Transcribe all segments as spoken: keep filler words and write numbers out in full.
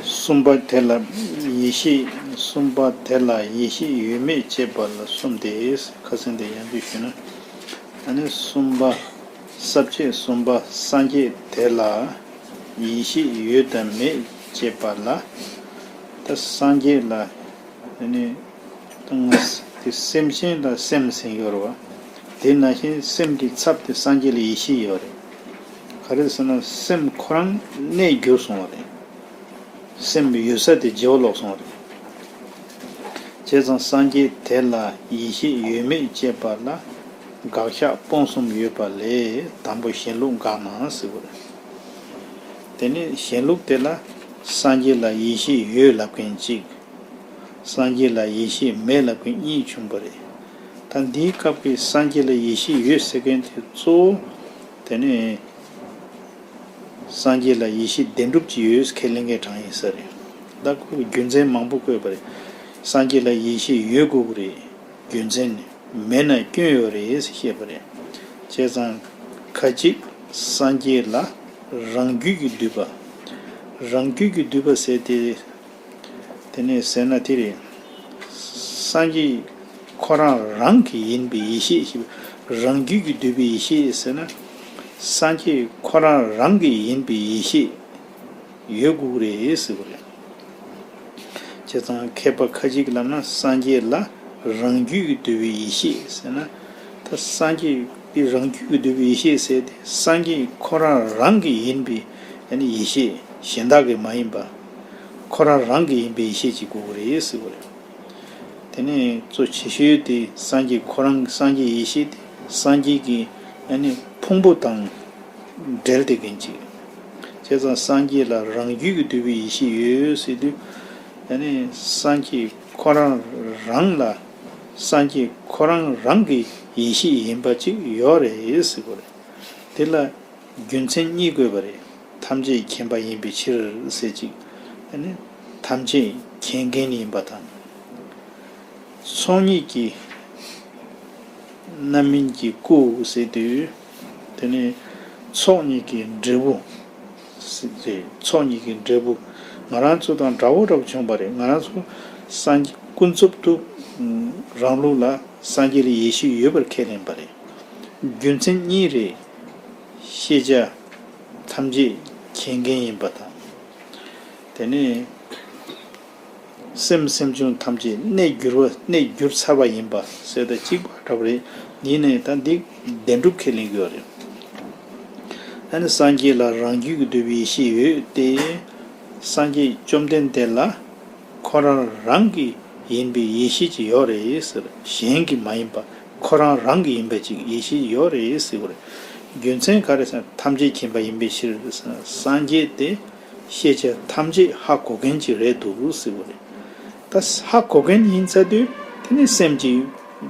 གསུམ་པ་དེ་ལ་ཡེ་ཤེས། གསུམ་པ་དེ་ལ་ཡེ་ཤེས་ཡོད་མེད་དཔྱད་པ་ལ་གསུམ་སྟེ། ཁ་སང་དེ་ཡང་དུ་ཞུས་ན། ཨ་ནི་གསུམ་པ། ས་བཅད་གསུམ་པ། སངས་རྒྱས་དེ་ལ་ཡེ་ཤེས་ཡོད་དམ་མེད་དཔྱད་པ་ལ། ད་སངས་རྒྱས་ལ་ཨ་ནི་ད་ང་དེ་སེམས་ཅན་ལ་སེམས་ཟེར་ཡོད་རེད་བ། དེ་ནང་བཞིན་སེམས་ཀྱི་ཚབ་དེ་སངས་རྒྱས་ལ་ཡེ་ཤེས་ཡོད་རེད། ག་རེ་ཟེར་ན་སེམས་ཁོ་རང་གནས་འགྱུར་སོང་བ་རེད། སེམས་ཡོད་ས་དེ་བརྗེ་བ་ལོག་སོང་བ་རེད། བྱས་ཙང་སངས་རྒྱས་དེ་ལ་ཡེ་ཤེས་ཡོད་མེད་དཔྱད་པ་ལ། དགག་བཞག་སྤོང་གསུམ་ཡོད་པ་ལས་དང་པོ་གཞན་ལུགས་འགག་ན་ཟེར་བ་རེད། དེ་ནས་གཞན་ལུགས་དེ་ལ་སངས་རྒྱས་ལ་ཡེ་ཤེས་ཡོད་ལབ་མཁན་གཅིག་སངས་རྒྱས་ལ་ཡེ་ཤེས་མེད་ལབ་མཁན་གཉིས་བྱུང་བ་རེད། ད་འདིའི་སྐབས་ཀྱི་སངས་རྒྱས་ལ་ཡེ་ཤེས་ཡོད་ཟེར་མཁན་དེ་གཙོ་བོ། དེ་ནས་སངས་རྒྱས་ལ་ཡེ་ཤེས་བདེན་གྲུབ་ཀྱི་ཡོད་ཁས་ལེན་མཁན་གྲངས་ཡིན་ས་རེད། ད་ཁོ་རྒྱུ་མཚན་མང་པོ་བཀོད་པ་རེད། སངས་རྒྱས་ལ་ཡེ་ཤེས་ཡོད་དགོས་ཀྱི་རེད། རྒྱུ་མཚན་ནི་མེད་ན་སྐྱོན་ཡོད་རེད་ཟེར་བཤད་པ་རེད། བྱས་ཙང་ཁ་ཅིག་སངས་རྒྱས་ལ་རང་རྒྱུད་ཀྱིས་བསྡུས་པ། རང་རྒྱུད་ཀྱིས་བསྡུས་པ་ཟེར་ཏེ། དེ་ནས་ཟེར་ན་དེ་རེད། སངས་རྒྱས་ཁོ་རང་རང་གི་ཡིན་པའི་ཡེ་ཤེས་ཞེས་པ། རང་རྒྱུད་ཀྱིས་བསྡུས་པའི་ཡེ་ཤེས་ཟེར་ན། སངས་རྒྱས་ཁོ་རང་རང་གི་ཡིན་པའི་ཡེ་ཤེས་ཡོད་དགོས་རེད་ཟེར་བ་རེད། བྱས་ཙང་མཁས་པ་ཁ་ཅིག་ལབ་ན་སངས་རྒྱས་ལ་རང་རྒྱུད་ཀྱིས་བསྡུས་པའི་ཡེ་ཤེས་ཟེར་ན། ད་སངས་རྒྱས་དེ་རང་རྒྱུད་ཀྱིས་བསྡུས་པའི་ཡེ་ཤེས་ཟེར་ཏེ་སངས་རྒྱས་ཁོ་རང་རང་གི་ཡིན་པའི་ཡེ་ཤེས་གཞན་དག་གི་མ་ཡིན་པ། ཁོ་རང་རང་གི་ཡིན་པའི་ཡེ་ཤེས་ཅིག་དགོས་ཀྱི་རེད་ཟེར་བ་རེད། དེ་ནས་གཙོ་ཆེ་ཤོས་དེ་སངས་རྒྱས་ཁོ་རང་སངས་རྒྱས་ཡེ་ཤེས་དེ་སངས་རྒྱས་ཀྱི་ཨ་ནི་ཕུང་པོ་དང་འབྲེལ་ཏེ་མཁན་ཅིག་བྱས་ཙང་སངས་རྒྱས་ལ་རང་རྒྱུད་ཀྱིས་བསྡུས་པའི་ཡེ་ཤེས་ཡོད་ཟེར་དུས། ཨ་ནི་སངས་རྒྱས་ཁོ་རང་རང་ལ་སངས་རྒྱས་ཁོ་རང་རང་གི་ཡེ་ཤེས་ཡིན་པ་ཅིག་ཡོད་རེད་ཟེར་དགོས་རེད། དེ་ལ་རྒྱུ་མཚན་གཉིས་བཀོད་པ་རེད། ཐམས་ཅད་མཁྱེན་པ་ཡིན་པའི་ཕྱིར་ཟེར་ཅིག་ཨ་ནི་ཐམས་ཅད་མཁྱེན་མཁན་ཡིན་པ་དང་། ཚོགས་གཉིས་ཀྱི་རྣམ་སྨིན་གྱི་སྐུ་ཟེར་དུས། དེ་ནི་ཚོགས་གཉིས་ཀྱི་འབྲས་བུ་ཟེར་ཏེ། ཚོགས་གཉིས་ཀྱི་འབྲས་བུ། ང་རང་ཚོ་དང་འདྲ་བོ་འདྲ་བོ་བྱུང་བ་རེད། ང་རང་ཚོ་སངས་རྒྱས་ཀུན་རྫོབ་ཏུ་རང་ལུགས་ལ་སངས་རྒྱས་ལ་ཡེ་ཤེས་ཡོད་པར་ཁས་ལེན་པ་རེད། རྒྱུ་མཚན་གཉིས་རེད། ཤེས་བྱ་ཐམས་ཅད་མཁྱེན་མཁན་ཡིན་པ་དང་། དེ་ནས་སེམས་སེམས་བྱུང་ཐམས་ཅད་གནས་གྱུར་པ། གནས་གྱུར་ཚར་བ་ཡིན་པ་ཟེར་དང་གཅིག་པ་འདྲ་བ་རེད། ཡིན་ནའི་ད་འདི་བདེན་གྲུབ་ཁས་ལེན་གྱི་ཡོད་རེད། ཨ་ནི་སངས་རྒྱས་ལ་རང་རྒྱུད་ཀྱིས་བསྡུས་པའི་ཡེ་ཤེས་ཡོད་དེ། སངས་རྒྱས་བཅོམ་ལྡན་འདས་ལ་ཁོ་རང་རང་གི་ཡིན་པའི་ཡེ་ཤེས་ཅིག་ཡོད་རེད་ཟེར། གཞན་གྱི་མ་ཡིན་པ་ཁོ་རང་རང་གི་ཡིན་པ་ཅིག་ཡེ་ཤེས་ཡོད་རེད་ཟེར་བ་རེད། རྒྱུ་མཚན་ག་རེ་ཟེར་ན་ཐམས་ཅད་མཁྱེན་པ་ཡིན་པའི་ཕྱིར་ཟེར་ན། སངས་རྒྱས་དེ་ཤེས་བྱ་ཐམས་ཅད་ཧ་གོ་མཁན་ཅིག་རེད་འདུག་ཟེར་བ་རེད། ད་ཧ་གོ་མཁན་ཡིན་ཚར་དུས་དེ་ནི་སེམས་ཀྱི་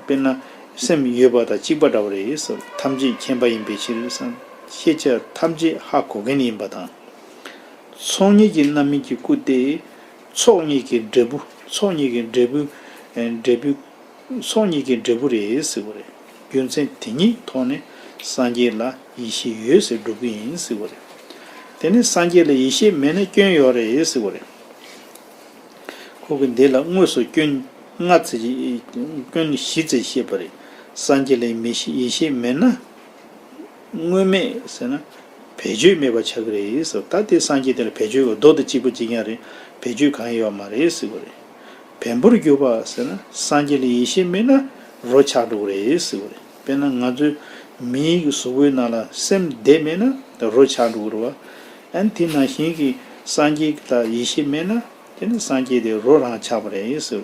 དཔེར་ན་སེམས་ཡོད་པ་དང་གཅིག་པ་འདྲ་བ་རེད་ཟེར། ཐམས་ཅད་མཁྱེན་པ་ཡིན་པའི་ཕྱིར་ཟེར་ན་ཤེས་བྱ་ཐམས་ཅད་ཧ་གོ་མཁན་ཡིན་པ་དང་། ཚོགས་གཉིས་ཀྱི་རྣམ་སྨིན་གྱི་སྐུ་སྟེ། ཚོགས་གཉིས་ཀྱི་འབྲས་བུ། ཚོགས་གཉིས་ཀྱི་འབྲས་བུ། ཨེ་འབྲས་བུ། ཚོགས་གཉིས་ཀྱི་འབྲས་བུ་རེད་ཟེར་བ་རེད། རྒྱུ་མཚན་དེ་གཉིས་ཐོག་ནས་སངས་རྒྱས་ལ་ཡེ་ཤེས་ཡོད་ཟེར་སྒྲུབ་ཀྱི་ཡིན་ཟེར་བ་རེད། དེ་ནི་སངས་རྒྱས་ལ་ཡེ་ཤེས་མེད་ན་སྐྱོན་ཡོད་རེད་ཟེར་བ་རེད། ཁོ་གི་འདི་ལ་དངོས་སུ་སྐྱོན་ལྔ་ཙམ་ཅིག་སྐྱོན་བཞི་ཙམ་བཤད་པ་རེད། སངས་རྒྱས་ལ་མི་ཤེས་ཡེ་ཤེས་མེད་ན། དངོས་མེད་ཟེར་ན་བེད་སྤྱོད་མེད་པ་ཆགས་ཀྱི་རེད་ཟེར། ད་དེ་སངས་རྒྱས་དེ་ལ་བེད་སྤྱོད་ཡོད། རྡོ་དང་གཅིག་པ་གཅིག་རྐྱང་རེད། བེད་སྤྱོད་གང་ཡང་ཡོད་མ་རེད་ཟེར་བ་རེད། བེམ་པོར་གྱུར་པ་ཟེར་ན་སངས་རྒྱས་ལ་ཡེ་ཤེས་མེད་ན་རོ་ཆགས་འགྲོ་གི་རེད་ཟེར་བ་རེད། དཔེར་ན་ང་ཚོའི་མིའི་གཟུགས་པོའི་ནང་ལ་སེམས་བདེ་མེད་ན་རོ་ཆགས་འགྲོ་གི་རེད་བ། ཨ་ནི་དེ་ནང་བཞིན་གྱི་སངས་རྒྱས་ལ་ཡེ་ཤེས་མེད་ན་དེ་ནི་སངས་རྒྱས་དེ་རོ་རང་ཆགས་པ་རེད་ཟེར།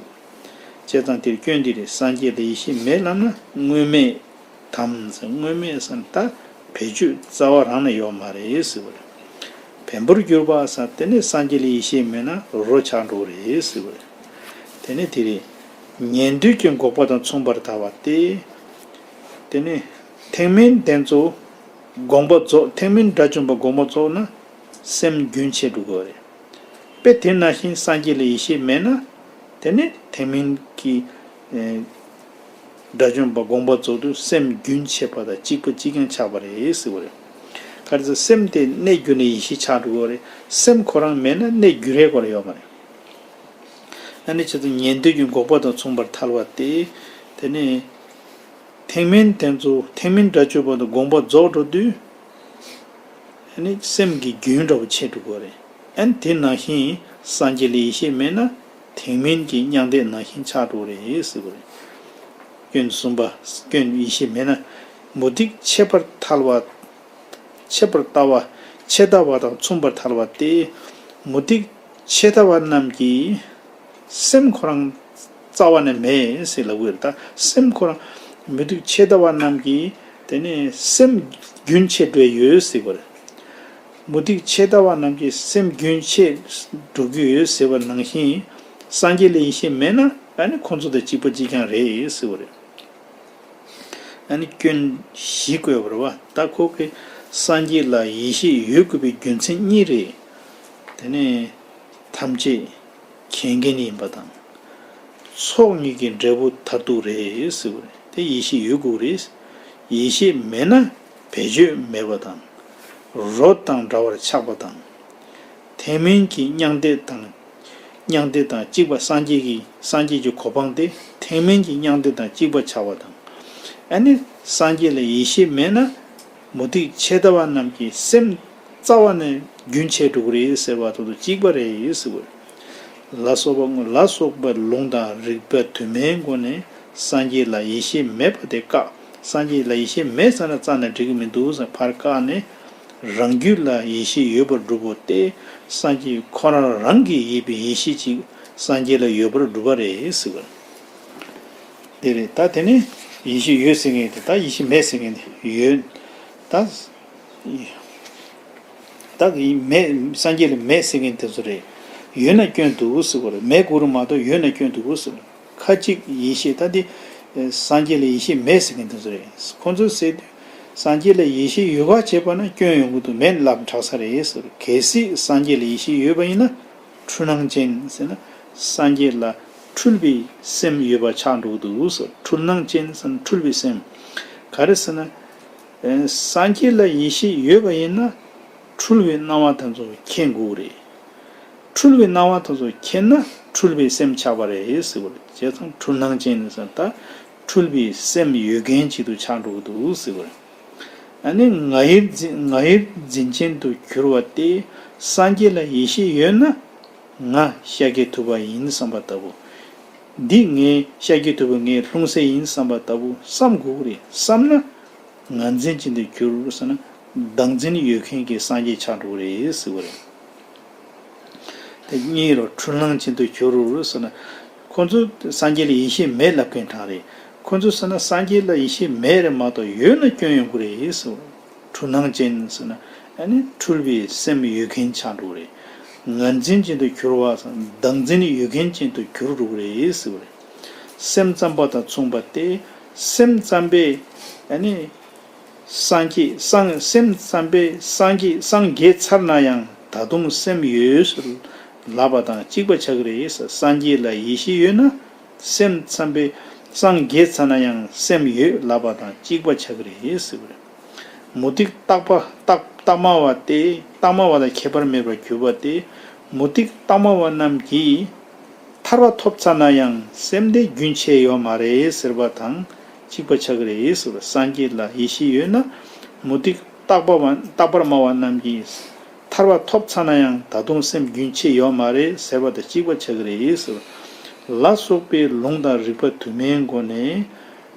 བྱས་ཙང་དེར་སྐྱོན་འདི་རེད། སངས་རྒྱས་ལ་ཡེ་ཤེས་མེད་ལབ་ན་དངོས་མེད། དམ་ཟེར། དངོས་མེད་ཟེར་ན་ད་བེད་སྤྱོད་རྩ་བ་རང་ནས་ཡོད་མ་རེད་ཟེར་བ་རེད། བེམ་པོར་གྱུར་པ་ཟེར་དེ་ནི་སངས་རྒྱས་ལ་ཡེ་ཤེས་མེད་ན་རོ་ཆགས་འགྲོ་གི་རེད་ཟེར་བ་རེད། དེ་ནི་དེ་རེད། ཉན་ཐོས་ཀྱི་འགོག་པ་དང་མཚུངས་པར་ཐལ་བ་སྟེ། དེ་ནི་ཐེག་དམན་དེ་ཚོ་དགོངས་པ་རྫོགས། ཐེག་དམན་དགྲ་བཅོམ་པ་དགོངས་པ་རྫོགས་ན་སེམས་རྒྱུན་ཆད་འགྲོ་གི་རེད། དཔེ་དེ་ནང་བཞིན་སངས་རྒྱས་ལ་ཡེ་ཤེས་མེད་ན། དེ་ནི་ཐེག་དམན་གྱི་ཨེ་དགྲ་བཅོམ་པ་དགོངས་པ་རྫོགས་དུས་སེམས་རྒྱུན་ཆད་པ་དང་གཅིག་པ་གཅིག་རྐྱང་ཆགས་པ་རེད་ཟེར་བ་རེད། ག་རེ་ཟེར། སེམས་དེ་གནས་གྱུར་ནས་ཡེ་ཤེས་ཆགས་འགྲོ་གི་རེད། སེམས་ཁོ་རང་མེད་ན་གནས་གྱུར་ཡས་ཁོ་རང་ཡོད་མ་རེད། ཨ་ནི་ཁྱེད་ཚོ་ཉན་ཐོས་ཀྱི་འགོག་པ་དང་མཚུངས་པར་ཐལ་བ་སྟེ། དེ་ནས་ཐེག་དམན་དེ་ཚོ་ཐེག་དམན་སྒྲ་གཅོད་པ་དང་དགོངས་པ་རྫོགས་འགྲོ་དུས། ཨ་ནི་སེམས་ཀྱི་རྒྱུན་འདྲ་བོ་ཆད་འགྲོ་གི་རེད། ཨ་ནི་དེ་ནང་བཞིན་སངས་རྒྱས་ལ་ཡེ་ཤེས་མེད་ན་ཐེག་དམན་གྱི་མྱང་འདས་ནང་བཞིན་ཆགས་འགྲོ་གི་རེད་ཟེར་གི་རེད། སྐྱོན་གསུམ་པ། སྐྱོན་ཡེ་ཤེས་མེད་ན་མུ་སྟེགས་ཆད་པར་ཐལ་བ། ཆད་པར་ལྟ་བ། ཆད་ལྟ་བ་དང་མཚུངས་པར་ཐལ་བ་སྟེ། མུ་སྟེགས་ཆད་ལྟ་བ་རྣམས་ཀྱིས་སེམས་ཁོ་རང་རྩ་བ་ནས་མེད་ཟེར་ལབ་ཀྱི་ཡོད་རེད། ད་སེམས་ཁོ་རང་མུ་སྟེགས་ཆད་ལྟ་བ་རྣམས་ཀྱིས་དེ་ནས་སེམས་རྒྱུན་ཆད་འགྲོ་ཡོད་ཟེར་བ་རེད། མུ་སྟེགས་ཆད་ལྟ་བ་རྣམས་ཀྱིས་སེམས་རྒྱུན་ཆད་འགྲོ་གི་ཡོད་ཟེར་བ་ནང་བཞིན། སངས་རྒྱས་ལ་ཡེ་ཤེས་མེད་ན་ཨ་ནི་ཁོང་ཚོ་དང་གཅིག་པ་གཅིག་རྐྱང་རེད་ཟེར་བ་རེད། ཨ་ནི་སྐྱོན་བཞི་བཀོད་པ་རེད་བ། ད་ཁོ་གིས་སངས་རྒྱས་ལ་ཡེ་ཤེས་ཡོད་དགོས་པའི་རྒྱུ་མཚན་གཉིས་རེད། དེ་ནས་ཐམས་ཅད་ཁྱད་མཁན་ཡིན་པ་དང་། ཚོགས་གཉིས་ཀྱི་འབྲས་བུ་མཐར་ཐུག་རེད་ཟེར་བ་རེད། དེ་ཡེ་ཤེས་ཡོད་དགོས་རེད། ཡེ་ཤེས་མེད་ན་བེད་སྤྱོད་མེད་པ་དང་། རོ་དང་འདྲ་བར་ཆགས་པ་དང་། ཐེག་དམན་གྱི་མྱང་འདས་དང་། མྱང་འདས་དང་གཅིག་པ། སངས་རྒྱས་ཀྱི་སངས་རྒྱས་ཀྱི་གོ་འཕང་དེ་ཐེག་དམན་གྱི་མྱང་འདས་དང་གཅིག་པ་ཆགས་པ་དང་། ཨ་ནི་སངས་རྒྱས་ལ་ཡེ་ཤེས་མེད་ན་མུ་སྟེགས་ཆད་ལྟ་བ་རྣམས་ཀྱི་སེམས་རྩ་བ་ནས་རྒྱུན་ཆད་འགྲོ་གི་རེད་ཟེར་བ་དང་གཅིག་པ་རེད་ཟེར་བ་རེད། ལ་སོགས་པ་ལ་སོགས་པའི་ལུང་དང་རིགས་པ་དུ་མའི་སྒོ་ནས་སངས་རྒྱས་ལ་ཡེ་ཤེས་མེད་པ་དེ་བཀག་སངས་རྒྱས་ལ་ཡེ་ཤེས་མེད་ཟེར་ན་རྩ་ནས་འགྲིག་གི་མི་འདུག་ཟེར་ཕར་བཀག་ནས། རང་རྒྱུད་ལ་ཡེ་ཤེས་ཡོད་པར་སྒྲུབ་བོ་སྟེ། སངས་རྒྱས་ཁོ་རང་རང་གི་ཡིན་པའི་ཡེ་ཤེས་ཅིག་སངས་རྒྱས་ལ་ཡོད་པར་སྒྲུབ་པ་རེད་ཟེར་བ། དེ་རེད། ད་དེ་ནི་ཡེ་ཤེས་ཡོད་ཟེར་མཁན་དེ། ད་ཡེ་ཤེས་མེད་ཟེར་མཁན་དེ་ཡོད། ད་ད་མེད། སངས་རྒྱས་ལ་མེད་ཟེར་མཁན་དེ་ཚོ་རེད། ཡོད་ན་སྐྱོན་འདུག་ཟེར་བ་རེད། མེད་དགོས་རེད་མ་གཏོགས་ཡོད་ན་སྐྱོན་འདུག་ཟེར་བ་རེད། ཁ་ཅིག་ཡེ་ཤེས་ད་འདི་སངས་རྒྱས་ལ་ཡེ་ཤེས་མེད་ཟེར་མཁན་དེ་ཚོ་རེད། ཁོང་ཚོས་ཟེར་དུས་སངས་རྒྱས་ལ་ཡེ་ཤེས་ཡོད་པ་བྱས་པ་ན་སྐྱོན་ཡོང་གི་འདུག་མེད་ལབ་དྲག་ས་རེད་ཟེར། གལ་སྲིད་སངས་རྒྱས་ལ་ཡེ་ཤེས་ཡོད་པ་ཡིན་ན་འཁྲུལ་སྣང་ཅན་ཟེར་ན་སངས་རྒྱས་ལ་འཁྲུལ་པའི་སེམས་ཡོད་པ་ཆགས་འགྲོ་གི་འདུག་ཟེར། འཁྲུལ་སྣང་ཅན་ཟེར་ན་འཁྲུལ་པའི་སེམས། ག་རེ་ཟེར་ན། ཨེ། སངས་རྒྱས་ལ་ཡེ་ཤེས་ཡོད་པ་ཡིན་ན་འཁྲུལ་བའི་སྣང་བ་དེ་ཚོ་མཁྱེན་དགོས་རེད། འཁྲུལ་བའི་སྣང་བ་དེ་ཚོ་མཁྱེན་ན་འཁྲུལ་པའི་སེམས་ཆགས་པ་རེད་ཟེར་བ་རེད། བྱས་ཙང་འཁྲུལ་སྣང་ཅན་ཟེར་ད་འཁྲུལ་པའི་སེམས་ཡོད་མཁན་ཅིག་ཏུ་ཆགས་འགྲོ་གི་འདུག་ཟེར་བ་རེད། ཨ་ནི་ང་ཡིར་འཛིན་ང་ཡིར་འཛིན་ཅན་དུ་གྱུར་པ་སྟེ། སངས་རྒྱས་ལ་ཡེ་ཤེས་ཡོད་ན་ང་ཤཱཀྱ་ཐུབ་པ་ཡིན་བསམ་པ་ལྟ་བུ། འདི་ངའི་ཤཱཀྱ་ཐུབ་པ་ངའི་ལྷུང་བཟེད་ཡིན་བསམ་པ་ལྟ་བུ་བསམ་དགོས་ཀྱི་རེད། བསམ་ན། ང་འཛིན་ཅན་དུ་གྱུར་ཟེར་ན་བདག་འཛིན་ཡོད་མཁན་གྱི་སངས་རྒྱས་ཆགས་འགྲོ་གི་རེད་ཟེར་བ་རེད། དེ་གཉིས་རོ། འཁྲུལ་སྣང་ཅན་དུ་གྱུར་ཟེར་ན། ཁོ་ཚོ་སངས་རྒྱས་ལ་ཡེ་ཤེས་མེད་ལབ་མཁན་གྲངས་རེད། ཁོ་ཚོ་ཟེར་ན་སངས་རྒྱས་ལ་ཡེ་ཤེས་མེད་རེད་མ་གཏོགས་ཡོད་ན་སྐྱོན་ཡོང་གི་རེད་ཟེར། འཁྲུལ་སྣང་ཅན་ཟེར་ན་ཨ་ནི་འཁྲུལ་པའི་སེམས་ཡོད་མཁན་ཆགས་འགྲོ་གི་རེད། ང་འཛིན་ཅན་དུ་གྱུར་པ་ཟེར་ན་བདག་འཛིན་ཡོད་མཁན་ཅན་དུ་གྱུར་འགྲོ་གི་རེད་ཟེར་བ་རེད། སེམས་ཙམ་པ་དང་མཚུངས་པ་སྟེ། སེམས་ཙམ་པས་ཨ་ནི། སངས་རྒྱས་སངས་སེམས་ཙམ་པས་སངས་རྒྱས་སངས་རྒྱས་ཚར་ན་ཡང་ད་དུང་སེམས་ཡོད་ཟེར་ལབ་པ་དང་གཅིག་པ་ཆགས་ཀྱི་རེད་ཟེར། སངས་རྒྱས་ལ་ཡེ་ཤེས་ཡོད་ན་སེམས་ཙམ་པས་སངས་རྒྱས་ཚར་ན་ཡང་སེམས་ཡོད་ལབ་པ་དང་གཅིག་པ་ཆགས་ཀྱི་རེད་ཟེར་བ་རེད། མུ་སྟེགས་རྟག་པ་རྟག་རྟག་མ་བ་སྟེ། རྟག་མ་བ་དང་ཁྱད་པར་མེད་པར་གྱུར་པ་སྟེ། མུ་སྟེགས་རྟག་མ་བ་རྣམས་ཀྱིས། ཐར་པ་ཐོབ་ཚར་ན་ཡང་སེམས་དེ་རྒྱུན་ཆད་ཡོད་མ་རེད་ཟེར་བ་དང་གཅིག་པ་ཆགས་ཀྱི་རེད་ཟེར་བ། སངས་རྒྱས་ལ་ཡེ་ཤེས་ཡོད་ན་མུ་སྟེགས་རྟག་པ་བ་རྟག་པར་སྨྲ་བ་རྣམས་ཀྱིས་ཐར་པ་ཐོབ་ཚར་ན་ཡང་ད་དུང་སེམས་རྒྱུན་ཆད་ཡོད་མ་རེད་ཟེར་བ་དང་གཅིག་པ་ཆགས་ཀྱི་རེད་ཟེར་བ། ལ་སོགས་པའི་ལུང་དང་རིགས་པ་དུ་མའི་སྒོ་ནས་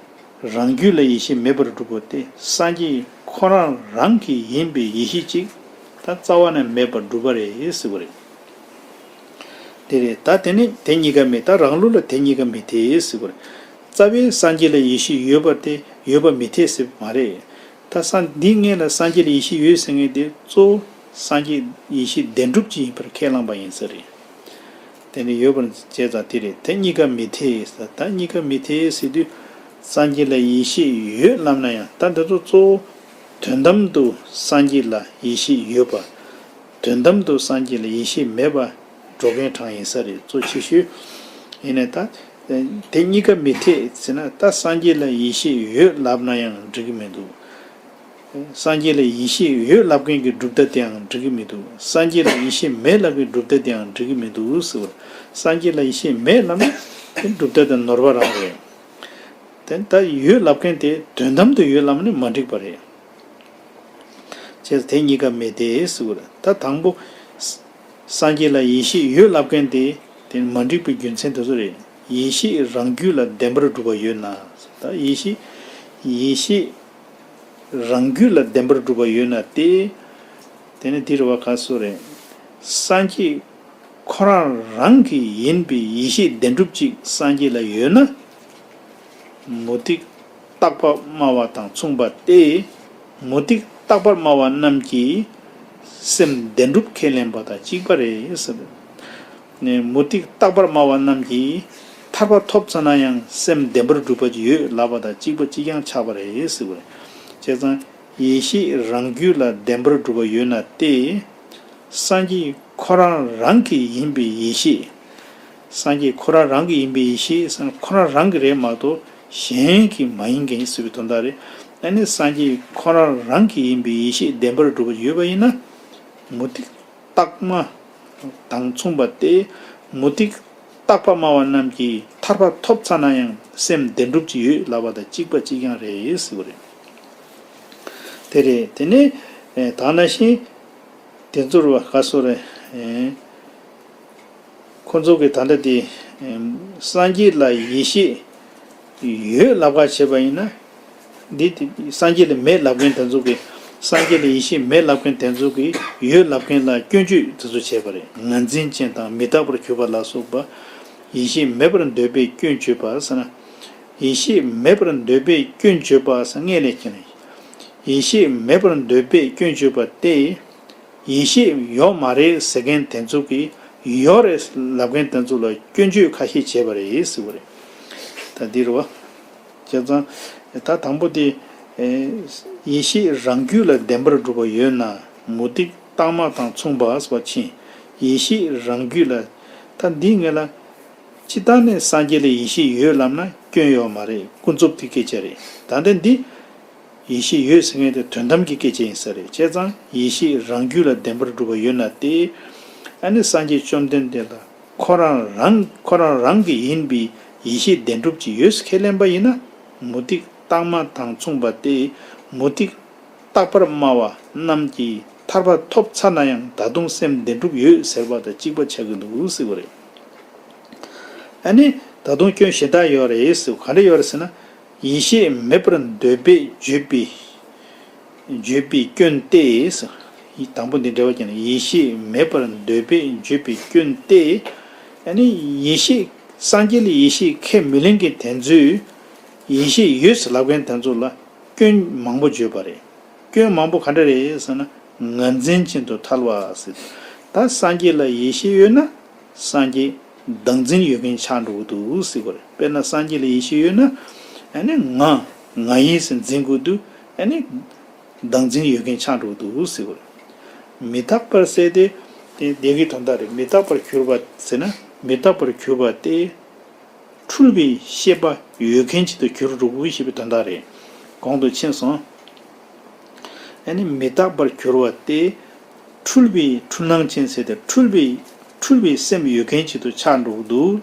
རང་རྒྱུད་ལ་ཡེ་ཤེས་མེད་པར་སྒྲུབ་པ་སྟེ། སངས་རྒྱས་ཁོ་རང་རང་གི་ཡིན་པའི་ཡེ་ཤེས་གཅིག་ད་རྩ་བ་ནས་མེད་པར་སྒྲུབ་པ་རེད་ཟེར་བ་རེད། དེ་རེད། ད་དེ་ནི་དེ་གཉིས་ཀ་མི། ད་རང་ལུགས་ལ་དེ་གཉིས་ཀ་མི་འཐད་ཟེར་བ་རེད། རྩ་བའི་སངས་རྒྱས་ལ་ཡེ་ཤེས་ཡོད་པ་དེ་ཡོད་པ་མི་འཐད་ཟེར་བ་མ་རེད། ད་སངས་འདི་སྔོན་ལ་སངས་རྒྱས་ལ་ཡེ་ཤེས་ཡོད་ཟེར་མཁན་དེ་གཙོ་བོ་སངས་རྒྱས་ཡེ་ཤེས་བདེན་གྲུབ་ཅིག་ཡིན་པར་ཁས་བླངས་པ་ཡིན་ས་རེད། དེ་ནི་ཡོད་པར་བྱས་ཙང་དེ་རེད། དེ་གཉིས་ཀ་མི་འཐད་ཟེར། ད་གཉིས་ཀ་མི་འཐད་ཟེར་དུས་སངས་རྒྱས་ལ་ཡེ་ཤེས་ཡོད་ལབ་ན་ཡང་ད་འདི་ཚོ་གཙོ་བོ་དོན་དམ་དུ་སངས་རྒྱས་ལ་ཡེ་ཤེས་ཡོད་པ། དོན་དམ་དུ་སངས་རྒྱས་ལ་ཡེ་ཤེས་མེད་པ་འགྲོ་མཁན་གྲངས་ཡིན་ས་རེད། གཙོ་ཆེ་ཤོས། ཡིན་ནའི་ད་དེ་གཉིས་ཀ་མི་འཐད་ཟེར་ན་ད་སངས་རྒྱས་ལ་ཡེ་ཤེས་ཡོད་ལབ་ན་ཡང་འགྲིག་གི་མི་འདུག་སངས་རྒྱས་ལ་ཡེ་ཤེས་ཡོད་ལབ་མཁན་གྱི་གྲུབ་མཐའ་དེའང་འགྲིག་གི་མི་འདུག་སངས་རྒྱས་ལ་ཡེ་ཤེས་མེད་ལབ་མཁན་གྱི་གྲུབ་མཐའ་དེའང་འགྲིག་གི་མི་འདུག་ཟེར་བ། སངས་རྒྱས་ལ་ཡེ་ཤེས་མེད་ལབ་ན་དེ་གྲུབ་མཐའ་དེ་ནོར་བ་རང་རེད། དེ་ད་ཡོད་ལབ་མཁན་དེ་དོན་དམ་དུ་ཡོད་ལབ་ན་མ་འགྲིག་པ་རེད། བྱས་ཙང་དེ་གཉིས་ཀ་མེད་དེ་ཟེར་བ་རེད། ད་དང་པོ། སངས་རྒྱས་ལ་ཡེ་ཤེས་ཡོད་ལབ་མཁན་དེ་དེ་མ་འགྲིག་པའི་རྒྱུ་མཚན་དེ་ཚོ་རེད། ཡེ་ཤེས་རང་རྒྱུད་ལ་བདེན་པར་གྲུབ་པ་ཡོད་ན། ད་ཡེ་ཤེས་ཡེ་ཤེས་རང་རྒྱུད་ལ་བདེན་པར་གྲུབ་པ་ཡོད་ན་སྟེ། དེ་ནི་འདི་རུ་བ་ག་སོ་རེད། སངས་རྒྱས་ཁོ་རང་རང་གི་ཡིན་པའི་ཡེ་ཤེས་བདེན་གྲུབ་ཅིག་སངས་རྒྱས་ལ་ཡོད་ན། མུ་སྟེགས་རྟག་པ་སྨྲ་བ་དང་མཚུངས་པ་སྟེ། མུ་སྟེགས་རྟག་པར་སྨྲ་བ་རྣམས་ཀྱིས་སེམས་བདེན་གྲུབ་ཁས་ལེན་པ་དང་གཅིག་པ་རེད་ཟེར། ནས་མུ་སྟེགས་རྟག་པར་སྨྲ་བ་རྣམས་ཀྱིས་ཐར་པ་ཐོབ་ཚར་ན་ཡང་སེམས་བདེན་པར་གྲུབ་པ་ཡོད་ལབ་པ་དང་གཅིག་པ་གཅིག་རྐྱང་ཆགས་པ་རེད་ཟེར་བ་རེད། བྱས་ཙང་ཡེ་ཤེས་རང་རྒྱུད་ལ་བདེན་པར་གྲུབ་པ་ཡོད་ན་སྟེ། སངས་རྒྱས་ཁོ་རང་རང་གི་ཡིན་པའི་ཡེ་ཤེས། སངས་རྒྱས་ཁོ་རང་རང་གི་ཡིན་པའི་ཡེ་ཤེས་སངས་ཁོ་རང་རང་གི་རེད་མ་གཏོགས་གཞན་གྱི་མ་ཡིན་མཁན་ཟེར་བའི་དོན་དག་རེད། ཨ་ནི་སངས་རྒྱས་ཁོ་རང་རང་གི་ཡིན་པའི་ཡེ་ཤེས་བདེན་པར་གྲུབ་པ་ཡོད་པ་ཡིན་ན། མུ་སྟེགས་རྟག་མ་དང་མཚུངས་པ་སྟེ། མུ་སྟེགས་རྟག་པ་སྨྲ་བ་རྣམས་ཀྱིས་ཐར་པ་ཐོབ་ཚར་ན་ཡང་སེམས་བདེན་གྲུབ་ཅིག་ཡོད་ལབ་པ་དང་གཅིག་པ་གཅིག་རྐྱང་རེད་ཟེར་བ་རེད། དེ་རེད། དེ་ནས་ད་ནང་བཞིན་དེ་ཚོར་བ་ག་སོ་རེད། ཁོ་ཚོ་གི་ད་ལྟ་དེ་སངས་རྒྱས་ལ་ཡེ་ཤེས་ཡོད་ལབ་ཁ་བྱས་པ་ཡིན་ན། འདི་དེ་སངས་རྒྱས་ལ་མེད་ལབ་མཁན་དེ་ཚོ་གིས། སངས་རྒྱས་ལ་ཡེ་ཤེས་མེད་ལབ་མཁན་དེ་ཚོ་གིས་ཡོད་ལབ་མཁན་ལ་སྐྱོན་བརྗོད་དེ་ཚོ་བྱས་པ་རེད། ངར་འཛིན་ཅན་དང་མི་རྟག་པར་གྱུར་པ་ལ་སོགས་པ། ཡེ་ཤེས་མེད་པར་འདོད་པས་སྐྱོན་བརྗོད་པ་ཟེར་ན། ཡེ་ཤེས་མེད་པར་འདོད་པས་སྐྱོན་བརྗོད་པ་ཟེར་སྔོན་ལ་ཁྱེར་ནས། ཡེ་ཤེས་མེད་པར་འདོད་པས་སྐྱོན་བརྗོད་པ་སྟེ། ཡེ་ཤེས་ཡོད་མ་རེད་ཟེར་མཁན་དེ་ཚོ་གིས་ཡོད་རེད་ལབ་མཁན་དེ་ཚོ་ལ་སྐྱོན་བརྗོད་ཁ་ཤས་བྱས་པ་རེད་ཟེར་བ་རེད། ད་འདི་རུ་བ། བྱས་ཙང་། ད་དང་པོ་དེ། ཡེ་ཤེས་རང་རྒྱུད་ལ་བདེན་པར་གྲུབ་པ་ཡོད་ན་མུ་སྟེགས་རྟག་མ་དང་མཚུངས་པ་ཟེར་བ་ཕྱིན། ཡེ་ཤེས་རང་རྒྱུད་ལ། ད་འདི་ངེས་ལ། སྤྱིར་བཏང་ནས་སངས་རྒྱས་ལ་ཡེ་ཤེས་ཡོད་ལབ་ན་སྐྱོན་ཡོད་མ་རེད། ཀུན་རྫོབ་ཀྱི་སྐད་ཆ་རེད། ད་ལྟ་འདི། ཡེ་ཤེས་ཡོད་ཟེར་མཁན་དེ་དོན་དམ་གྱི་སྐད་ཆ་ཡིན་ས་རེད། བྱས་ཙང་ཡེ་ཤེས་རང་རྒྱུད་ལ་བདེན་པར་གྲུབ་པ་ཡོད་ན་སྟེ། ཨ་ནི་སངས་རྒྱས་བཅོམ་ལྡན་འདས་ལ་ཁོ་རང་རང་ཁོ་རང་རང་གི་ཡིན་པའི་ཡེ་ཤེས་བདེན་གྲུབ་ཅིག་ཡོད་ཟེར་ཁས་ལེན་པ་ཡིན་ན། མུ་སྟེགས་རྟག་མ་དང་མཚུངས་པ་སྟེ། མུ་སྟེགས་རྟག་པར་སྨྲ་བ་རྣམས་ཀྱིས་ཐར་པ་ཐོབ་ཚར་ན་ཡང་ད་དུང་སེམས་བདེན་གྲུབ་ཡོད་ཟེར་བ་དང་གཅིག་པ་ཆགས་ཀྱི་འདུག་ཟེར་བ་རེད། ཨ་ནི་ད་དུང་སྐྱོན་གཞན་དག་ཡོད་རེད་ཟེར་བ་ག་འདྲ་ཡོད་རེད་ཟེར་ན། ཡེ་ཤེས་མེད་པར་འདོད་པས་བརྗོད་པའི། བརྗོད་པའི་སྐྱོན་ཏེ། དང་པོ་འདི་འགྲེལ་བ་བྱས་ན་ཡེ་ཤེས་མེད་པར་འདོད་པས་བརྗོད་པའི་སྐྱོན་ཏེ། ཨ་ནི་ཡེ་ཤེས་སངས་རྒྱས་ལ་ཡེ་ཤེས་ཁས་མི་ལེན་མཁན་དེ་ཚོས་ཡེ་ཤེས་ཡོད་ཟེར་ལབ་མཁན་དེ་ཚོ་ལ་སྐྱོན་མང་པོ་བརྗོད་པ་རེད། སྐྱོན་མང་པོ་ག་འདྲ་རེད་ཟེར་ན། ངར་འཛིན་ཅན་དུ་ཐལ་བ་ཟེར། ད་སངས་རྒྱས་ལ་ཡེ་ཤེས་ཡོད་ན། སངས་རྒྱས་བདག་འཛིན་ཡོད་མཁན་ཆགས་འགྲོ་གི་འདུག་ཟེར་བ་རེད། དཔེར་ན་སངས་རྒྱས་ལ་ཡེ་ཤེས་ཡོད་ན། ཨ་ནི་ང་ང་ཡིན་ཟེར་འཛིན་དགོས་དུས་ཨ་ནི་བདག་འཛིན་ཡོད་མཁན་ཆགས་འགྲོ་གི་འདུག་ཟེར་བ་རེད། མི་རྟག་པར་ཟེར་དེ་དེ་དེ་གི་དོན་དག་རེད། མི་རྟག་པར་གྱུར་པ་ཟེར་ན་མི་རྟག་པར་གྱུར་པ་སྟེ། འཁྲུལ་པའི་ཤེས་པ་ཡོད་མཁན་ཅིག་ཏུ་གྱུར་འགྲོ་གི་ཞེས་པའི་དོན་དག་རེད། གོང་དུ་ཕྱིན་སོང་། ཨ་ནི་མི་རྟག་པར་གྱུར་པ་སྟེ། འཁྲུལ་པའི་འཁྲུལ་སྣང་ཅན་ཟེར་ཏེ་འཁྲུལ་པའི་འཁྲུལ་པའི་སེམས་ཡོད་མཁན་ཅིག་ཏུ་ཆགས་འགྲོ་གི་འདུག་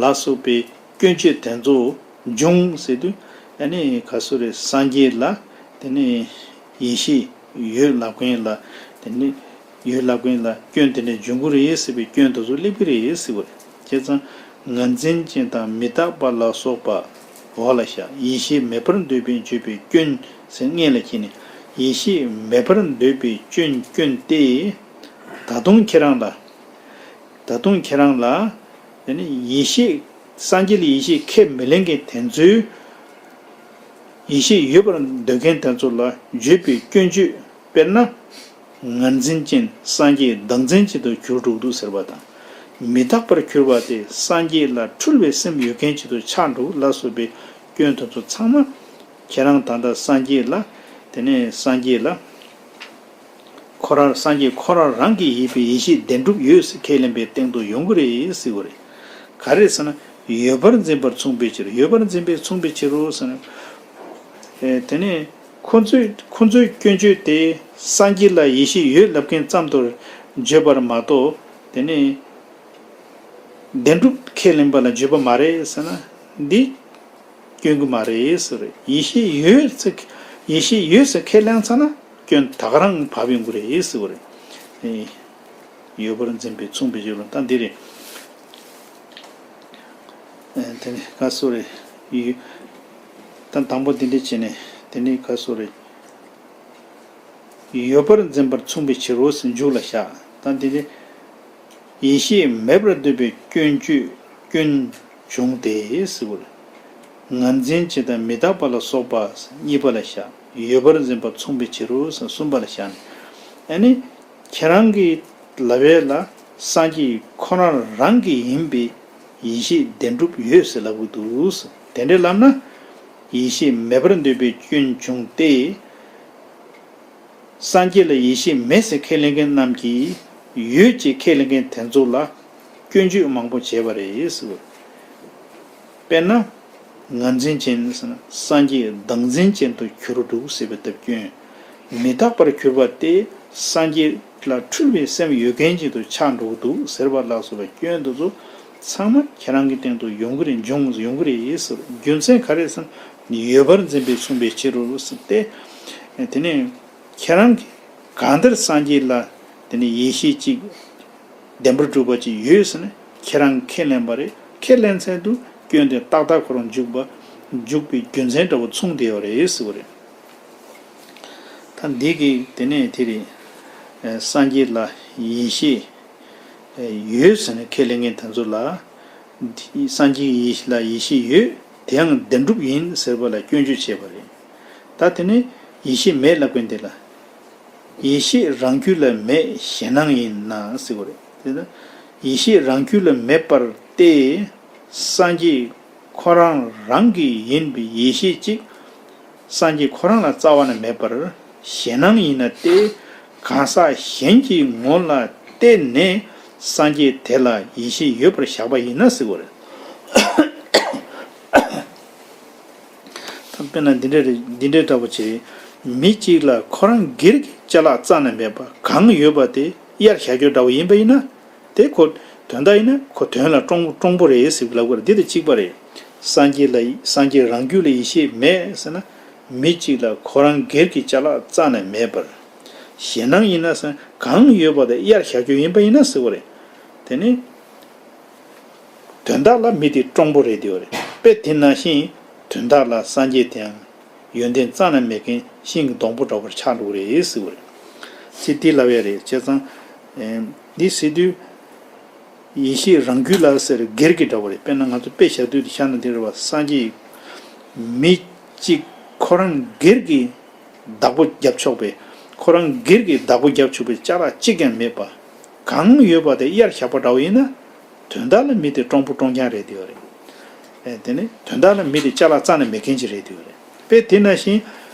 ལ་སོགས་པའི་སྐྱོན་བརྗོད་དེ་ཚོ་འབྱུང་ཟེར་དུས། ཨ་ནི་ག་སུ་རེད། སངས་རྒྱས་ལ་དེ་ནི་ཡེ་ཤེས་ཡོད་ལབ་མཁན་ལ་དེ་ནི། ཡོད་ལབ་མཁན་ལ་སྐྱོན་དེ་འདྲ་འབྱུང་གི་རེད་ཟེར་བའི་སྐྱོན་དེ་ཚོ་སླེབས་ཀྱི་རེད་ཟེར་བ་རེད། བྱས་ཙང་ངར་འཛིན་ཅན་དང་མི་རྟག་པ་ལ་སོགས་པ་འོག་ལ་བཞག་ཡེ་ཤེས་མེད་པར་འདོད་པས་བརྗོད་པའི་སྐྱོན་ཟེར་སྔོན་ལ་ཁྱེར་ནས་ཡེ་ཤེས་མེད་པར་འདོད་པའི་སྐྱོན་སྐྱོན་ཏེ། ད་དུང་ཁྱེད་རང་ལ། ད་དུང་ཁྱེད་རང་ལ། དེ་ནི་ཡེ་ཤེས་སངས་རྒྱས་ལ་ཡེ་ཤེས་ཁས་མི་ལེན་མཁན་དེ་ཚོས། ཡེ་ཤེས་ཡོད་པར་འདོད་མཁན་དེ་ཚོ་ལ་བརྗོད་པའི་སྐྱོན་བརྗོད། དཔེར་ན། ངར་འཛིན་ཅན་སངས་རྒྱས་བདག་འཛིན་ཅན་དུ་གྱུར་འགྲོ་གི་འདུག་ཟེར་བ་དང་། མི་རྟག་པར་གྱུར་པ་སྟེ་སངས་རྒྱས་ལ་འཁྲུལ་བའི་སེམས་ཡོད་མཁན་ཅིག་ཏུ་ཆགས་འགྲོ་ལ་སོགས་པའི་སྐྱོན་དེ་ཚོ་ཚང་མ། ཁྱེད་རང་ད་ལྟ་སངས་རྒྱས་ལ། དེ་ནས་སངས་རྒྱས་ལ། ཁོ་རང་སངས་རྒྱས་ཁོ་རང་རང་གི་ཡིན་པའི་ཡེ་ཤེས་བདེན་གྲུབ་ཡོད་ཟེར་ཁས་ལེན་པའི་སྟེང་དུ་ཡོང་གི་རེད་ཟེར་བ་རེད། ག་རེ་ཟེར་ན། ཡོད་པར་འཛིན་པར་མཚུངས་པའི་ཕྱིར། ཡོད་པར་འཛིན་པས་མཚུངས་པའི་ཕྱིར་རོ་ཟེར་ན། ཨེ་དེ་ནས། ཁོ་ཚོས་ཁོ་ཚོའི་སྐྱོན་བརྗོད་དེ་སངས་རྒྱས་ལ་ཡེ་ཤེས་ཡོད་ལབ་མཁན་ཙམ་དུ་བརྗོད་པར་མ་གཏོགས། དེ་ནས་བདེན་གྲུབ་ཁས་ལེན་པ་ལ་བརྗོད་པ་མ་རེད་ཟེར་ན། འདི་སྐྱོན་གྱི་མ་རེད་ཟེར། ཡེ་ཤེས་ཡོད་ཟེར། ཡེ་ཤེས་ཡོད་ཟེར་ཁས་ལེན་ཚར་ན་སྐྱོན་ད་ག་རང་བབས་ཡོང་གི་རེད་ཟེར་བ་རེད། ཨེ། ཡོད་པར་འཛིན་པས་མཚུངས་པའི་ཕྱིར་རོ། ད་འདི་རེད། ཨེ། དེ་ནས་ག་སོ་རེད། ཡོད། ད་དང་པོ་འདི་འདྲ་བྱས་ནས། དེ་ནས་ག་སོ་རེད། ཡོད་པར་འཛིན་པར་མཚུངས་པའི་ཕྱིར་རོ་ཟེར་མཇུག་ལ་བཞག། ད་འདི་ནི་ཡེ་ཤེས་མེད་པར་འདོད་པའི་སྐྱོན་བརྗོད། སྐྱོན་བྱུང་སྟེ་ཟེར་བ་རེད། ངར་འཛིན་བྱེད་དང་མི་རྟག་པ་ལ་སོགས་པ་གཉིས་པ་ལ་བཞག། ཡོད་པར་འཛིན་པར་མཚུངས་པའི་ཕྱིར་རོ་ཟེར་གསུམ་པ་ལ་བཞག་ནས། ཨ་ནི་ཁྱེད་རང་གིས་ལབ་ཡས་ལ་སངས་རྒྱས་ཁོ་རང་རང་གི་ཡིན་པའི་ཡེ་ཤེས་བདེན་གྲུབ་ཡོད་ཟེར་ལབ་ཀྱི་འདུག། དེ་འདྲ་ལབ་ན། ཡེ་ཤེས་མེད་པར་འདོད་པའི་སྐྱོན་བྱུང་སྟེ། སངས་རྒྱས་ལ་ཡེ་ཤེས་མེད་ཟེར་ཁས་ལེན་མཁན་རྣམས་ཀྱིས་ཡོད་ཅེས་ཁས་ལེན་མཁན་དེ་ཚོ་ལ་སྐྱོན་བརྗོད་མང་པོ་བྱས་པ་རེད་ཟེར། དཔེར་ན། ངར་འཛིན་ཅན་ཟེར་ན་སངས་རྒྱས་བདག་འཛིན་ཅན་དུ་གྱུར་འདུག་ཟེར་བའི་སྟབས་སྐྱོན། མི་རྟག་པར་གྱུར་པ་སྟེ་སངས་རྒྱས་ལ་འཁྲུལ་བའི་སེམས་ཡོད་མཁན་ཅིག་ཏུ་ཆགས་འགྲོ་གི་འདུག་ཟེར་བ་ལ་སོགས་པའི་སྐྱོན་དེ་ཚོ་ཚང་མ་ཁྱེད་རང་གི་སྟེང་དུ་ཡོང་གི་རེད། འབྱུང་ཡོང་གི་རེད་ཟེར། རྒྱུ་མཚན་ག་རེ་ཟེར་ན། ཡོད་པར་འཛིན་པས་མཚུངས་པའི་ཕྱིར་རོ་ཟེར་ཏེ། དེ་ནས་ཁྱེད་རང་གིས་གང་ལྟར་སངས་རྒྱས་ལ་དེ་ནས་ཡེ་ཤེས་གཅིག་བདེན་པར་གྲུབ་པ་ཅིག་ཡོད་ཟེར་ནས་ཁྱེད་རང་ཁས་ལེན་པ་རེད། ཁས་ལེན་ཚད་དུ་སྐྱོན་དེ་ཏག་ཏག་ཁོ་རང་འཇུག་པ། འཇུག་པའི་རྒྱུ་མཚན་འདྲ་བོ་མཚུངས་བསྡད་པ་རེད་ཟེར་བ་རེད། ད་འདི་གི་དེ་ནས་དེ་རེད། ཨ། སངས་རྒྱས་ལ་ཡེ་ཤེས་ཡོད་ཟེར་ནས་ཁས་ལེན་མཁན་དེ་ཚོ་ལ། སངས་རྒྱས་ཡེ་ཤེས་ལ་ཡེ་ཤེས་ཡོད། དེ་ཡང་བདེན་གྲུབ་ཡིན་ཟེར་བ་ལ་སྐྱོན་བརྗོད་བྱས་པ་རེད། ད་དེ་ནས་ཡེ་ཤེས་མེད་ལབ་མཁན་དེ་ལ། ཡེ་ཤེས་རང་རྒྱུད་ལ་མེད་ཞེན་སྣང་ཡིན་ན་ཟེར་བ་རེད། དེ་ལ་ཡེ་ཤེས་རང་རྒྱུད་ལ་མེད་པར་ཏེ། སངས་རྒྱས་ཁོ་རང་རང་གི་ཡིན་པའི་ཡེ་ཤེས་གཅིག། སངས་རྒྱས་ཁོ་རང་ལ་རྩ་བ་ནས་མེད་པར་ཞེན་སྣང་ཡིན་ན་སྟེ། གང་ཟག་གཞན་གྱི་ངོ་ལ་བལྟས་ནས་སངས་རྒྱས་དེ་ལ་ཡེ་ཤེས་ཡོད་པར་བཞག་པ་ཡིན་ན་ཟེར་བ་རེད། དཔེར་ན་འདི་འདྲ་རེད། འདི་འདྲའི་འདྲ་པོ་བྱས། མི་གཅིག་ལ་ཁོ་རང་སྒེར་གྱི་ཅ་ལག་རྩ་ནས་མེད་པ་གང་ཡོད་པ་དེ་གཡར་བཞག་རྒྱུ་འདྲ་བོ་ཡིན་པ་ཡིན་ན། དེ་ཁོ་དོན་དག་ཡིན་ན་ཁོ་དོན་ལ་སྤྲང་སྤྲང་པོ་རེད་ཟེར་ལབ་དགོས་རེད། འདི་དང་གཅིག་པ་རེད། སངས་རྒྱས་ལ་སངས་རྒྱས་རང་རྒྱུད་ལ་ཡེ་ཤེས་མེད་ཟེར་ན། མི་གཅིག་ལ་ཁོ་རང་སྒེར་གྱི་ཅ་ལག་རྩ་ནས་མེད་པར། ཞེད་སྣང་ཡིན་ན་ཟེར་ན་གང་ཡོད་པ་དེ་གཡར་བཞག་རྒྱུ་ཡིན་པ་ཡིན་ན་ཟེར་བ་རེད། དེ་ནི། དོན་དག་ལ་མི་དེ་སྤྲང་པོ་རེད་དེ་བ་རེད། དཔེ་དེ་ནང་བཞིན་དོན་དག་ལ་སངས་རྒྱས་དེའང་ཡོན་ཏན་རྩ་ནས་མེད་མཁན་ཤིང་གི་སྡོང་པོ་འདྲ་བོར་ཆགས་འགྲོ་གི་རེད་ཟེར་བ་རེད། ཚེ་འདི་ལབ་ཡ་རེད། བྱས་ཙང་། ཨེ། འདི་ཟེར་དུས། ཡེ་ཤེས་རང་རྒྱུད་ལ་ཟེར་སྒེར་གྱི་འདྲ་བོ་རེད། དཔེར་ན་ང་ཚོ་དཔེ་བཞག་དུས་དེ་ཤ་ན་དེ་རེད་བ། སངས་རྒྱས་མི་གཅིག་ཁོ་རང་སྒེར་གྱི་བདག་པོ་རྒྱབ་ཆོག་པའི། ཁོ་རང་སྒེར་གྱི་བདག་པོ་རྒྱབ་ཆོག་པའི་ཅ་ལག་གཅིག་ཀྱང་མེད་པ། གང་ཡོད་པ་དེ་གཡར་བཞག་པ་འདྲ་བོ་ཡིན་ན། དོན་དག་ལ་མི་དེ་སྤྲང་པོ་སྤྲང་རྐྱང་རེད་དེ་བ་རེད། ཨེ། དེ་ནི་དོན་དག་ལ་མི་དེ་ཅ་ལག་རྩ་ནས་མེད་མཁན་ཅིག་རེད་དེ་བ་རེད། དཔེ་དེ་ནང་བཞིན།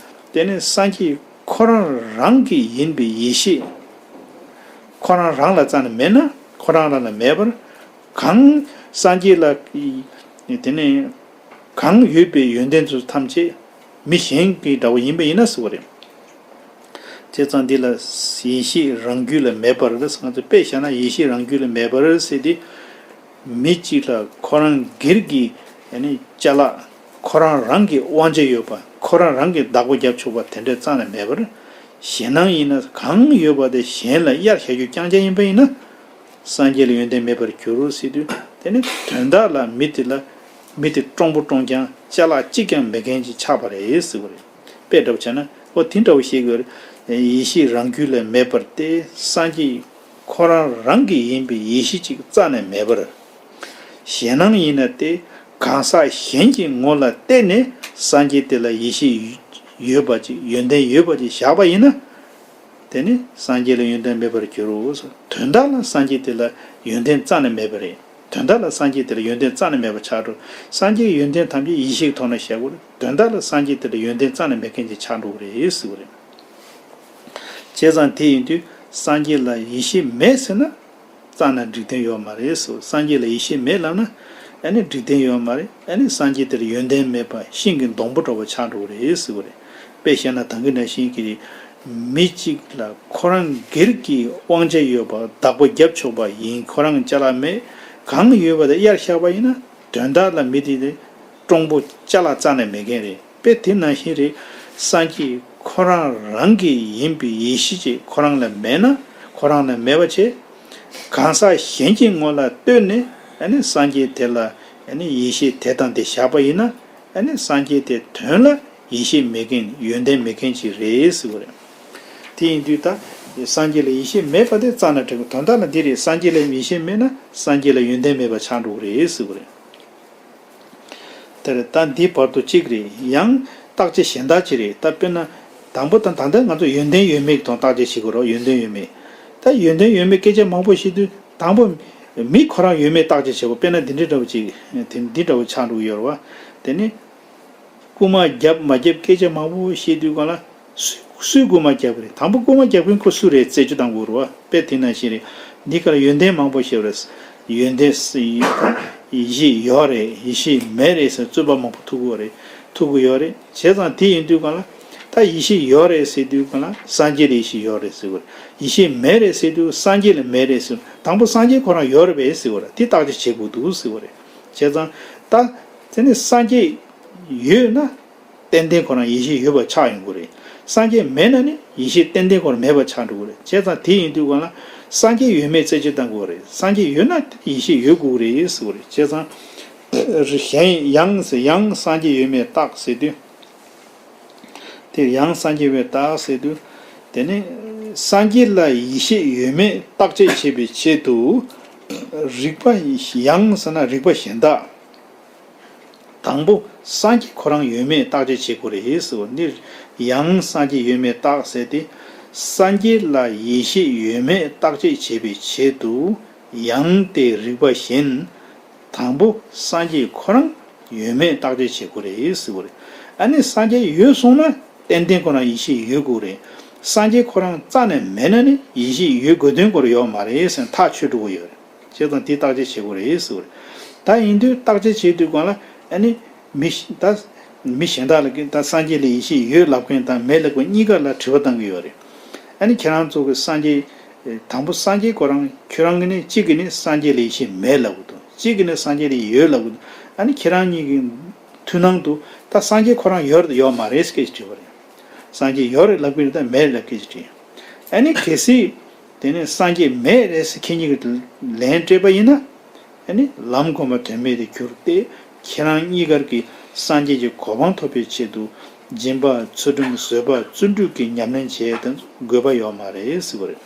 དེ་ནི་སངས་རྒྱས་ཁོ་རང་རང་གི་ཡིན་པའི་ཡེ་ཤེས། ཁོ་རང་རང་ལ་རྩ་ནས་མེད་ན་ཁོ་རང་རང་ལ་མེད་པར། གང་སངས་རྒྱས་ལ་དེ་ནི་གང་ཡོད་པའི་ཡོན་ཏན་ཚོ་ཐམས་ཅད་མི་གཞན་གྱི་འདྲ་བོ་ཡིན་པ་ཡིན་ན་ཟེར་བ་རེད། བྱས་ཙང་འདི་ལ་ཡེ་ཤེས་རང་རྒྱུད་ལ་མེད་པར་ཟེར། ང་ཚོ་དཔེ་བཞག་ན་ཡེ་ཤེས་རང་རྒྱུད་ལ་མེད་པར་ཟེར་དེ། མི་གཅིག་ལ་ཁོ་རང་སྒེར་གྱི་ཡ་ནི་ཅ་ལག་ཁོ་རང་རང་གི་དབང་ཆ་ཡོད་པ། ཁོ་རང་རང་གི་བདག་པོ་རྒྱབ་ཆོག་པ་དེ་འདྲ་རྩ་ནས་མེད་པར། ཞེད་སྣང་ཡིན་ན་གང་ཡོད་པ་དེ་གཞན་ལ་གཡར་བཞག་རྒྱུ་རྐྱང་རྐྱང་ཡིན་པ་ཡིན་ན། སངས་རྒྱས་ལ་ཡོན་ཏན་མེད་པར་འགྱུར་རོ་ཟེར་དུས། དེ་ནི་དོན་དག་ལ་མི་དེ་ལ་མི་དེ་སྤྲང་པོ་སྤྲང་རྐྱང་ཅ་ལག་གཅིག་ཀྱང་མེད་མཁན་ཅིག་ཆགས་པ་རེད་ཟེར་བ་རེད། དཔེ་འདྲ་བོ་བྱས་ན་འོ་དེ་འདྲ་བོ་ཤེས་དགོས་རེད། ཡེ་ཤེས་རང་རྒྱུད་ལ་མེད་པར་ཏེ། སངས་རྒྱས་ཁོ་རང་རང་གི་ཡིན་པའི་ཡེ་ཤེས་གཅིག་རྩ་ནས་མེད་པར། ཞེད་སྣང་ཡིན་ན་སྟེ། གང་ཟག་གཞན་གྱི་ངོ་ལ་བལྟས་ནས་སངས་རྒྱས་དེ་ལ་ཡེ་ཤེས་ཡོད་པ་ཅིག་ཡོན་ཏན་ཡོད་པ་ཅིག་བཞག་པ་ཡིན་ན། དེ་ནི་སངས་རྒྱས་ལ་ཡོན་ཏན་མེད་པར་འགྱུར་རོ། དོན་དག་ལ་སངས་རྒྱས་དེ་ལ་ཡོན་ཏན་རྩ་ནས་མེད་པ་རེད། དོན་དག་ལ་སངས་རྒྱས་དེ་ལ་ཡོན་ཏན་རྩ་ནས་མེད་པ་ཆགས་འགྲོ། སངས་རྒྱས་ཡོན་ཏན་ཐམས་ཅད་ཡེ་ཤེས་ཀྱི་ཐོག་ནས་བཤད་དགོས་རེད། དོན་དག་ལ་སངས་རྒྱས་དེ་ལ་ཡོན་ཏན་རྩ་ནས་མེད་མཁན་ཅིག་ཆགས་འགྲོ་གི་རེད་ཟེར་བ་རེད། བྱས་ཙང་དེ་ཡིན་དུས་སངས་རྒྱས་ལ་ཡེ་ཤེས་མེད་ཟེར་ན། རྩ་ནས་འགྲིག་དོན་ཡོད་མ་རེད་ཟེར། སངས་རྒྱས་ལ་ཡེ་ཤེས་མེད་ལབ་ན། ཨ་ནི་འགྲིག་དོན་ཡོད་མ་རེད། ཨ་ནི་སངས་རྒྱས་དེར་ཡོན་ཏན་མེད་པ་ཤིང་གི་སྡོང་པོ་འདྲ་བོ་ཆགས་འགྲོ་གི་རེད་ཟེར་བ་རེད། དཔེ་བཤད་ན་ད་གིན་ནང་བཞིན་གྱི་མི་གཅིག་ལ་ཁོ་རང་སྒེར་གྱི་དབང་ཆ་ཡོད་པ་བདག་པོ་རྒྱབ་ཆོག་པ་ཡིན། ཁོ་རང་ཅ་ལག་མེད། གང་ཡོད་པ་དེ་གཡར་བཞག་པ་ཡིན་ན་དོན་དག་ལ་མི་དེ་དེ་གྲོང་པོ་ཅ་ལག་རྩ་ནས་མེད་མཁན་རེད། དཔེ་དེ་ནང་བཞིན་རེད། སངས་རྒྱས་ཁོ་རང་རང་གི་ཡིན་པའི་ཡེ་ཤེས་ཅིག་ཁོ་རང་ལ་མེད་ན། ཁོ་རང་ལ་མེད་པ་བྱས། གང་ཟག་གཞན་གྱི་ངོ་ལ་ལྟོས་ནས་ཨ་ནི་སངས་རྒྱས་དེ་ལ་ཨ་ནི་ཡེ་ཤེས་དེ་དང་དེ་བཞག་པ་ཡིན་ན། ཨ་ནི་སངས་རྒྱས་དེ་དོན་ལ་ཡེ་ཤེས་མེད་མཁན། ཡོན་ཏན་མེད་མཁན་ཅིག་རེད་ཟེར་བ་རེད། དེ་ཡིན་དུས་ད་སངས་རྒྱས་ལ་ཡེ་ཤེས་མེད་པ་དེ་རྩ་ནས་འགྲིག་གི། དོན་དག་ལ་འདི་རེད། སངས་རྒྱས་ལ་ཡེ་ཤེས་མེད་ན་སངས་རྒྱས་ལ་ཡོན་ཏན་མེད་པ་ཆགས་འགྲོ་གི་རེད་ཟེར་བ་རེད། དེར་ད་འདི་བར་དུ་གཅིག་རེད། ཡང་བརྟག་དཔྱད་གཞན་དག་ཅིག་རེད། ད་དཔེར་ན་དང་པོ་དང་ད་ལྟ་ང་ཚོ་ཡོན་ཏན་ཡོད་མེད་ཀྱི་ཐོག་བརྟག་དཔྱད་བྱེད་དགོས་རེད། ཡོན་ཏན་ཡོད་མེད། ད་ཡོན་ཏན་ཡོད་མེད་སྐད་ཆ་མང་པོ་བཤད་དུས་དང་པོ་མི་ཁོ་རང་ཡོད་མེད་བརྟག་དཔྱད་བྱེད་དགོས། དཔེར་ན་འདི་འདྲ་འདྲ་བོ་ཅིག་དེ་འདི་འདྲ་བོ་ཆགས་འགྲོ་གི་ཡོད་རེད་བ། དེ་ནི་རྐུན་མ་བརྒྱབ་མ་བརྒྱབ་སྐད་ཆ་མང་པོ་བཤད་དུས་གང་ལ། སུས་སུས་རྐུན་མ་བརྒྱབ་ཀྱི་རེད། དང་པོ་རྐུན་མ་བརྒྱབ་མཁན་ཁོ་སུ་རེད་རྩད་གཅོད་གཏང་དགོས་རེད་བ། དཔེ་དེ་ནང་བཞིན་རེད། འདི་གར་ཡོན་ཏན་མང་པོ་བཤད་པ་རེད། ཡོན་ཏན་སུ་ཡིན། ཡེ་ཤེས་ཡོད་རེད། ཡེ་ཤེས་མེད་རེད་ཟེར་རྩོད་པ་མང་པོ་ཐུག་གི་ཡོད་རེད། ཐུག་གི་ཡོད་རེད། བྱས་ཙང་དེ་ཡིན་དུས་གང་ལ། ད་ཡེ་ཤེས་ཡོད་རེད་ཟེར་དུས་གང་ལ་སངས་རྒྱས་ལ་ཡེ་ཤེས་ཡོད་རེད་ཟེར་དགོས་རེད། ཡེ་ཤེས་མེད་རེད་ཟེར་དུས་སངས་རྒྱས་ལ་མེད་རེད་ཟེར། དང་པོ་སངས་རྒྱས་ཁོ་རང་ཡོད་རེད་པས་ཟེར་དགོས་རེད། དེ་བརྟག་དཔྱད་བྱེད་དགོས་འདུག་ཟེར་དགོས་རེད། བྱས་ཙང་ད་དེ་ནི་སངས་རྒྱས་ཡོད་ན། ཏན་ཏན་ཁོ་རང་ཡེ་ཤེས་ཡོད་པ་ཆགས་ཡོང་གི་རེད། སངས་རྒྱས་མེད་ན་ནི་ཡེ་ཤེས་ཏན་ཏན་ཁོ་རང་མེད་པ་ཆགས་འགྲོ་གི་རེད། བྱས་ཙང་དེ་ཡིན་དུས་གང་ལ་སངས་རྒྱས་ཡོད་མེད་རྩད་གཅོད་གཏང་དགོས་རེད། སངས་རྒྱས་ཡོད་ན་ཡེ་ཤེས་ཡོད་དགོས་རེད་ཟེར་བ་རེད། བྱས་ཙང་གཞན་ཡང་ཡང་སངས་རྒྱས་ཡོད་མེད་བརྟག་ཟེར་དུས། དེ་ཡང་སངས་རྒྱས་ཡོད་མེད་བརྟག་ཟེར་དུས། དེ་ནི་སངས་རྒྱས་ལ་ཡེ་ཤེས་ཡོད་མེད་བརྟག་དཔྱད་བྱེད་པའི་ཆེད་དུ། རིགས་པ་ཡང་ཟེར་ན་རིགས་པ་གཞན་དག་དང་པོ་སངས་རྒྱས་ཁོ་རང་ཡོད་མེད་བརྟག་དཔྱད་བྱེད་དགོས་རེད་ཟེར་བ་འདིར། ཡང་སངས་རྒྱས་ཡོད་མེད་བརྟག་ཟེར་ཏེ། སངས་རྒྱས་ལ་ཡེ་ཤེས་ཡོད་མེད་བརྟག་དཔྱད་བྱེད་པའི་ཆེད་དུ། ཡང་དེ་རིགས་པ་གཞན། དང་པོ་སངས་རྒྱས་ཁོ་རང་ཡོད་མེད་བརྟག་དཔྱད་བྱེད་དགོས་རེད་ཟེར་བ་རེད། ཨ་ནི་སངས་རྒྱས་ཡོད་སོང་ན་ཏན་ཏན་ཁོ་རང་ཡེ་ཤེས་ཡོད་དགོས་རེད། སངས་རྒྱས་ཁོ་རང་རྩ་ནས་མེད་ན་ནི་ཡེ་ཤེས་ཡོད་དགོས་དོན་ཁོ་རང་ཡོད་མ་རེད་ཟེར་ཐག་ཆོད་འགྲོ་གི་ཡོད་རེད། བྱས་ཙང་དེ་བརྟག་དཔྱད་བྱེད་དགོས་རེད་ཟེར་བ་རེད། ད་ཡིན་དུས་བརྟག་དཔྱད་བྱེད་དུས་སྒང་ལ་ཨ་ནི་མི་ཤ་ད་མི་གཞན་དག་ལ་ད་སངས་རྒྱས་ལ་ཡེ་ཤེས་ཡོད་ལབ་མཁན་དང་མེད་ལབ་མཁན་གཉིས་ཀ་ལ་དྲི་བ་བཏང་གི་ཡོད་རེད། ཨ་ནི་ཁྱེད་རང་ཚོ་གི་སངས་རྒྱས་དང་པོ་སངས་རྒྱས་ཁོ་རང་ཁྱོད་རང་གི་ནི་གཅིག་གི་ནི་སངས་རྒྱས་ལ་ཡེ་ཤེས་མེད་ལབ་གི་འདུག་གཅིག་གི་ནི་སངས་རྒྱས་ལ་ཡོད་ལབ་གི་འདུག་ཨ་ནི་ཁྱེད་རང་གཉིས་ཀྱི་མཐུན་སྣང་དུ་ད་སངས་རྒྱས་ཁོ་རང་ཡོད་རེད་ཡོད་མ་རེད་སྐད་ཅིག་དྲིས་པ་རེད། སངས་རྒྱས་ཡོད་རེད་ལབ་ཀྱི་རེད་ད་མེད་རེད་ལབ་སྐད་ཅིག་དྲིས། ཨ་ནི་གལ་སྲིད་དེ་ནས་སངས་རྒྱས་མེད་རེད་ཟེར་ཁྱེད་གཉིས་ཀྱིས་ལན་སྤྲད་པ་ཡིན་ན། ཨ་ནི་ལམ་གོམས་པ་དོན་མེད་དུ་གྱུར་ཏེ་ཁྱེད་རང་གཉིས་ཀར་གྱི་སངས་རྒྱས་ཀྱི་གོ་འཕང་ཐོབ་པའི་ཆེད་དུ་སྦྱིན་པ་ཚུལ་ཁྲིམས་བཟོད་པ་བརྩོན་འགྲུས་ཀྱི་ཉམས་ལེན་བྱས་དེ་ཚོ་དགོས་པ་ཡོད་མ་རེད་ཟེར་བ་རེད།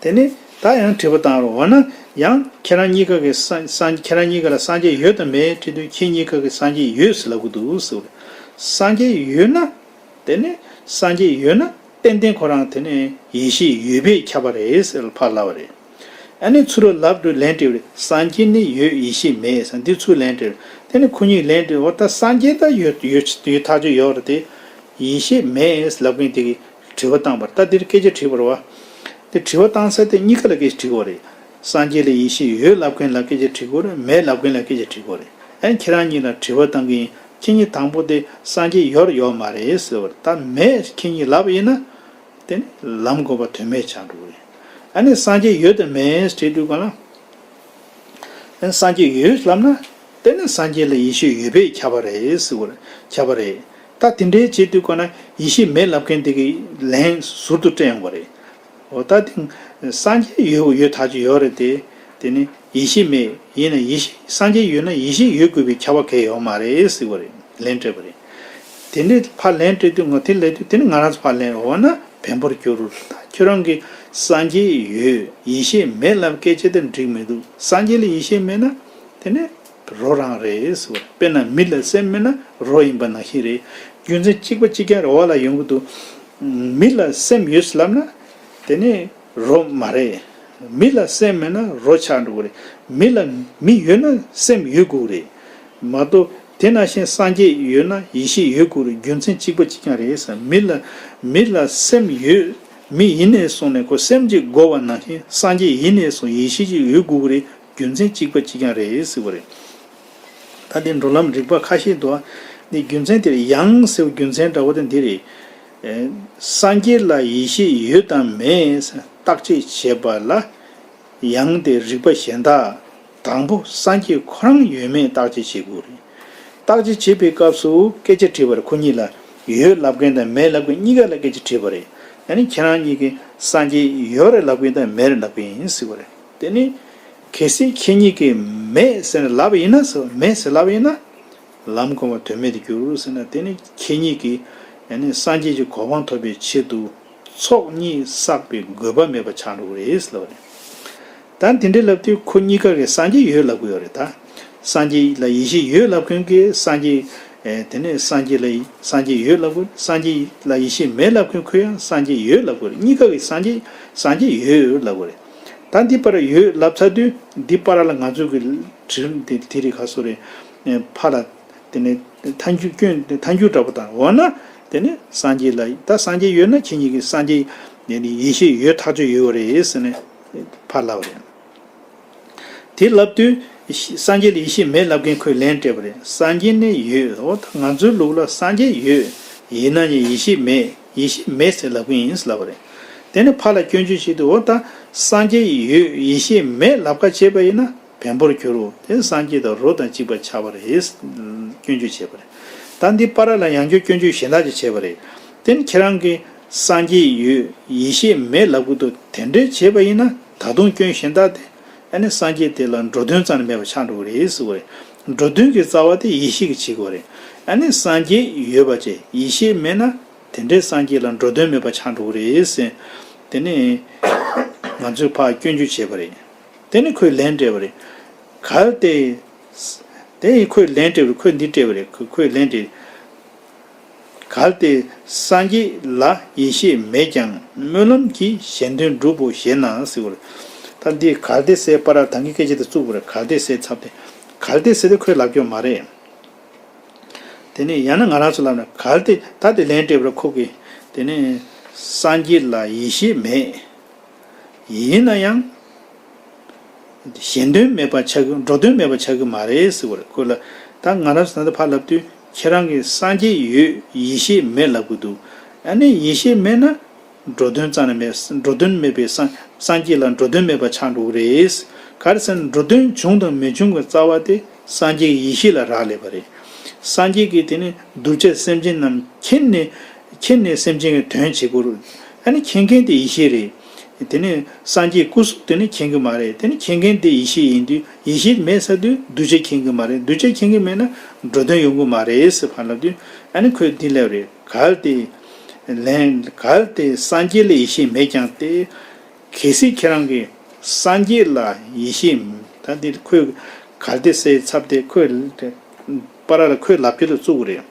དེ་ནས་ད་ཡང་དྲི་བ་བཏང་རོགས། འོ་ན་ཡང་ཁྱེད་རང་གཉིས་ཀ་གི་སངས་སངས་ཁྱེད་རང་གཉིས་ཀ་ལ་སངས་རྒྱས་ཡོད་དམ་མེད་དྲིས་དུས་ཁྱེད་གཉིས་ཀ་གི་སངས་རྒྱས་ཡོད་ཟེར་ལབ་གི་འདུག་ཟེར་བ་རེད། སངས་རྒྱས་ཡོད་ན། དེ་ནས་སངས་རྒྱས་ཡོད་ན་ཏན་ཏན་ཁོ་རང་དེ་ནས་ཡེ་ཤེས་ཡོད་པས་ཁྱབ་པ་རེད་ཟེར་ཕར་ལབ་པ་རེད། ཨ་ནི་ཚུར་ལབ་དུས་ལན་སྤྲད་པ་རེད། སངས་རྒྱས་ནི་ཡོད་ཡེ་ཤེས་མེད་ཟེར་འདི་ཚུར་ལན་སྤྲད་པ་རེད། དེ་ནས་ཁོ་གཉིས་ལན་སྤྲད། འོ་ད་སངས་རྒྱས་ད་ཡོད་ཡོད་ཡོད་ཐག་ཆོད་ཡོད་རེད་དེ། ཡེ་ཤེས་མེད་ལབ་མཁན་དེ་གིས་དྲི་བ་བཏང་པར་ད་འདིར་སྐད་ཆ་དྲིས་པ་རེད་བ། དེ་དྲི་བ་བཏང་ས་དེ་གཉིས་ཀ་ལ་སྐད་ཆ་དྲི་དགོས་རེད། སངས་རྒྱས་ལ་ཡེ་ཤེས་ཡོད་ལབ་མཁན་ལ་སྐད་ཆ་དྲི་དགོས་རེད། མེད་ལབ་མཁན་ལ་སྐད་ཆ་དྲི་དགོས་རེད། ཨ་ནི་ཁྱེད་རང་གཉིས་ལ་དྲི་བ་བཏང་གི་ཡིན། ཁྱེད་གཉིས་དང་པོ་དེ་སངས་རྒྱས་ཡོད་ཡོད་མ་རེད་ཟེར་བ་རེད། ད་མེད་ཁྱེད་གཉིས་ལབ་པ་ཡིན་ན། དེ་ནི་ལམ་གོམས་པ་དོན་མེད་ཆགས་འགྲོ་གི་རེད། ཨ་ནི་སངས་རྒྱས་ཡོད་དམ་མེད་དྲིས་དུས་གང་ལ། ཨ་ནི་སངས་རྒྱས་ཡོད་ལབ་ན། དེ་ནི་སངས་རྒྱས་ལ་ཡེ་ཤེས་ཡོད་པས་ཁྱབ་པ་རེད་ཟེར་བ་རེད། ཁྱབ་པ་རེད། ད་དེ་འདྲའི་བྱེད་དུས་གང་ལ་ཡེ་ཤེས་མེད་ལབ་མཁན་དེ་གི་ལན་ཟུར་དུ་སྤྲད་ཡོང་བ་རེད། འོ་ད་དེ་སངས་རྒྱས་ཡོད་ཡོད་ཐག་ཆོད་ཡོད་རེད་དེ། དེ་ནི་ཡེ་ཤེས་མེད་ཡིན་ན་ཡེ་ཤེས་སངས་རྒྱས་ཡོད་ན་ཡེ་ཤེས་ཡོད་དགོས་པའི་ཁྱབ་པ་གང་ཡང་ཡོད་མ་རེད་ཟེར་བ་རེད། ལན་སྤྲད་པ་རེད། དེ་འདྲའི་ཕར་ལན་སྤྲད་དུས་ངོ་དེ་ལབ་དུས་དེ་ནི་ང་རང་ཚོ་ཕར་ལན་འོ་ན་བེམ་པོར་གྱུར། ད་ཁྱོད་རང་གིས་སངས་རྒྱས་ཡོད་ཡེ་ཤེས་མེད་ལབ་སྐད་ཆ་དེ་འགྲིག་མི་འདུག་སངས་རྒྱས་ལ་ཡེ་ཤེས་མེད་ན་དེ་ནི་རོ་རང་རེད་ཟེར་བ་རེད། དཔེར་ན་མི་ལ་སེམས་མེད་ན་རོ་ཡིན་པ་ནང་བཞིན་རེད། རྒྱུ་མཚན་གཅིག་པ་གཅིག་རྐྱང་རེད། འོག་ལ་ཡོང་གི་འདུག་མི་ལ་སེམས་ཡོད་ལབ་ན། དེ་ནི་རོ་མ་རེད། མི་ལ་སེམས་མེད་ན་རོ་ཆགས་འགྲོ་གི་རེད། མི་ལ་མི་ཡོད་ན་སེམས་ཡོད་དགོས་རེད། མ་གཏོགས་དེ་ནང་བཞིན་སངས་རྒྱས་ཡོད་ན་ཡེ་ཤེས་ཡོད་དགོས་རེད། རྒྱུ་མཚན་གཅིག་པ་གཅིག་རྐྱང་རེད་ཟེར། མི་ལ་མི་ལ་སེམས་ཡོད། མི་ཡིན་ནས་བཟུང་ནས་ཁོ་སེམས་ཀྱིས་བསྒོ་བ་ནང་བཞིན་སངས་རྒྱས་ཡིན་ནས་བཟུང་ཡེ་ཤེས་ཀྱི་ཡོད་དགོས་ཀྱི་རེད། རྒྱུ་མཚན་གཅིག་པ་གཅིག་རྐྱང་རེད་ཟེར་བ་རེད། ད་དེ་འགྲོ་ལམ་རིགས་པ་ཁ་ཤས་འདུག་འདི་རྒྱུ་མཚན་དེར་ཡང་ཟེར་བའི་རྒྱུ་མཚན་འདྲ་བོ་དེ་འདི་རེད། ཨེ། སངས་རྒྱས་ལ་ཡེ་ཤེས་ཡོད་དམ་མེད་བརྟག་དཔྱད་བྱེད་པ་ལ། ཡང་དེ་རིགས་པ་གཞན་དག་དང་པོ་སངས་རྒྱས་ཁོ་རང་ཡོད་མེད་བརྟག་དཔྱད་བྱེད་དགོས་རེད། བརྟག་དཔྱད་བྱེད་པའི་སྐབས་སུ་སྐད་ཆ་དྲིས་པ་རེད། ཁོ་གཉིས་ལ་ཡོད་ལབ་མཁན་དང་མེད་ལབ་མཁན་གཉིས་ཀ་ལ་སྐད་ཆ་དྲིས་པ་རེད། ཨ་ནི་ཁྱེད་རང་གཉིས་ཀྱིས་སངས་རྒྱས་ཡོད་རེད་ལབ་མཁན་དང་མེད་རེད་ལབ་མཁན་ཡིན་ཟེར་བ་རེད། དེ་ནི་གལ་སྲིད་ཁྱེད་གཉིས་ཀྱིས་མེད་ཟེར་ནས་ལབ་པ་ཡིན་ན་ཟེར་བ། མེད་ཟེར་ལབ་པ་ཡིན་ན། ལམ་གོང་མ་དོན་མེད་དུ་འགྱུར་ཟེར་ན། དེ་ནི་ཁྱེད་གཉིས་ཀྱིས་ཡང་ནི་སངས་རྒྱས་ཀྱི་གོ་འཕང་ཐོབ་པའི་ཆེད་དུ་ཚོགས་གཉིས་བསགས་པའི་དགོས་པ་མེད་པ་ཆགས་འགྲོ་གི་རེད་ལབ་པ་རེད། ད་དེ་འདྲའི་ལབ་དུས་ཁོ་གཉིས་ཀ་གིས་སངས་རྒྱས་ཡོད་ལབ་གི་ཡོད་རེད་ད། སངས་རྒྱས་ལ་ཡེ་ཤེས་ཡོད་ལབ་མཁན་གྱིས་སངས་རྒྱས། ཨེ། དེ་ནས་སངས་རྒྱས་ལ་སངས་རྒྱས་ཡོད་ལབ་དགོས། སངས་རྒྱས་ལ་ཡེ་ཤེས་མེད་ལབ་མཁན་ཁོས་ཡང་སངས་རྒྱས་ཡོད་ལབ་དགོས་རེད། གཉིས་ཀ་གིས་སངས་རྒྱས་སངས་རྒྱས་ཡོད་ལབ་དགོས་རེད། ད་འདི་པར་ཡོད་ལབ་ཚར་དུས་འདི་པར་ལ་ང་ཚོ་གི་དྲི་དེ་དེ་རིགས་ག་སོ་རེད། ཨེ། ཕར་ལ། དེ་ནས་ཐལ་འགྱུར་སྐྱོན་ཐལ་འགྱུར་འདྲ་པོ་དང་། འོ་ན་དེ་ནས་སངས་རྒྱས་ལ། ད་སངས་རྒྱས་ཡོད་ན་ཁྱེད་གཉིས་ཀྱིས་སངས་རྒྱས་དེ་ནི་ཡེ་ཤེས་ཡོད་ཐག་ཆོད་ཡོད་རེད་ཟེར་ནས་ཕར་ལབ་པ་རེད། དེ་ལབ་དུས་སངས་རྒྱས་ལ་ཡེ་ཤེས་མེད་ལབ་མཁན་ཁོས་ལན་སྤྲད་པ་རེད། སངས་རྒྱས་ནི་ཡོད། འོ་ད་ང་ཚོའི་ལུགས་ལ་སངས་རྒྱས་ཡོད། ཡིན་ན་ཡང་ཡེ་ཤེས་མེད། ཡེ་ཤེས་མེད་ཟེར་ལབ་མཁན་ཡིན་ལབ་པ་རེད། དེ་ནས་ཕར་ལ་སྐྱོན་བརྗོད་བྱེད་དུས། འོ་ད་སངས་རྒྱས་ཡོད། ཡེ་ཤེས་མེད་ལབ་ཁ་བྱས་པ་ཡིན་ན། བེམ་པོར་གྱུར་རོ། དེ་སངས་རྒྱས་དང་རོ་དང་གཅིག་པ་ཆགས་པ་རེད། སྐྱོན་བརྗོད་བྱས་པ་རེད། ད་འདི་པར་ལ་ཡང་བསྐྱར་སྐྱོན་བརྗོད་གཞན་དག་ཅིག་བྱས་པ་རེད། དེ་ནི་ཁྱེད་རང་གིས་སངས་རྒྱས་ཡོད། ཡེ་ཤེས་མེད་ལབ་གི་འདུག། དེ་འདྲའི་བྱས་པ་ཡིན་ན་ད་དུང་སྐྱོན་གཞན་དག་དེ། ཨ་ནི་སངས་རྒྱས་དེ་ལ་འགྲོ་དོན་རྩ་ནས་མེད་པ་ཆགས་འགྲོ་གི་རེད་ཟེར་བ་རེད། འགྲོ་དོན་གྱི་རྩ་བ་དེ་ཡེ་ཤེས་ཀྱིས་བྱེད་དགོས་རེད། ཨ་ནི་སངས་རྒྱས་ཡོད་པ་བྱས། ཡེ་ཤེས་མེད་ན་དེ་འདྲའི་སངས་རྒྱས་ལ་འགྲོ་དོན་མེད་པ་ཆགས་འགྲོ་གི་རེད་ཟེར། དེ་ནི་ང་ཚོས་ཕར་སྐྱོན་བརྗོད་བྱས་པ་རེད། དེ་ནི་ཁོས་ལན་སྤྲད་པ་རེད། གལ་ཏེ། དེ་ཡིས་ཁོས་ལན་སྤྲད་པ་རེད། ཁོས་འདི་སྤྲད་པ་རེད། ཁོ་ཁོས་ལན་སྤྲད། གལ་ཏེ་སངས་རྒྱས་ལ་ཡེ་ཤེས་མེད་ཀྱང་སྨོན་ལམ་གྱིས་གཞན་དོན་འགྲུབ་བོ་ཞེ་ན་ཟེར་བ་རེད། ད་འདི་གལ་ཏེ་ཟེར་པར་ད་གིན་སྐད་ཆ་དེ་བཙུགས་པ་རེད། གལ་ཏེ་ཟེར་ཚར་དེ། གལ་ཏེ་ཟེར་དེ་ཁོས་ལབ་རྒྱུ་མ་རེད། དེ་ནས་ཡང་ན་ང་རང་ཚོ་ལབ་ན། གལ་ཏེ་ད་དེ་ལན་སྤྲད་པར་ཁོ་གིས། དེ་ནས་སངས་རྒྱས་ལ་ཡེ་ཤེས་མེད། ཡིན་ན་ཡང་གཞན་དོན་མེད་པ་ཆགས་ཀྱི། འགྲོ་དོན་མེད་པ་ཆགས་ཀྱི་མ་རེད་ཟེར་བ་རེད། ཁོ་ལ་ད་ང་རང་ཚོ་ད་ལྟ་ཕར་ལབ་དུས། ཁྱེད་རང་གིས་སངས་རྒྱས་ཡོད། ཡེ་ཤེས་མེད་ལབ་གི་འདུག། ཨ་ནི་ཡེ་ཤེས་མེད་ན་འགྲོ་དོན་རྩ་ནས་མེད། འགྲོ་དོན་མེད་པའི་སངས། སངས་རྒྱས་ལ་འགྲོ་དོན་མེད་པ་ཆགས་འགྲོ་གི་རེད། ག་རེ་ཟེར་ན་འགྲོ་དོན་བྱུང་དང་མི་འབྱུང་གི་རྩ་བ་དེ་སངས་རྒྱས་ཀྱི་ཡེ་ཤེས་ལ་རག་ལས་པ་རེད། སངས་རྒྱས་ཀྱིས་དེ་ནི་གདུལ་བྱ་སེམས་ཅན་རྣམས་མཁྱེན་ནས། མཁྱེན་ནས་སེམས་ཅན་གྱི་དོན་བྱེད་དགོས་རེད། ཨ་ནི་མཁྱེན་མཁན་དེ་ཡེ་ཤེས་རེད། དེ་ནི་སངས་རྒྱས་སྐུ་གཟུགས་དེ་ནི་མཁྱེན་གྱི་མ་རེད། དེ་ནི་མཁྱེན་མཁན་དེ་ཡེ་ཤེས་ཡིན་དུས། ཡེ་ཤེས་མེད་ཟེར་དུས་གདུལ་བྱ་མཁྱེན་གྱི་མ་རེད། གདུལ་བྱ་མཁྱེན་གྱི་མེད་ན་འགྲོ་དོན་ཡོང་གི་མ་རེད་ཟེར་ཕར་ལབ་དུས། ཨ་ནི་ཁོས་འདི་ལབ་རེད། གལ་ཏེ། ལན། གལ་ཏེ་སངས་རྒྱས་ལ་ཡེ་ཤེས་མེད་ཀྱང་སྟེ། གལ་སྲིད་ཁྱེད་རང་གིས་སངས་རྒྱས་ལ་ཡེ་ཤེས། ད་འདི་ཁོས་གལ་ཏེ་ཟེར་ཚར་དེ་ཁོས་པར་ལ་ཁོས་ལབ་རྒྱུ་དེ་བཙུགས་རེད།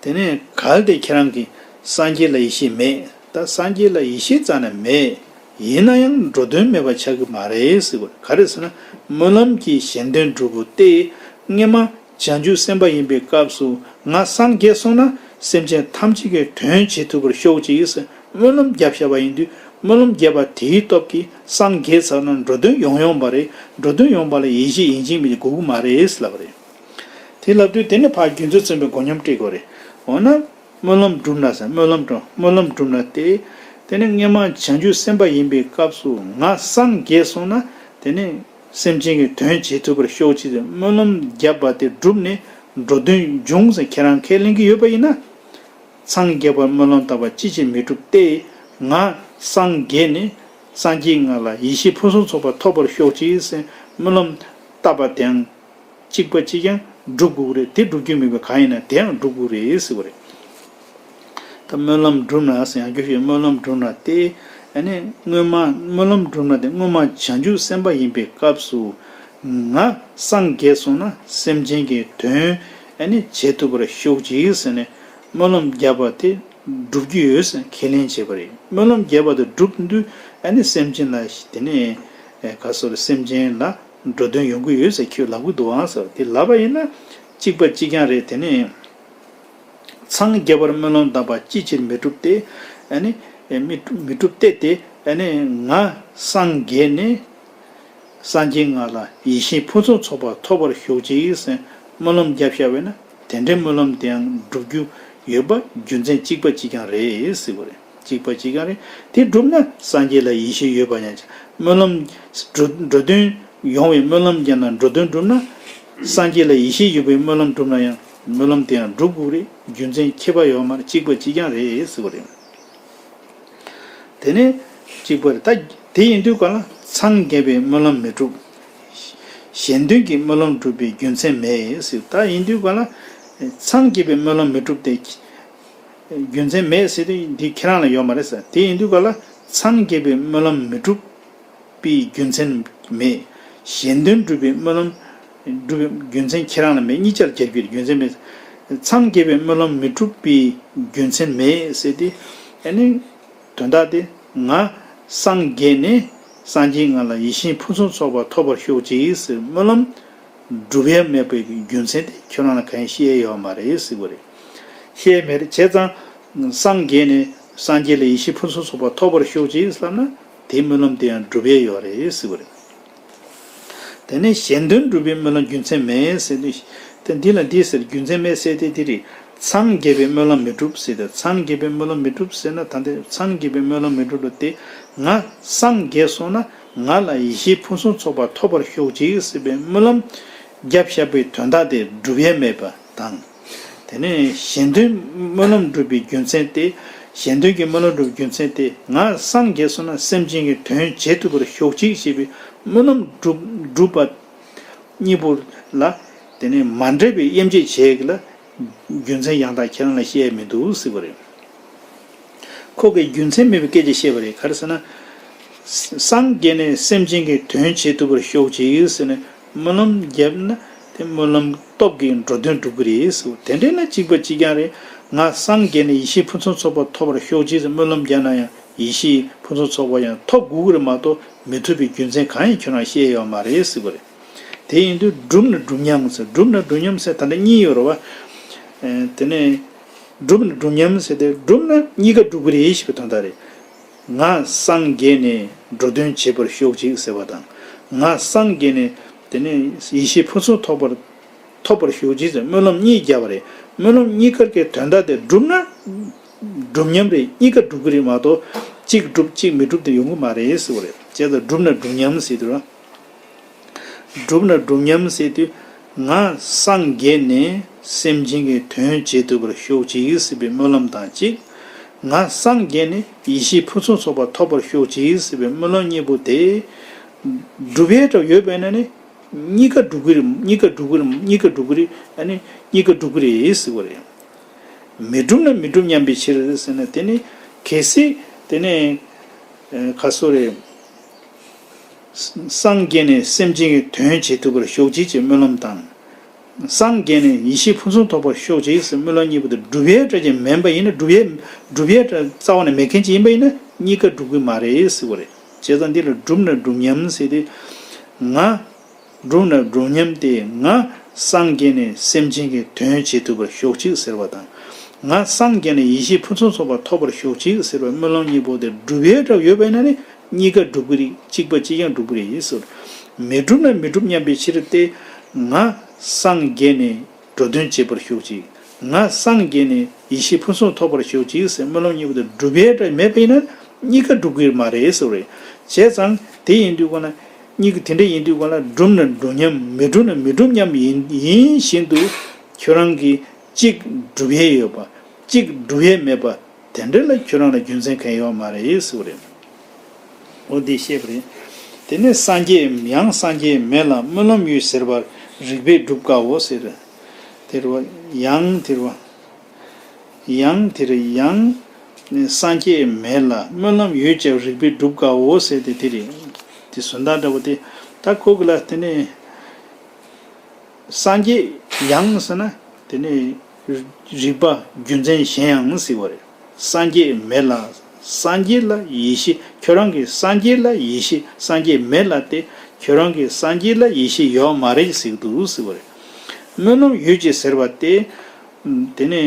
དེ་ནས་གལ་ཏེ་ཁྱེད་རང་གིས་སངས་རྒྱས་ལ་ཡེ་ཤེས་མེད། ད་སངས་རྒྱས་ལ་ཡེ་ཤེས་རྩ་ནས་མེད། ཡིན་ན་ཡང་འགྲོ་དོན་མེད་པ་ཆགས་ཀྱི་མ་རེད་ཟེར་བ། ག་རེ་ཟེར་ན། སྨོན་ལམ་གྱིས་གཞན་དོན་འགྲུབ་བོ་སྟེ། སྔོན་མ་བྱང་ཆུབ་སེམས་དཔའ་ཡིན་པའི་སྐབས་སུ་ང་སངས་རྒྱས་སོང་ན་སེམས་ཅན་ཐམས་ཅད་ཀྱི་དོན་བྱེད་ཐུབ་པར་ཤོག་ཅིག་ཟེར་སྨོན་ལམ་བརྒྱབ་བཞག་པ་ཡིན་དུས། སྨོན་ལམ་བརྒྱབ་པ་དེའི་སྟོབས་ཀྱིས་སངས་རྒྱས་ཚར་ན་འགྲོ་དོན་ཡོང་ཡོང་བ་རེད། འགྲོ་དོན་ཡོང་བ་ལ་ཡེ་ཤེས་ཡིན་གཅིག་མིན་གཅིག་དགོས་ཀྱི་མ་རེད་ཟེར་ལབ་པ་རེད། དེ་ལབ་དུས་དེ་ནི་ཕར་རྒྱུ་མཚན་མཚོན་པའི་མགོ་སྙོམས་སྤྲད་དགོས་རེད། འོ་ན། སྨོན་ལམ་བསྒྲུབ་ན་ཟེར། སྨོན་ལམ་བསྒྲུབ། སྨོན་ལམ་བསྒྲུབ་ན་སྟེ། དེ་ནི་སྔོན་མ་བྱང་ཆུབ་སེམས་དཔའ་ཡིན་པའི་སྐབས་སུ་ང་སངས་རྒྱས་སོང་ན་དེ་ནི་སེམས་ཅན་གྱི་དོན་བྱེད་ཐུབ་པར་ཤོག་ཅིག་ཟེར་སྨོན་ལམ་བརྒྱབ་པ་དེ་བསྒྲུབས་ནས་འགྲོ་དོན་འབྱུང་ཟེར་ཁྱེད་རང་ཁས་ལེན་གྱི་ཡོད་པ་ཡིན་ན། སངས་རྒྱས་པར་སྨོན་ལམ་བཏབ་པ་ཅི་ཕྱིར་མི་འགྲུབ་སྟེ། ང་སངས་རྒྱས་ནས་སངས་རྒྱས་ང་ལ་ཡེ་ཤེས་ཕུན་སུམ་ཚོགས་པ་ཐོབ་པར་ཤོག་ཅིག་ཟེར་སྨོན་ལམ་བཏབ་པ་དེའང་གཅིག་པ་གཅིག་རྐྱང་སྒྲུབ་དགོས་ཀྱི་རེད། དེ་སྒྲུབ་རྒྱུ་མེད་པའི་གང་ཡིན་ན་དེའང་སྒྲུབ་དགོས་རེད་ཟེར་བ་རེད། ད་སྨོན་ལམ་བསྒྲུབ་ན་ཟེར་ཡང་བསྐྱར་ཞུས། སྨོན་ལམ་བསྒྲུབ་ན་སྟེ། ཨ་ནི་སྔོན་མ་སྨོན་ལམ་བསྒྲུབ་ན་སྟེ། སྔོན་མ་བྱང་ཆུབ་སེམས་དཔའ་ཡིན་པའི་སྐབས་སུ་ང་སངས་རྒྱས་སོང་ན་སེམས་ཅན་གྱི་དོན་ཨ་ནི་བྱེད་ཐུབ་པར་ཤོག་ཅིག་ཟེར་ནས་སྨོན་ལམ་བརྒྱབ་པ་དེ་སྒྲུབ་རྒྱུ་ཡོད་ཟེར་ཁས་ལེན་བྱས་པ་རེད། སྨོན་ལམ་བརྒྱབ་པ་དེ་སྒྲུབ་དུས་ཨ་ནི་སེམས་ཅན་ལ་དེ་ནས་ག་སོ་རེ། སེམས་ཅན་ལ་འགྲོ་དོན་ཡོང་གི་ཡོད་ཟེར་ཁྱོད་ལབ་གི་འདུག་ཨང་ཟེར། དེ་ལབ་པ་ཡིན་ན་གཅིག་པ་གཅིག་རྐྱང་རེད། དེ་ནས། སངས་རྒྱས་པར་སྨོན་ལམ་བཏབ་པ་ཅི་ཕྱིར་མི་འགྲུབ་སྟེ། ཨ་ནི་མི་མི་འགྲུབ་སྟེ་སྟེ། ཨ་ནི་ང་སངས་རྒྱས་ནས་སངས་རྒྱས་ང་ལ་ཡེ་ཤེས་ཕུན་སུམ་ཚོགས་པ་ཐོབ་པར་ཤོག་ཅིག་ཟེར་སྨོན་ལམ་བརྒྱབ་བཞག་པས་ན་ དེ་འདྲའི་སྨོན་ལམ་དེའང་འགྲུབ་རྒྱུ་ཡོད་པ་རྒྱུ་མཚན་གཅིག་པ་གཅིག་རྐྱང་རེད་ཟེར་བ་རེད། གཅིག་པ་གཅིག་རྐྱང་རེད། དེ་འགྲུབ་ན་སངས་རྒྱས་ལ་ཡེ་ཤེས་ཡོད་པ་ཡང་ཆ་སྨོན་ལམ་འགྲོ་འགྲོ་དོན་ཡོང་བའི་སྨོན་ལམ་བརྒྱབ་ན་འགྲོ་དོན་འགྲུབ་ན། སངས་རྒྱས་ལ་ཡེ་ཤེས་ཡོད་པའི་སྨོན་ལམ་འགྲུབ་ན་ཡང་སྨོན་ལམ་དེ་ཡང་འགྲུབ་དགོས་རེད། རྒྱུ་མཚན་ཁྱད་པར་ཡོད་མ་རེད། གཅིག་པ་གཅིག་རྐྱང་རེད་ཟེར་བ་རེད། དེ་ནས་གཅིག་པ་རེད། ད་དེ་ཡིན་དུས་ག་ལ་སངས་རྒྱས་པའི་སྨོན་ལམ་མི་འགྲུབ། གཞན་དོན་གྱི་སྨོན་ལམ་འགྲུབ་པའི་རྒྱུ་མཚན་མེད་ཟེར། ད་ཡིན་དུས་ག་ལ་སངས་རྒྱས་པའི་སྨོན་ལམ་མི་འགྲུབ་སྟེ། རྒྱུ་མཚན་མེད་ཟེར་དུས་འདི་ཁྱེད་རང་ལ་ཡོད་མ་རེད་ཟེར། དེ་ཡིན་དུས་ག་ལ་སངས་རྒྱས་པའི་སྨོན་ལམ་མི་འགྲུབ་པའི་རྒྱུ་མཚན་མེད། གཞན་དོན་འགྲུབ་པའི་སྨོན་ལམ་འགྲུབ་པའི་རྒྱུ་མཚན་ཁྱེད་རང་ལ་མེད། གཉིས་ཆར་རྒྱབ་རྒྱུའི་རྒྱུ་མཚན་མེད། སངས་རྒྱས་པའི་སྨོན་ལམ་མི་འགྲུབ་པའི་རྒྱུ་མཚན་མེད་ཟེར་ཏེ། ཨ་ནི་དོན་དག་དེ་ང་སངས་རྒྱས་ནས་སངས་རྒྱས་ང་ལ་ཡེ་ཤེས་ཕུན་སུམ་ཚོགས་པ་ཐོབ་པར་ཤོག་ཅིག་ཟེར་སྨོན་ལམ་སྒྲུབ་ཡས་མེད་པའི་རྒྱུ་མཚན་དེ་ཁྱོད་རང་ལ་གང་ཡང་བཤད་ཡས་ཡོད་མ་རེད་ཟེར་བ་རེད། བཤད་ཡས་མེད་རེད། བྱས་ཙང་སངས་རྒྱས་ནས་སངས་རྒྱས་ལ་ཡེ་ཤེས་ཕུན་སུམ་ཚོགས་པ་ཐོབ་པར་ཤོག་ཅིག་བསམ་ན་དེའི་སྨོན་ལམ་དེ་ཡང་འགྲུབ་ཡས་ཡོད་རེད་ཟེར་བ་རེད། དེ་ནས་གཞན་དོན་འགྲུབ་པའི་སྨོན་ལམ་རྒྱུ་མཚན་མེད་ཟེར་དུས། དེ་འདི་ལ་འདི་ཟེར་རྒྱུ་མཚན་མེད་ཟེར་དེ་འདི་རེད། སངས་རྒྱས་པའི་སྨོན་ལམ་མི་འགྲུབ་ཟེར་ཏེ། སངས་རྒྱས་པའི་སྨོན་ལམ་མི་འགྲུབ་ཟེར་ན་ད་ལྟ་སངས་རྒྱས་པའི་སྨོན་ལམ་མི་འགྲུབ་ལ་དེ་ང་སངས་རྒྱས་སོང་ན་ང་ལ་ཡེ་ཤེས་ཕུན་སུམ་ཚོགས་པ་ཐོབ་པར་ཤོག་ཅིག་ཟེར་བའི་སྨོན་ལམ་བརྒྱབ་བཞག་པའི་དོན་དག་དེ་འགྲུབ་ཡས་མེད་པ་དང་། དེ་ནས་གཞན་དོན་སྨོན་ལམ་འགྲུབ་པའི་རྒྱུ་མཚན་དེ། གཞན་དོན་གྱི་སྨོན་ལམ་འགྲུབ་པའི་རྒྱུ་མཚན་དེ་ང་སངས་རྒྱས་སོང་ན་སེམས་ཅན་གྱི་དོན་བྱེད་ཐུབ་པར་ཤོག་ཅིག་ཞེས་པའི་སྨོན་ལམ་འགྲུབ་འགྲུབ་པ་གཉིས་པོ་ལ་དེ་ནས་མ་འདྲེས་པའི་དབྱེ་འབྱེད་བྱེད་ཀྱི་ལ་རྒྱུ་མཚན་ཡང་དག་ཁྱེད་རང་ལ་བཤད་ཡས་མི་འདུག་ཟེར་བ་རེད། ཁོ་གིས་རྒྱུ་མཚན་མེད་པའི་སྐད་ཆ་བཤད་པ་རེད། ག་རེ་ཟེར་ན། སངས་རྒྱས་ནས་སེམས་ཅན་གྱི་དོན་བྱེད་ཐུབ་པར་ཤོག་ཅིག་ཟེར་ནས་སྨོན་ལམ་བརྒྱབ་ན་དེ་སྨོན་ལམ་སྟོབས་ཀྱིས་འགྲོ་དོན་འགྲུབ་ཀྱི་རེད་ཟེར། དེ་འདྲས་ན་གཅིག་པ་གཅིག་རྐྱང་རེད། ང་སངས་རྒྱས་ནས་ཡེ་ཤེས་ཕུན་སུམ་ཚོགས་པ་ཐོབ་པར་ཤོག་ཅིག་ཟེར་སྨོན་ལམ་བརྒྱབ་ན་ཡང་ཡེ་ཤེས་ཕུན་སུམ་ཚོགས་པ་ཡང་ཐོབ་དགོས་ཀྱི་རེད་མ་གཏོགས་མི་ཐུབ་པའི་རྒྱུ་མཚན་གང་ཡང་ཁྱོད་རང་བཤད་ཡོད་མ་རེད་ཟེར་བ་རེད། དེ་ཡིན་དུས་སྒྲུབ་ན་སྒྲུབ་སྙམ་ཟེར། སྒྲུབ་ན་སྒྲུབ་སྙམ་ཟེར་ད་ལྟ་གཉིས་ཡོད་རེད་བ། ཨེ། དེ་ནས་སྒྲུབ་ན་སྒྲུབ་སྙམ་ཟེར་ཏེ་སྒྲུབ་ན་གཉིས་ཀ་འགྲུབ་ཀྱི་རེད་ཞེས་པའི་དོན་དག་རེད། ང་སངས་རྒྱས་ནས་འགྲོ་དོན་བྱེད་པར་ཤོག་ཅིག་ཟེར་བ་དང་། ང་སངས་རྒྱས་ནས་དེ་ནས་ཡེ་ཤེས་ཕུན་སུམ་ཐོབ་པར་ཐོབ་པར་ཤོག་ཅིག་ཟེར་སྨོན་ལམ་གཉིས་བརྒྱབ་པ་རེད། སྨོན་ལམ་གཉིས་ཀར་གྱི་དོན་དག་དེ་སྒྲུབ་ན་སྒྲུབ་སྙམ་རེད། གཉིས་ཀ་འགྲུབ་ཀྱི་རེད་མ་གཏོགས་གཅིག་སྒྲུབ་གཅིག་མི་སྒྲུབ་དེ་ཡོང་གི་མ་རེད་ཟེར་བ་རེད། བྱས་ཙང་སྒྲུབ་ན་སྒྲུབ་སྙམ་ཟེར་དུས་ར། སྒྲུབ་ན་སྒྲུབ་སྙམ་ཟེར་དུས། ང་སངས་རྒྱས་ནས་སེམས་ཅན་གྱི་དོན་བྱེད་ཐུབ་པར་ཤོག་ཅིག་ཟེར་བའི་སྨོན་ལམ་དང་གཅིག་ང་སངས་རྒྱས་ནས་ཡེ་ཤེས་ཕུན་སུམ་ཚོགས་པ་ཐོབ་པར་ཤོག་ཅིག་ཟེར་བའི་སྨོན་ལམ་གཉིས་པོ་དེ། སྒྲུབ་ཡས་འདྲ་ཡོད་པས་ན་ནི། གཉིས་ཀ་སྒྲུབ་ཀྱི་རེད། གཉིས་ཀ་སྒྲུབ་ཀྱི་རེད། གཉིས་ཀ་སྒྲུབ་ཀྱི་རེད། ཨ་ནི་གཉིས་ཀ་སྒྲུབ་ཀྱི་རེད་ཟེར་བ་རེད། མི་སྒྲུབ་ན་མི་སྒྲུབ་སྙམ་པའི་ཕྱིར་ཟེར་ན་དེ་ནི་གལ་སྲིད་དེ་ནས་ཁ་སོ་རེད། སངས་རྒྱས་ནས་སེམས་ཅན་གྱི་དོན་བྱེད་ཐུབ་པར་ཤོག་ཅིག་ཅེས་སྨོན་ལམ་དང་། སངས་རྒྱས་ནས་ཡེ་ཤེས་ཕུན་སུམ་ཐོབ་པར་ཤོག་ཅིག་ཟེར་སྨོན་ལམ་གཉིས་པོ་དེ་སྒྲུབ་ཡས་འདྲ་ཅིག་མིན་པ་ཡིན་ན། སྒྲུབ་ཡས་སྒྲུབ་ཡས་འདྲ་རྩ་བ་ནས་མེད་མཁན་ཅིག་ཡིན་པ་ཡིན་ན་གཉིས་ཀ་སྒྲུབ་ཀྱི་མ་རེད་ཟེར་བ་རེད། བྱས་ཙང་འདི་ལ་སྒྲུབ་ན་སྒྲུབ་སྙམ་ཟེར་ཏེ། ང་སྒྲུབ་ན་སྒྲུབ་སྙམ་སྟེ། ང་སངས་རྒྱས་ནས་སེམས་ཅན་གྱི་དོན་བྱེད་ཐུབ་པར་ཤོག་ཅིག་ཟེར་བ་དང་། ང་སངས་རྒྱས་ནས་ཡེ་ཤེས་ཕུན་སུམ་ཚོགས་པ་ཐོབ་པར་ཤོག་ཅིག་ཟེར་བའི་སྨོན་ལམ་གཉིས་པོ་དེ་སྒྲུབ་ཡས་འདྲ་ཡོད་པས་ན་ནི་གཉིས་ཀ་འགྲུབ་ཀྱི་རེད། གཅིག་པ་གཅིག་རྐྱང་འགྲུབ་ཀྱི་རེད་ཟེར། མི་སྒྲུབ་ན་མི་སྒྲུབ་སྙམ་པའི་ཕྱིར་ཏེ། ང་སངས་རྒྱས་ནས་འགྲོ་དོན་བྱེད་པར་ཤོག་ཅིག་ང་སངས་རྒྱས་ནས་ཡེ་ཤེས་ཕུན་སུམ་ཐོབ་པར་ཤོག་ཅིག་ཟེར་སྨོན་ལམ་གཉིས་པོ་དེ་སྒྲུབ་ཡས་འདྲ་མེད་པ་ཡིན་ན་གཉིས་ཀ་འགྲུབ་ཀྱི་མ་རེད་ཟེར་བ་རེད། བྱས་ཙང་དེ་ཡིན་དུས་གོ་ན། གཉིས་ཀ་དེ་འདྲ་ཡིན་དུས་གོ་ན་སྒྲུབ་ན་སྒྲུབ་སྙམ། མི་སྒྲུབ་ན་མི་སྒྲུབ་སྙམ་ཡིན་ཡིན་བཞིན་དུ་ཁྱོད་རང་གིས་གཅིག་སྒྲུབ་ཡས་ཡོད་པ། གཅིག་སྒྲུབ་ཡས་མེད་པ། དེ་འདྲ་ལ་ཁྱོད་རང་ལ་རྒྱུ་མཚན་གང་ཡོད་མ་རེད་ཟེར་བ་རེད། འོ་འདི་བཤད་པ་རེད། དེ་ནས་སངས་རྒྱས་ཡང་སངས་རྒྱས་མེད་ལ་སྨོན་ལམ་ཡོད་ཟེར་བར་རིགས་པས་སྒྲུབ་དཀའོ་ཟེར། དེ་རུ་ཡང་དེ་རུ་ཡང་དེ་རུ་ཡང་སངས་རྒྱས་མེད་ལ་སྨོན་ལམ་ཡོད་ཀྱང་རིགས་པས་སྒྲུབ་དཀའོ་ཟེར་ཏེ་དེ་རེད། དེ་བཟོ་ལྟ་འདྲ་པོ་དེ་ད་ཁོ་གི་ལ་དེ་ནས། སངས་རྒྱས་ཡང་ཟེར་ན་དེ་ནི་རིགས་པ་རྒྱུ་མཚན་གཞན་ཡང་ཟེར་བ་རེད། སངས་རྒྱས་མེད་ལ། སངས་རྒྱས་ལ་ཡེ་ཤེས། ཁྱོད་རང་གིས་སངས་རྒྱས་ལ་ཡེ་ཤེས། སངས་རྒྱས་མེད་ལ་སྟེ། ཁྱོད་རང་གིས་སངས་རྒྱས་ལ་ཡེ་ཤེས་ཡོད་མ་རེད་ཟེར་གྱི་འདུག་ཟེར་བ་རེད། སྨོན་ལམ་ཡོད་ཅེས་ཟེར་བ་སྟེ། དེ་ནི་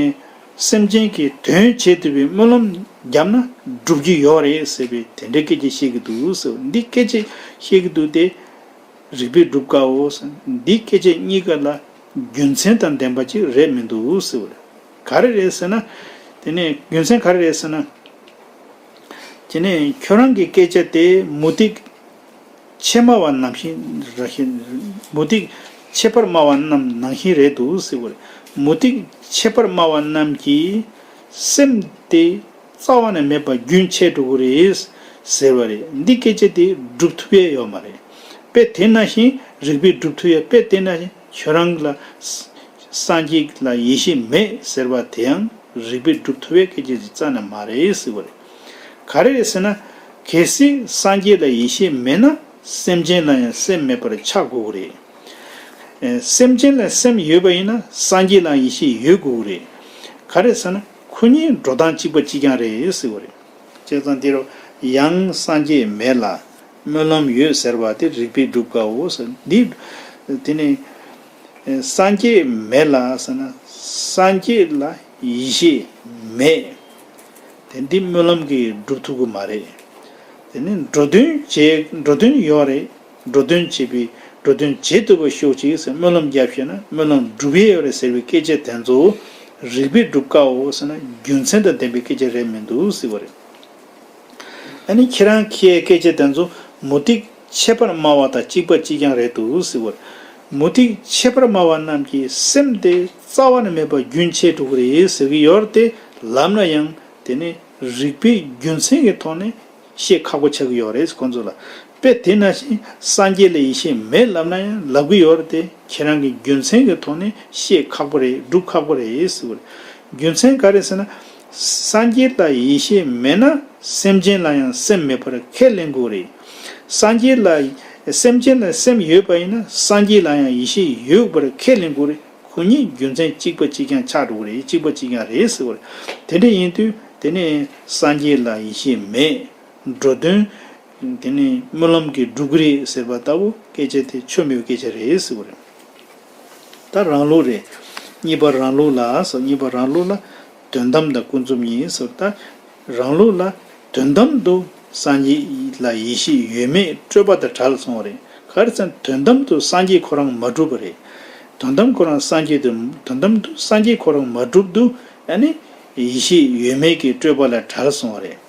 སེམས་ཅན་གྱི་དོན་བྱེད་ཐུབ་པའི་སྨོན་ལམ་བརྒྱབ་ན་འགྲུབ་ཀྱི་ཡོད་རེད་ཟེར་བའི་དེ་འདྲའི་སྐད་ཆ་བཤད་ཀྱི་འདུག་ཟེར་བ་འདི་སྐད་ཆ་བཤད་ཀྱི་འདུག་སྟེ། རིགས་པས་སྒྲུབ་དཀའོ། འདི་སྐད་ཆ་གཉིས་ཀ་ལ་ རྒྱུ་མཚན་དང་ལྡན་པ་ཅིག་རེད་མི་འདུག་ཟེར་བ་རེད། ག་རེ་རེད་ཟེར་ན། དེ་ནས་རྒྱུ་མཚན་ག་རེ་རེད་ཟེར་ན། དེ་ནས་ཁྱོད་རང་གི་སྐད་ཆ་དེ་མུ་སྟེགས་ཕྱེ་སྨྲ་བ་ནང་བཞིན་ར་ཞིག་མུ་སྟེགས་ཕྱེ་ཕར་སྨྲ་བ་རྣམས་ནང་བཞིན་རེད་འདུག་ཟེར་བ་རེད། མུ་སྟེགས་ཕྱེ་ཕར་སྨྲ་བ་རྣམས་ཀྱི་སེམས་དེ་རྩ་བ་ནས་མེད་པ་རྒྱུན་ཆད་འགྲོ་གི་རེད་ཟེར་བ་རེད། འདི་སྐད་ཆ་དེ་སྒྲུབ་ཐུབ་ཡས་ཡོད་མ་རེད། དཔེ་དེ་ནང་བཞིན་རིགས་པས་སྒྲུབ་ཐུབ་ཡས། དཔེ་དེ་ནང་བཞིན་ཁྱོད་རང་ལ་སངས་རྒྱས་ལ་ཡེ་ཤེས་མེད་ཟེར་བ་དེ་ཡང་རིགས་པས་སྒྲུབ་ཐུབ་ཡས་སྐད་ཆ་ཅིག་རྩ་ནས་མ་རེད་ཟེར་བ་རེད། ག་རེ་རེད་ཟེར་ན། གལ་སྲིད་སངས་རྒྱས་ལ་ཡེ་ཤེས་མེད་ན་སེམས་ཅན་ལ་ཡང་སེམས་མེད་པར་ཆགས་དགོས་ཀྱི་རེད། ཨེ། སེམས་ཅན་ལ་སེམས་ཡོད་པ་ཡིན་ན་སངས་རྒྱས་ལའང་ཡེ་ཤེས་ཡོད་དགོས་ཀྱི་རེད། ག་རེ་ཟེར་ན་ཁོ་གཉིས་འགྲོ་སྟངས་གཅིག་པ་གཅིག་རྐྱང་རེད་ཟེར་བ་རེད། བྱས་ཙང་འདི་རུ་ཡང་སངས་རྒྱས་མེད་ལ་སྨོན་ལམ་ཡོད་ཟེར་བ་དེ་རིགས་པས་སྒྲུབ་དཀའོ་ཟེར། འདི་དེ་ནི་སངས་རྒྱས་མེད་ལ་ཟེར་ན་སངས་རྒྱས་ལ་ཡེ་ཤེས་མེད། དེ་འདི་སྨོན་ལམ་གྱིས་སྒྲུབ་ཐུབ་ཀྱི་མ་རེད། དེ་ནི་འགྲོ་དོན་བྱེད་འགྲོ་དོན་ཡོད་རེད། འགྲོ་དོན་བྱེད་པའི་འགྲོ་དོན་བྱེད་ཐུབ་པ་ཤོག་ཅིག་ཟེར་སྨོན་ལམ་རྒྱབ་ཤེས་ན་སྨོན་ལམ་འགྲུབ་ཡས་ཡོད་རེད་ཟེར་བའི་སྐད་ཆ་དེ་ཚོ་རིགས་པས་སྒྲུབ་དཀའོ་ཟེར་ན་རྒྱུ་མཚན་དང་ལྡན་པའི་སྐད་ཆ་རེད་མི་འདུག་ཟེར་བ་རེད། ཨ་ནི་ཁྱེད་རང་ཁྱེད་སྐད་ཆ་དེ་ཚོ་མུ་སྟེགས་ཕྱེ་ཕར་སྨྲ་བ་དང་གཅིག་པ་གཅིག་རྐྱང་རེད་འདུག་ཟེར་བ་རེད། མུ་སྟེགས་ཕྱེ་ཕར་སྨྲ་བ་རྣམས་ཀྱི་སེམས་དེ་རྩ་བ་ནས་མེད་པར་རྒྱུན་ཆད་འགྲོ་གི་རེད་ཟེར་གྱི་ཡོད་རེད་དེ་ལབ་ན་ཡང་དེ་ནི་རིགས་པའི་རྒྱུ་མཚན་གྱི་ཐོག་ནས་བཤད་ཁག་པོ་ཆགས་ཀྱི་ཡོད་རེད་ཁོང་ཚོ་ལ། དཔེ་དེ་ནང་བཞིན་སངས་རྒྱས་ལ་ཡེ་ཤེས་མེད་ལབ་ན་ཡང་ལབ་ཀྱི་ཡོད་རེད་དེ་ཁྱེད་རང་གི་རྒྱུ་མཚན་གྱི་ཐོག་ནས་བཤད་ཁག་པོ་རེད། སྒྲུབ་ཁག་པོ་རེད་ཟེར་བ་རེད། རྒྱུ་མཚན་ག་རེ་ཟེར་ན། སངས་རྒྱས་ལ་ཡེ་ཤེས་མེད་ན་སེམས་ཅན་ལ་ཡང་སེམས་མེད་པར་ཁས་ལེན་དགོས་རེད། སངས་རྒྱས་ལ་སེམས་ཅན་ལ་སེམས་ཡོད་པ་ཡིན་ན་སངས་རྒྱས་ལ་ཡང་ཡེ་ཤེས་ཡོད་པར་ཁས་ལེན་དགོས་རེད། ཁོ་གཉིས་རྒྱུ་མཚན་གཅིག་པ་གཅིག་རྐྱང་ཆགས་འགྲོ་གི་རེད། གཅིག་པ་གཅིག་རྐྱང་རེད་ཟེར་བ་རེད། དེ་འདྲ་ཡིན་དུས་དེ་ནས་སངས་རྒྱས་ལ་ཡེ་ཤེས་མེད། འགྲོ་དོན། དེ་ནས་སྨོན་ལམ་གྱིས་འགྲུབ་ཀྱི་རེད་ཟེར་བ་ལྟ་བུ་སྐད་ཆ་དེ་ཆོ་མེད་པའི་སྐད་ཆ་རེད་ཟེར་བ་རེད། ད་རང་ལུགས་རེད། གཉིས་པ་རང་ལུགས་ལ་ཟེར། གཉིས་པ་རང་ལུགས་ལ་དོན་དམ་དང་ཀུན་རྫོབ་གཉིས་ཟེར། ད་རང་ལུགས་ལ་དོན་དམ་དུ་སངས་རྒྱས་ལ་ཡེ་ཤེས་ཡོད་མེད་སྤྲོས་པ་དང་བྲལ་སོང་བ་རེད། ག་རེ་ཟེར་ན་དོན་དམ་དུ་སངས་རྒྱས་ཁོ་རང་མ་གྲུབ་པ་རེད། དོན་དམ་ཁོ་རང་སངས་རྒྱས་དུ་དོན་དམ་དུ་སངས་རྒྱས་ཁོ་རང་མ་གྲུབ་དུས་ཨ་ནི་ཡེ་ཤེས་ཡོད་མེད་ཀྱི་སྤྲོས་པ་ལས་བྲལ་སོང་བ་རེད།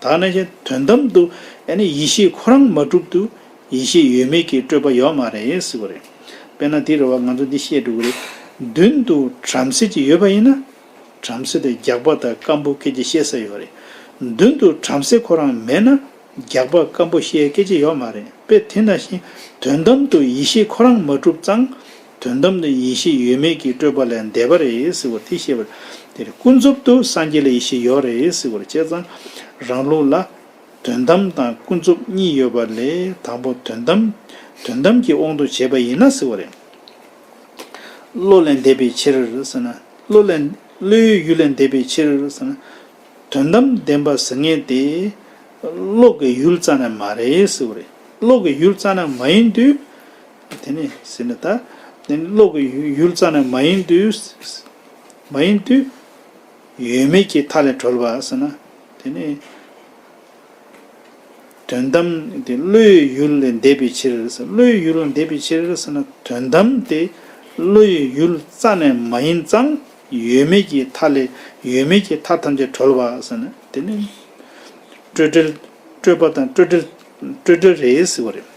ད་ནང་བཞིན་དོན་དམ་དུ་ཨ་ནི་ཡེ་ཤེས་ཁོ་རང་མ་གྲུབ་དུས་ཡེ་ཤེས་ཡོད་མེད་ཀྱི་སྤྲོས་པ་ཡོད་མ་རེད་ཟེར་བ་རེད། དཔེར་ན་དེ་རེད་བ། ང་ཚོ་འདི་བཤད་འགྲོ་གི་རེད། མདུན་དུ་བྲམ་ཟེ་ཅིག་ཡོད་པ་ཡིན་ན། བྲམ་ཟེ་དེ་རྒྱགས་པ་དང་སྐམ་པོ་སྐད་ཆ་བཤད་ས་ཡོད་རེད། མདུན་དུ་བྲམ་ཟེ་ཁོ་རང་མེད་ན་རྒྱགས་པ་སྐམ་པོ་བཤད་སྐད་ཆ་ཡོད་མ་རེད། དཔེ་དེ་ནང་བཞིན་དོན་དམ་དུ་ཡེ་ཤེས་ཁོ་རང་མ་གྲུབ་ཙང་དོན་དམ་དུ་ཡེ་ཤེས་ཡོད་མེད་ཀྱི་སྤྲོས་པ་ལས་འདས་པ་རེད་ཟེར་བ་དེ་བཤད་པ་རེད། དེ་ཀུན་རྫོབ་ཏུ་སངས་རྒྱས་ལ་ཡེ་ཤེས་ཡོད་རེད་ཟེར་བ་རེད། བྱས་ཙང་རང་ལུགས་ལ་དོན་དམ་དང་ཀུན་རྫོབ་གཉིས་ཡོད་པ་ལས་དང་པོ་དོན་དམ་དོན་དམ་གྱི་དབང་དུ་བྱས་པ་ཡིན་ན་ཟེར་བ་རེད། བློ་ལས་འདས་པའི་ཕྱིར་ཟེར་ན། བློ་ལས་བློའི་ཡུལ་ལས་འདས་པའི་ཕྱིར་ཟེར་ན། དོན་དམ་བདེན་པ་ཟེར་མཁན་དེ་བློ་གི་ཡུལ་རྩ་ནས་མ་རེད་ཟེར་བ་རེད། བློ་གི་ཡུལ་རྩ་ནས་མ་ཡིན་དུས། དེ་ནི་ཟེར་ན་ད། དེ་ནི་བློ་གི་ཡུལ་ཡུལ་རྩ་ནས་མ་ཡིན་དུས། མ་ཡིན་དུས། ཡོད་མེད་ཀྱི་མཐའ་ལས་གྲོལ་བ་ཟེར་ན། དེ་ནི། དོན་དམ་དེ་བློའི་ཡུལ་ལས་འདས་པའི་ཕྱིར་ཟེར། བློའི་ཡུལ་ལས་འདས་པའི་ཕྱིར་ཟེར་ན་དོན་དམ་དེ་བློའི་ཡུལ་རྩ་ནས་མ་ཡིན་ཙང་ཡོད་མེད་ཀྱི་མཐའ་ལས་ཡོད་མེད་ཀྱི་མཐའ་ཐམས་ཅད་གྲོལ་བ་ཟེར་ན་དེ་ནི་སྤྲོས་བྲལ་སྤྲོས་པ་དང་སྤྲོས་བྲལ་སྤྲོས་བྲལ་རེད་ཟེར་བ་རེད།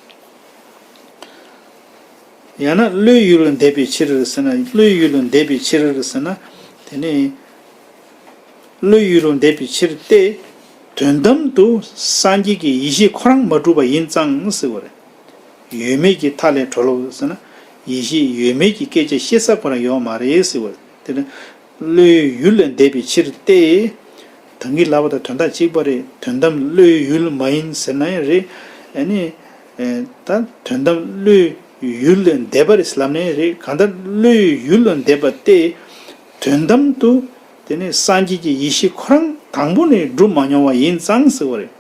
ཡང་ན་བློའི་ཡུལ་ལས་འདས་པའི་ཕྱིར་ཟེར་ན་བློའི་ཡུལ་ལས་འདས་པའི་ཕྱིར་ཟེར་ན་དེ་ནི། བློའི་ཡུལ་ལས་འདས་པའི་ཕྱིར་ཏེ། དོན་དམ་དུ་སངས་རྒྱས་ཀྱི་ཡེ་ཤེས་ཁོ་རང་མ་གྲུབ་པ་ཡིན་ཙང་ཟེར་བ་རེད། ཡོད་མེད་ཀྱི་མཐའ་ལས་གྲོལ་ལོ་ཟེར་ན། ཡེ་ཤེས་ཡོད་མེད་ཀྱི་སྐད་ཆ་བཤད་ས་ཁོ་རང་ཡོད་མ་རེད་ཟེར་བ་རེད། དེ་ནི་བློའི་ཡུལ་ལས་འདས་པའི་ཕྱིར་ཏེ། ད་གིན་ལབ་པ་དང་དོན་དག་གཅིག་པ་རེད། དོན་དམ་བློའི་ཡུལ་མ་ཡིན་ཟེར་ན་ཡང་རེད། ཨ་ནི། ད་དོན་དམ་བློའི་ཡུལ་ལས་འདས་པ་རེད་ལབ་ན་ཡང་རེད། གང་ལྟར་བློའི་ཡུལ་ལས་འདས་པ་སྟེ། དོན་དམ་དུ། དེ་ནི་སངས་རྒྱས་ཀྱི་ཡེ་ཤེས་ཁོ་རང་དང་པོ་ནས་གྲུབ་མ་མྱོང་བ་ཡིན་ཙང་ཟེར་བ་རེད།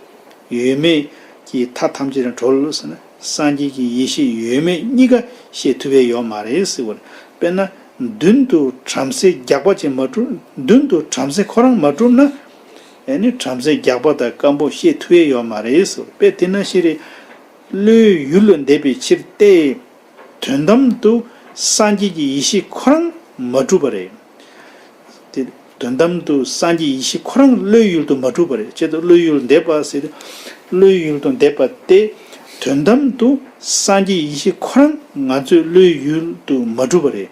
ཡོད་མེད་ཀྱི་མཐའ་ཐམས་ཅད་ལ་གྲོལ་ཟེར་ན་སངས་རྒྱས་ཀྱི་ཡེ་ཤེས་ཡོད་མེད་གཉིས་ཀ་ཤེས་ཐུབ་ཡས་ཡོད་མ་རེད་ཟེར་བ་རེད། དཔེར་ན་མདུན་དུ་བྲམ་ཟེ་རྒྱགས་པ་ཅིག་མ་གྲུབ། མདུན་དུ་བྲམ་ཟེ་ཁོ་རང་མ་གྲུབ་ན། ཨེ་ནི་བྲམ་ཟེ་རྒྱགས་པ་དང་སྐམ་པོ་ཤེས་ཐུབ་ཡས་ཡོད་མ་རེད་ཟེར་བ་རེད། དཔེ་དེ་ནང་བཞིན་རེད། བློའི་ཡུལ་ལས་འདས་པའི་ཕྱིར་ཏེ། དོན་དམ་དུ་ སངས་རྒྱས་ཀྱི་ཡེ་ཤེས་ཁོ་རང་མ་གྲུབ་པ་རེད། དེ་དོན་དམ་དུ་སངས་རྒྱས་ཡེ་ཤེས་ཁོ་རང་བློའི་ཡུལ་དུ་མ་གྲུབ་པ་རེད། ཅེས་དང་བློའི་ཡུལ་འདས་པ་ཟེར་ཏེ། བློའི་ཡུལ་དུ་འདས་པ་སྟེ། དོན་དམ་དུ་སངས་རྒྱས་ཡེ་ཤེས་ཁོ་རང་ང་ཚོའི་བློའི་ཡུལ་དུ་མ་གྲུབ་པ་རེད།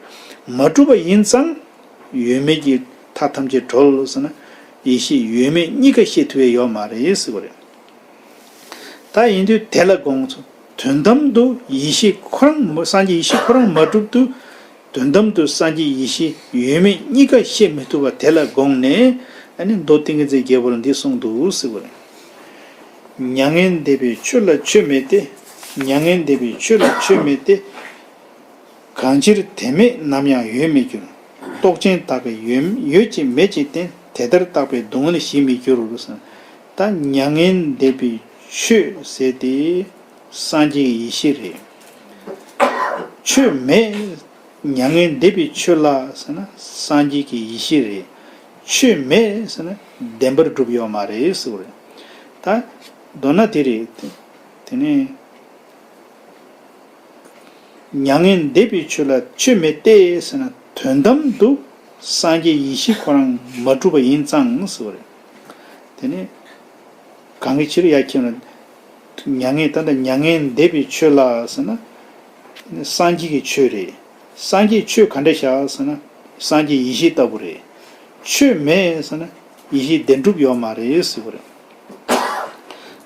མ་གྲུབ་པ་ཡིན་ཙང་། ཡོད་མེད་ཀྱི་མཐའ་ཐམས་ཅད་གྲོལ་ཟེར་ན། ཡེ་ཤེས་ཡོད་མེད་གཉིས་ཀ་ཤེས་ཐུབ་ཡས་ཡོད་མ་རེད་ཟེར་བ་རེད། ད་ཡིན་དུས་དེ་ལ་དགོངས་སོ། དོན་དམ་དུ་ཡེ་ཤེས་ཁོ་རང་སངས་རྒྱས་ཡེ་ཤེས་ཁོ་རང་མ་གྲུབ་དུས། དོན་དམ་དུ་སངས་རྒྱས་ཡེ་ཤེས་ཡོད་མེད་གཉིས་ཀ་ཤེས་མི་ཐུབ་པ་དེ་ལ་དགོངས་ནས། ཨ་ནི་མདོ་ཏིང་ངེ་འཛིན་རྒྱལ་པོ་ལ་འདི་གསུངས་འདུག་ཟེར་བ་རེད། མྱ་ངན་འདས་པའི་ཆོས་ལ་ཆོས་མེད་དེ། མྱ་ངན་འདས་པའི་ཆོས་ལ་ཆོས་མེད་དེ། གང་ཕྱིར་དེ་མེད་ནམ་ཡང་ཡོད་མི་འགྱུར། རྟོག་ཅན་བདག་གིས་ཡོད་ཡོད་ཅེས་མེད་ཅེས་བསྟན། དེ་ལྟར་བརྟགས་པས་སྡུག་བསྔལ་ཞི་མི་འགྱུར། ད་མྱ་ངན་འདས་པའི་ཆོས་ཟེར་དེ་སངས་རྒྱས་ཀྱི་ཡེ་ཤེས་རེད། ཆོས་མེད། མྱ་ངན་འདས་པའི་ཆོས་ལ་ཟེར་ན་སངས་རྒྱས་ཀྱི་ཡེ་ཤེས་རེད། ཆོས་མེད་ཟེར་ན་བདེན་པར་གྲུབ་ཡོད་མ་རེད་ཟེར་བ་རེད། ད་མདོར་ན་དེ་རེད། དེ་ནས། མྱ་ངན་འདས་པའི་ཆོས་ལ་ཆོས་མེད་དེ་ཟེར་ན། དོན་དམ་དུ་སངས་རྒྱས་ཡེ་ཤེས་ཁོ་རང་མ་གྲུབ་པ་ཡིན་ཙང་ཟེར་བ་རེད། དེ་ནས་གང་གི་ཕྱིར་ཡ་ཁྱེད་རང་མྱ་ངན་ད་ལྟ་མྱ་ངན་འདས་པའི་ཆོས་ལ་ཟེར་ན། སངས་རྒྱས་ཀྱི་ཆོས་རེད། སངས་རྒྱས་ཆོས་ག་འདྲ་བཞག་ཟེར་ན། སངས་རྒྱས་ཡེ་ཤེས་ལྟ་བུ་རེད། ཆོས་མེད་ཟེར་ན་ཡེ་ཤེས་བདེན་གྲུབ་ཡོད་མ་རེད་ཟེར་བ་རེད།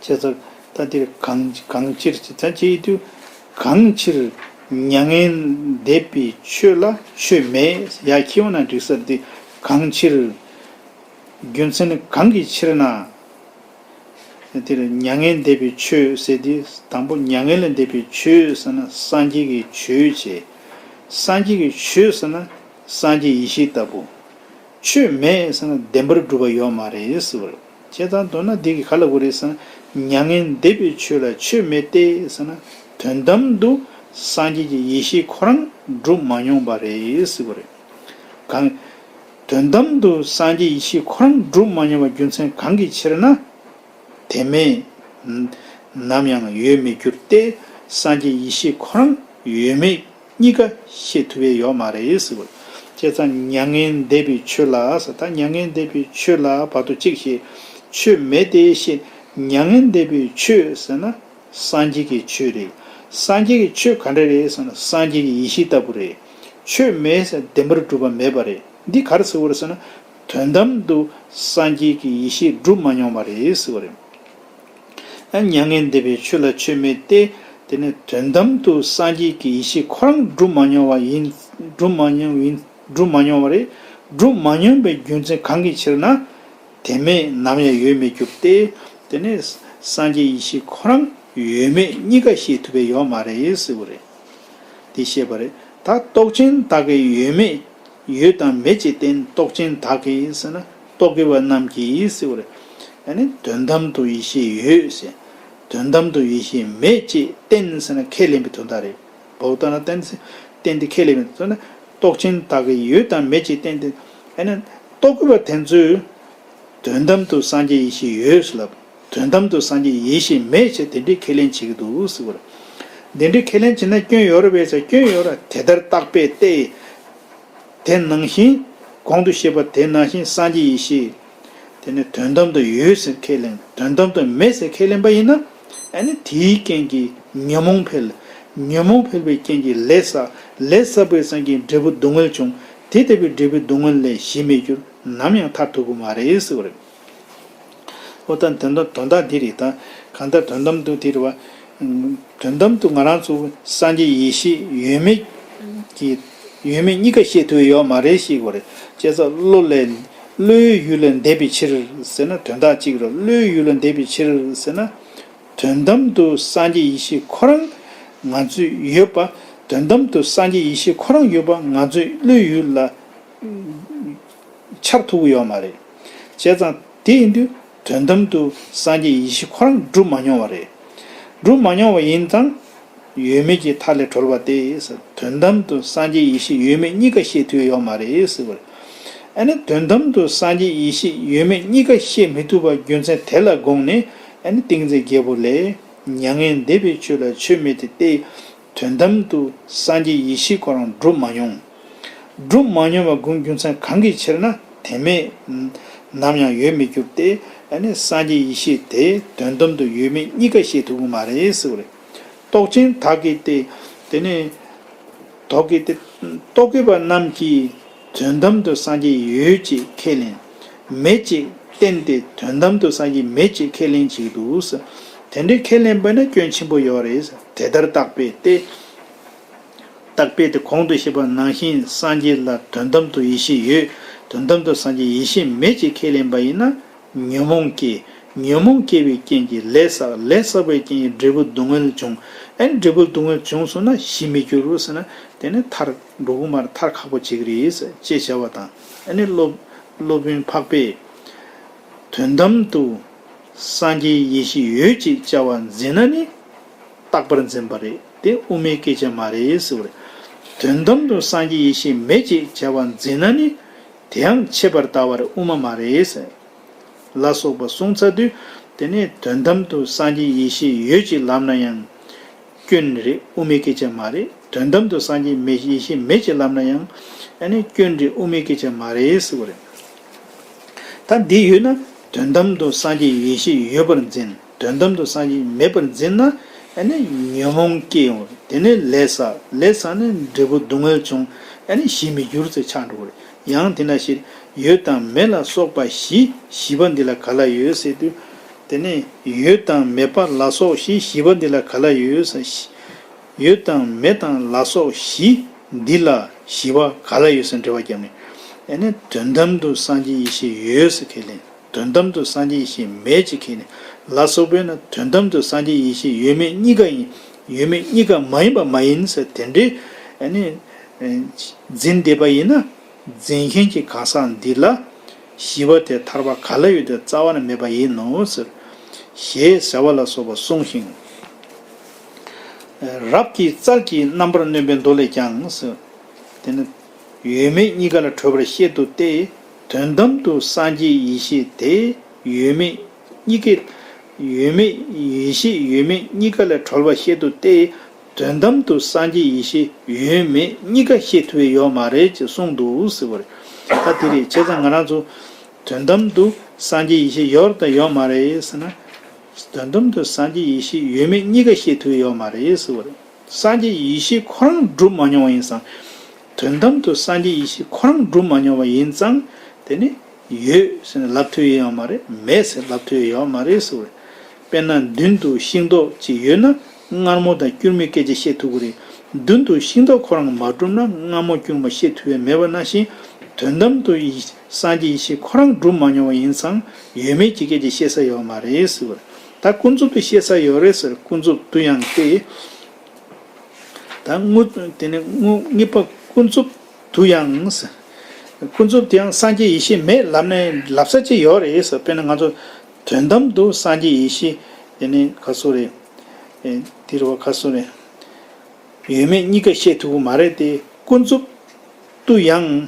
བྱས་ཙང་ད་འདིར་གང་གང་ཕྱིར་ཅེས་ད་ཅེས་དུས། གང་ཕྱིར་མྱ་ངན་འདས་པའི་ཆོས་ལ་ཆོས་མེད་ཡ་ཁྱེད་འོ་ན་འགྲིག་ས་འདི། གང་ཕྱིར་རྒྱུ་མཚན་གང་གི་ཕྱིར་ན། འདིར་མྱ་ངན་འདས་པའི་ཆོས་ཟེར་དུས་དང་པོ་མྱ་ངན་ལས་འདས་པའི་ཆོས་ཟེར་ན་སངས་རྒྱས་ཀྱི་ཆོས་བྱས། སངས་རྒྱས་ཀྱི་ཆོས་ཟེར་ན་སངས་རྒྱས་ཡེ་ཤེས་ལྟ་བུ། ཆོས་མེད་ཟེར་ན་བདེན་པར་གྲུབ་པ་ཡོད་མ་རེད་ཟེར་བ་རེད། བྱས་ཙང་མདོར་ན་འདི་གི་ག་ལ་གོ་རེད་ཟེར་ན། མྱ་ངན་འདས་པའི་ཆོས་ལ་ཆོས་མེད་དེ་ཟེར་ན། དོན་དམ་དུ་སངས་རྒྱས་ཀྱི་ཡེ་ཤེས་ཁོ་རང་གྲུབ་མ་མྱོང་བ་རེད་ཟེར་བ་རེད། གང་། དོན་དམ་དུ་སངས་རྒྱས་ཡེ་ཤེས་ཁོ་རང་གྲུབ་མ་མྱོང་བ་རྒྱུ་མཚན་གང་གི་ཕྱིར་ན། དེ་མེད་ནམ་ཡང་ཡོད་མི་འགྱུར་ཏེ། སངས་རྒྱས་ཡེ་ཤེས་ཁོ་རང་ཡོད་མེད་གཉིས་ཀ་ཤེས་ཐུབ་པའི་ཡོད་མ་རེད་ཟེར་བ། བྱས་ཙང་མྱ་ངན་འདས་པའི་ཆོས་ལ་ཟེར། ད་མྱ་ངན་འདས་པའི་ཆོས་ལ་བར་དུ་གཅིག་བཤད། ཆོས་མེད་དེ་ཤེས། མྱ་ངན་འདས་པའི་ཆོས་ཟེར་ན་སངས་རྒྱས་ཀྱི་ཆོས་རེད། སངས་རྒྱས་ཀྱི་ཆོས་ག་འདྲ་རེད་ཟེར་ན་སངས་རྒྱས་ཀྱི་ཡེ་ཤེས་ལྟ་བུ་རེད། ཆོས་མེད་ཟེར་བདེན་པར་གྲུབ་པ་མེད་པ་རེད། འདི་ག་རེ་ཟེར་བ་རེད་ཟེར་ན། དོན་དམ་དུ་སངས་རྒྱས་ཀྱི་ཡེ་ཤེས་གྲུབ་མ་མྱོང་བ་རེད་ཟེར་བ་རེད། ཨ་མྱ་ངན་འདས་པའི་ཆོས་ལ་ཆོས་མེད་དེ། དེ་ནི་དོན་དམ་དུ་སངས་རྒྱས་ཀྱི་ཡེ་ཤེས་ཁོ་རང་གྲུབ་མ་མྱོང་བ་ཡིན། གྲུབ་མ་མྱོང་ཡིན། གྲུབ་མ་མྱོང་བ་རེད། གྲུབ་མ་མྱོང་བའི་རྒྱུ་མཚན་གང་གི་ཕྱིར་ན། དེ་མེད་ནམ་ཡང་ཡོད་མི་འགྱུར་ཏེ། དེ་ནི་སངས་རྒྱས་ཡེ་ཤེས་ཁོ་རང་ཡོད་མེད་གཉིས་ཀ་ཤེས་ཐུབ་པའི་ཡོད་མ་རེད་ཟེར་བ་རེད། དེ་བཤད་པ་རེད། ད་རྟོག་ཅན་བདག་གིས་ཡོད་མེད། ཡོད་དང་མེད་ཅེས་བསྟན། རྟོག་ཅན་བདག་གིས་ཟེར་ན་རྟོག་གེ་བ་རྣམས་ཀྱིས་ཟེར་བ་རེད། ཨ་ནི་དོན་དམ་དུ་ཡེ་ཤེས་ཡོད་ཟེར། དོན་དམ་དུ་ཡེ་ཤེས་མེད་ཅེས་བསྟན་ཟེར་ན་ཁས་ལེན་པའི་དོན་དག་རེད། བོག་ཏ་ན་བསྟན་ཟེར། བསྟན་ཏེ་ཁས་ལེན་པའི་དོན་ན་རྟོག་ཅན་བདག་གིས་ཡོད་དང་མེད་ཅེས་བསྟན་ཏེ། ཨ་ནི་རྟོག་གེ་བ་དེ་ཚོས། དོན་དམ་དུ་སངས་རྒྱས་ཡེ་ཤེས་ཡོད་ཟེར་ལབ། དོན་དམ་དུ་སངས་རྒྱས་ཡེ་ཤེས་མེད་ཅེས་དེ་འདྲའི་ཁས་ལེན་བྱེད་ཀྱི་འདུག་ཟེར་བ་རེད། དེ་འདྲའི་ཁས་ལེན་བྱེད་ན་སྐྱོན་ཡོད་རེད་པས་ཟེར། སྐྱོན་ཡོད་རེད། དེ་ལྟར་བརྟགས་པས་ཏེ། དེ་ནང་བཞིན་གོང་དུ་བཤད་པ་དེ་ནང་བཞིན་སངས་རྒྱས་ཡེ་ཤེས་དེ་ནི་དོན་དམ་དུ་ཡོད་ཟེར་ཁས་ལེན། དོན་དམ་དུ་མེད་ཟེར་ཁས་ལེན་པ་ཡིན་ན། ཨ་ནི་དེའི་རྐྱེན་གྱིས་ཉོན་མོངས་འཕེལ། ཉོན་མོངས་འཕེལ་བའི་རྐྱེན་གྱིས་ལས་བསགས། ལས་བསགས་པའི་སེམས་ཀྱིས་འབྲས་བུ་སྡུག་བསྔལ་བྱུང་། དེ་ལྟ་བུའི་འབྲས་བུ་སྡུག་བསྔལ་ལས་ཞི་མི་འགྱུར། ནམ་ཡང་ཐར་ཐུབ་ཀྱི་མ་རེད་ཟེར་བ་རེད། འོ་ད་དོན་དམ་དོན་དག་འདི་རེད་ད། གང་ལྟར་དོན་དམ་དུ་འདི་རེད་བ། དོན་དམ་དུ་ང་རང་ཚོ་སངས་རྒྱས་ཡེ་ཤེས་ཡོད་མེད་ཀྱི། ཡོད་མེད་གཉིས་ཀ་ཤེས་ཐུབ་ཡོད་མ་རེད་ཤེས་དགོས་རེད། བྱས་ཙང་བློ་ལས། བློའི་ཡུལ་ལས་འདས་པའི་ཕྱིར་ཟེར་ན་དོན་དག་གཅིག་རེད། བློའི་ཡུལ་ལས་འདས་པའི་ཕྱིར་ཟེར་ན། དོན་དམ་དུ་སངས་རྒྱས་ཡེ་ཤེས་ཁོ་རང་ང་ཚོས་ཡོད་པ། དོན་དམ་དུ་སངས་རྒྱས་ཡེ་ཤེས་ཁོ་རང་ཡོད་པ་ང་ཚོའི་བློའི་ཡུལ་ལ་འཆར་ཐུབ་ཀྱི་ཡོད་མ་རེད། བྱས་ཙང་དེ་ཡིན་དུས་དོན་དམ་དུ་སངས་རྒྱས་ཡེ་ཤེས་ཁོ་རང་གྲུབ་མ་མྱོང་བ་རེད། གྲུབ་མ་མྱོང་བ་ཡིན་ཙང་ཡོད་མེད་ཀྱི་མཐའ་ལས་གྲོལ་བ་སྟེ། དོན་དམ་དུ་སངས་རྒྱས་ཡེ་ཤེས་ཡོད་མེད་གཉིས་ཀ་ཤེས་ཐུབ་ཡོད་མ་རེད་ཟེར་བ་རེད། ཨ་ནི་དོན་དམ་དུ་སངས་རྒྱས་ཡེ་ཤེས་ཡོད་མེད་གཉིས་ཀ་ཤེས་མི་ཐུབ་པ་རྒྱུ་མཚན་དེ་ལ་དགོངས་ནས། ཨ་ནི་ཏིང་འཛིན་རྒྱལ་པོ་ལས། མྱ་ངན་འདས་པའི་ཆོས་ལ་ཆོས་མེད་དེ་སྟེ། དོན་དམ་དུ་སངས་རྒྱས་ཡེ་ཤེས་ཁོ་རང་སྒྲུབ་མ་མྱོང་། སྒྲུབ་མ་མྱོང་བ་ཀུན་རྒྱུ་མཚན་གང་གི་ཕྱིར་ན་དེ་མེད། ནམ་ཡང་ཡོད་མི་འགྱུར་ཏེ། ཨ་ནི་སངས་རྒྱས་ཡེ་ཤེས་དེ་དོན་དམ་དུ་ཡོད་མེད་གཉིས་ཀ་ཤེས་ཐུབ་ཀྱི་མ་རེད་ཟེར་བ་རེད། རྟོགས་ཆེན་དག་གིས་ཏེ། དེ་ནས་རྟོག་གེ་དེ། རྟོག་གེ་པ་རྣམས་ཀྱིས་དོན་དམ་དུ་སངས་རྒྱས་ཡོད་ཅེས་ཁས་ལེན། མེད་ཅེས་བསྟན་ཏེ་དོན་དམ་དུ་སངས་རྒྱས་མེད་ཅེས་ཁས་ལེན་བྱེད་འདུག། དེ་འདྲའི་ཁས་ལེན་པ་ན་སྐྱོན་ཆེན་པོ་ཡོད་རེད། དེ་ལྟར་བརྟགས་པས་ཏེ། བརྟགས་པས་ཏེ་གོང་དུ་བཤད་པ་ནང་བཞིན་སངས་རྒྱས་ལ་དོན་དམ་དུ་ཡེ་ཤེས་ཡོད། དོན་དམ་དུ་སངས་རྒྱས་ཡེ་ཤེས་མེད་ཅེས་ཁས་ལེན་པ་ཡིན་ན། ཉོན་མོངས་སྐྱེ། ཉོན་མོངས་སྐྱེ་བའི་རྐྱེན་གྱིས་ལས་བསགས། ལས་བསགས་པའི་རྐྱེན་གྱིས་འབྲས་བུ་སྡུག་བསྔལ་འབྱུང་། ཨ་ནི་འབྲས་བུ་སྡུག་བསྔལ་བྱུང་སོང་ན་ཞི་མི་འགྱུར་རོ་ཟེར་ན། དེ་ནི་ཐར་འགྲོ་གི་མ་རེད། ཐར་ཁག་པོ་བྱེད་ཀྱི་རེད་ཅེས་བྱ་བ་དང་། ཨ་ནི་སློབ་སློབ་དཔོན་འཕགས་པས་དོན་དམ་དུ་སངས་རྒྱས་ཡེ་ཤེས་ཡོད་ཅེས་བྱ་བ་འཛིན་ན་ནི་རྟག་པར་འཛིན་པ་རེད། དེ་དབུ་མའི་སྐད་ཆ་མ་རེད་ཟེར་བ་རེད། དོན་དམ་དུ་སངས་རྒྱས་ཡེ་ཤེས་མེད་ཅེས་བྱ་བ་འཛིན་ན་ནི། དེའང་ཆད་པར་ལྟ་བར་དབུ་མ་མ་རེད་ཟེར། ལ་སོགས་པ་གསུངས་ཚར་དུས། དེ་ནས་དོན་དམ་དུ་སངས་རྒྱས་ཡེ་ཤེས་ཡོད་ཅེས་ལབ་ན་ཡང་སྐྱོན་རེད། དབུ་མའི་སྐད་ཆ་མ་རེད། དོན་དམ་དུ་སངས་རྒྱས་མེད་ཡེ་ཤེས་མེད་ཅེས་ལབ་ན་ཡང་ཨ་ནི་སྐྱོན་རེད། དབུ་མའི་སྐད་ཆ་མ་རེད་ཟེར་བ་རེད། ད་འདི་ཡོད་ན་དོན་དམ་དུ་སངས་རྒྱས་ཡེ་ཤེས་ཡོད་པར་འཛིན། དོན་དམ་དུ་སངས་རྒྱས་མེད་པར་འཛིན་ན་ཨ་ནི་ཉོན་མོངས་སྐྱེ་ཡོང་རེད། དེ་ནས་ལས་བསགས། ལས་བསགས་ནས་འབྲས་བུ་སྡུག་བསྔལ་བྱུང་། ཨ་ནི་ཞི་མི་འགྱུར་ཚེ་ཆགས་འགྲོ་གི་རེད། ཡང་དེ་ན་ཞིག་ཡོད་དང་མེད་ལ་སོགས་པ་ཞི། ཞི་བ་འདི་ལ་ག་ལ་ཡོད་ཟེར་དུས། དེ་ནས་ཡོད་དང་མེད་པ་ལ་སོགས་ཞི། ཞི་བ་འདི་ལ་ག་ལ་ཡོད་ཟེར། ཡོད་དང་མེད་དང་ལ་སོགས་ཞི། འདི་ལ་ཞི་བ་ག་ལ་ཡོད་ཟེར་འགྲེལ་བ་བརྒྱབ་ནས། ཨ་ནི་དོན་དམ་དུ་སངས་རྒྱས་ཡེ་ཤེས་ཡོད་ཟེར་ཁས་ལེན། དོན་དམ་དུ་སངས་རྒྱས་ཡེ་ཤེས་མེད་ཅེས་ཁས་ལེན། ལ་སོགས་པས་ན་དོན་དམ་དུ་སངས་རྒྱས་ཡེ་ཤེས་ཡོད་མེད་གཉིས་ཀ་ཡིན། ཡོད་མེད་གཉིས་ཀ་མ་ཡིན་པ་མ་ཡིན་ཟེར་དེ་འདྲའི་ཨ་ནི་འཛིན་བསྡད་པ་ཡིན་ན། འཛིན་མཁན་གྱི་གང་ཟག་འདི་ལ་ཞི་བ་དེ་ཐར་པ་ག་ལ་ཡོད་དེ་རྩ་བ་ནས་མེད་པ་ཡིན་ནོ་ཟེར། ཞེས་བྱ་བ་ལ་སོགས་པ་གསུངས་ཤིང་། རབ་ཀྱི་རྩལ་གྱིས་རྣམ་པར་གནོན་པའི་མདོ་ལས་ཀྱང་ཟེར། དེ་ནི་ཡོད་མེད་གཉིས་ཀ་ལ་གྲོལ་བར་བཤད་དུ་སྟེ། དོན་དམ་དུ་སངས་རྒྱས་ཡེ་ཤེས་དེ་ཡོད་མེད་གཉིས་ཀའི། ཡོད་མེད་ཡེ་ཤེས་ཡོད་མེད་གཉིས་ཀ་ལ་གྲོལ་བར་བཤད་དུ་སྟེ། དོན་དམ་དུ་སངས་རྒྱས་ཡེ་ཤེས་ཡོད་མེད་གཉིས་ཀ་ཤེས་ཐུབ་ཡོད་མ་རེད་ཅེས་གསུངས་འདུག་ཟེར་བ་རེད། ད་དེ་རེད། བྱས་ཙང་ང་རང་ཚོ་དོན་དམ་དུ་སངས་རྒྱས་ཡེ་ཤེས་ཡོད་དང་ཡོད་མ་རེད་ཟེར་ན། དོན་དམ་དུ་སངས་རྒྱས་ཡེ་ཤེས་ཡོད་མེད་གཉིས་ཀ་ཤེས་ཐུབ་ཡོད་མ་རེད་ཟེར་བ་རེད། སངས་རྒྱས་ཡེ་ཤེས་ཁོ་རང་སྒྲུབ་མ་མྱོང་བ་ཡིན་ཙང་། དོན་དམ་དུ་སངས་རྒྱས་ཡེ་ཤེས་ཁོ་རང་སྒྲུབ་མ་མྱོང་བ་ཡིན་ཙང་། དེ་ནི་ཡོད་ཟེར་ནས་ལབ་ཐུབ་ཡོད་མ་རེད། མེད་ཟེར་ལབ་ཐུབ་ཡོད་མ་རེད་ཟེར་བ་རེད། དཔེར་ན་མདུན་དུ་ཤིང་ཏོག་ཅིག་ཡོད་ན་མངར་མོ་དང་སྐྱུར་མོའི་སྐད་ཆ་བཤད་ཐུབ་ཀྱི་རེད། མདུན་དུ་ཤིང་ཏོག་ཁོ་རང་མ་གྲུབ་ན་མངར་མོ་སྐྱུར་མོ་བཤད་ཐུབ་ཡ་མེད་པ་ནང་བཞིན། དོན་དམ་དུ་ཡེ་སངས་རྒྱས་ཡེ་ཤེས་ཁོ་རང་སྒྲུབ་མ་མྱོང་བ་ཡིན་ཙང་ཡོད་མེད་ཀྱི་སྐད་ཆ་བཤད་ས་ཡོད་མ་རེད་ཟེར་བ་རེད། ད་ཀུན་རྫོབ་ཏུ་བཤད་ས་ཡོད་རེད་ཟེར། ཀུན་རྫོབ་ཏུ་ཡང་སྟེ། ད་དངོས་དེ་ནི་དངོས་དངོས་པོ་ཀུན་རྫོབ་ཏུ་ཡང་། ཀུན་རྫོབ་ཏུ་ཡང་སངས་རྒྱས་ཡེ་ཤེས་མེད་ལབ་ནས་ལབ་ས་ཅིག་ཡོད་རེད་ཟེར། དཔེར་ན་ང་ཚོ་དོན་དམ་དུ་སངས་རྒྱས་ཡེ་ཤེས་དེ་ནི་ག་ཚོད་རེད། ཨེ་དེ་རེད་བ། ག་ཚོད་རེད། ཡོད་མེད་གཉིས་ཀ་བཤད་ཐུབ་ཀྱི་མ་རེད་དེ། ཀུན་རྫོབ་ཏུ་ཡང་།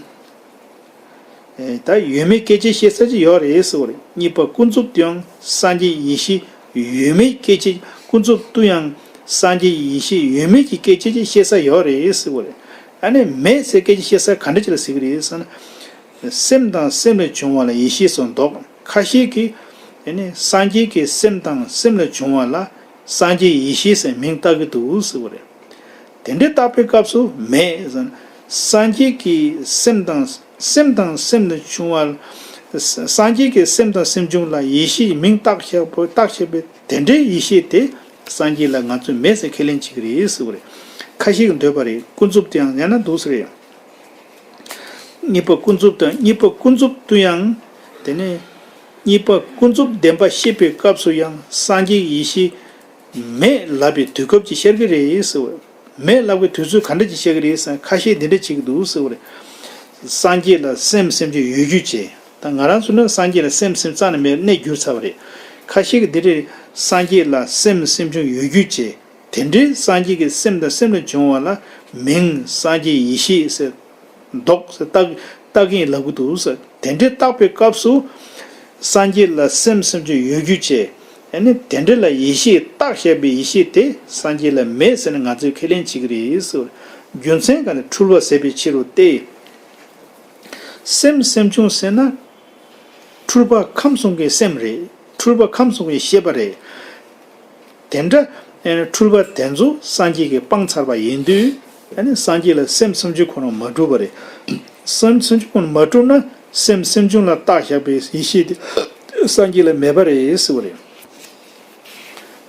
ཨེ་ད་ཡོད་མེད་སྐད་ཆ་བཤད་ས་ཅིག་ཡོད་རེད་ཟེར་བ་རེད། དངོས་པོ་ཀུན་རྫོབ་ཏུ་ཡང་སངས་རྒྱས་ཡེ་ཤེས་ཡོད་མེད་སྐད་ཆ། ཀུན་རྫོབ་ཏུ་ཡང་སངས་རྒྱས་ཡེ་ཤེས་ཡོད་མེད་ཀྱི་སྐད་ཆ་ཅིག་བཤད་ས་ཡོད་རེད་ཟེར་བ་རེད། ཨ་ནི་མེད་ཟེར་སྐད་ཆ་བཤད་ས་ག་འདྲ་ཅིག་ལ་ཟེར་གྱི་རེད་ཟེར་ན། སེམས་དང་སེམས་ལས་བྱུང་བ་ལ་ཡེ་ཤེས་སུ་འདོགས། ཁ་ཤས་ཀྱིས་ཨ་ནི་སངས་རྒྱས་ཀྱི་སེམས་དང་སེམས་ལས་བྱུང་བ་ལ་སངས་རྒྱས་ཡེ་ཤེས་ཟེར་མིང་བཏགས་ཀྱི་འདུག་ཟེར་བ་རེད། དེ་འདྲའི་བཏགས་པའི་སྐབས་སུ་མེད་ཟེར་ན། སངས་རྒྱས་ཀྱི་སེམས་དང་སེམས་དང་སེམས་ལས་བྱུང་བ། སངས་རྒྱས་ཀྱི་སེམས་དང་སེམས་བྱུང་ལ་ཡེ་ཤེས་མིང་བཏགས་བཞག་པ། བཏགས་བཞག་པའི་དེ་འདྲའི་ཡེ་ཤེས་དེ་སངས་རྒྱས་ལ་ང་ཚོས་མེད་ཟེར་ཁས་ལེན་བྱེད་ཀྱི་རེད་ཟེར་བ་རེད། ཁ་ཤས་ཀྱིས་འདོད་པ་རེད། ཀུན་རྫོབ་ཏུ་ཡང་ཡང་ན་འདུག་ཟེར་ཡང་། དངོས་པོ་ཀུན་རྫོབ་དང་དངོས་པོ་ཀུན་རྫོབ་ཏུ་ཡང་། དེ་ནས་དངོས་པོ་ཀུན་རྫོབ་བདེན་པ་བཤད་པའི་སྐབས་སུ་ཡང་སངས་རྒྱས་ཡེ་ཤེས་མེད་ལབ་པའི་དུས་སྐབས་ཅིག་ཤར་གྱི་རེད་ཟེར་བ། མེད་ལབ་པའི་དུས་ཚོད་ག་འདྲ་ཅིག་ཤར་གྱི་རེད་ཟེར་ན། ཁ་ཤས་འདི་འདྲ་བྱེད་ཀྱི་འདུག་ཟེར་བ་རེད། སངས་རྒྱས་ལ་སེམས་སེམས་བྱུང་ཡོད་རྒྱུ་བྱས། ད་ང་རང་ཚོ་ནི་སངས་རྒྱས་ལ་སེམས་སེམས་རྩ་ནས་མེད། གནས་གྱུར་ཚར་བ་རེད། ཁ་ཤས་ཀྱིས་འདི་འདྲའི་སངས་རྒྱས་ལ་སེམས་སེམས་བྱུང་ཡོད་རྒྱུ་བྱས། དེ་འདྲའི་སངས་རྒྱས་ཀྱི་སེམས་དང་སེམས་ལས་བྱུང་བ་ལ་མིང་སངས་རྒྱས་ཡེ་ཤེས་ཟེར། འདོགས་ཟེར་བཏགས་བཏགས་ཀྱིན་ལབ་ཀྱི་འདུག་ཟེར། དེ་འདྲའི་བཏགས་པའི་སྐབས་སུ་སངས་རྒྱས་ལ་སེམས་སེམས་བྱུང་ཡོད་རྒྱུ་བྱས། ཨ་ནི་དེ་འདྲ་ལ་ཡེ་ཤེས་བཏགས་བཞག་པའི་ཡེ་ཤེས་དེ་སངས་རྒྱས་ལ་མེད་ཟེར་ནས་ང་ཚོས་ཁས་ལེན་བྱེད་ཀྱི་རེད་ཟེར། རྒྱུ་མཚན་ག་ནས་འཁྲུལ་པ་ཟད་པའི་ཕྱིར་རོ་སྟེ། སེམས་སེམས་བྱུང་ཟེར་ན། འཁྲུལ་པ་ཁམས་གསུམ་གྱི་སེམས་རེད། འཁྲུལ་པ་ཁམས་གསུམ་གྱི་ཤེས་པ་རེད། དེ་འདྲ་ཨེ་འཁྲུལ་པ་དེ་ཚོ་སངས་རྒྱས་ཀྱིས་སྤངས་ཚར་བ་ཡིན་དུས། ཨ་ནི་སངས་རྒྱས་ལ་སེམས་སེམས་བྱུང་ཁོ་ན་མ་གྲུབ་པ་རེད། སེམས་སེམས་བྱུང་ཁོ་ན་མ་གྲུབ་ན་སེམས་སེམས་བྱུང་ལ་བཏགས་བཞག་པའི་ཡེ་ཤེས་དེ་སངས་རྒྱས་ལ་མེད་པ་རེད་ཟེར་བ་རེད།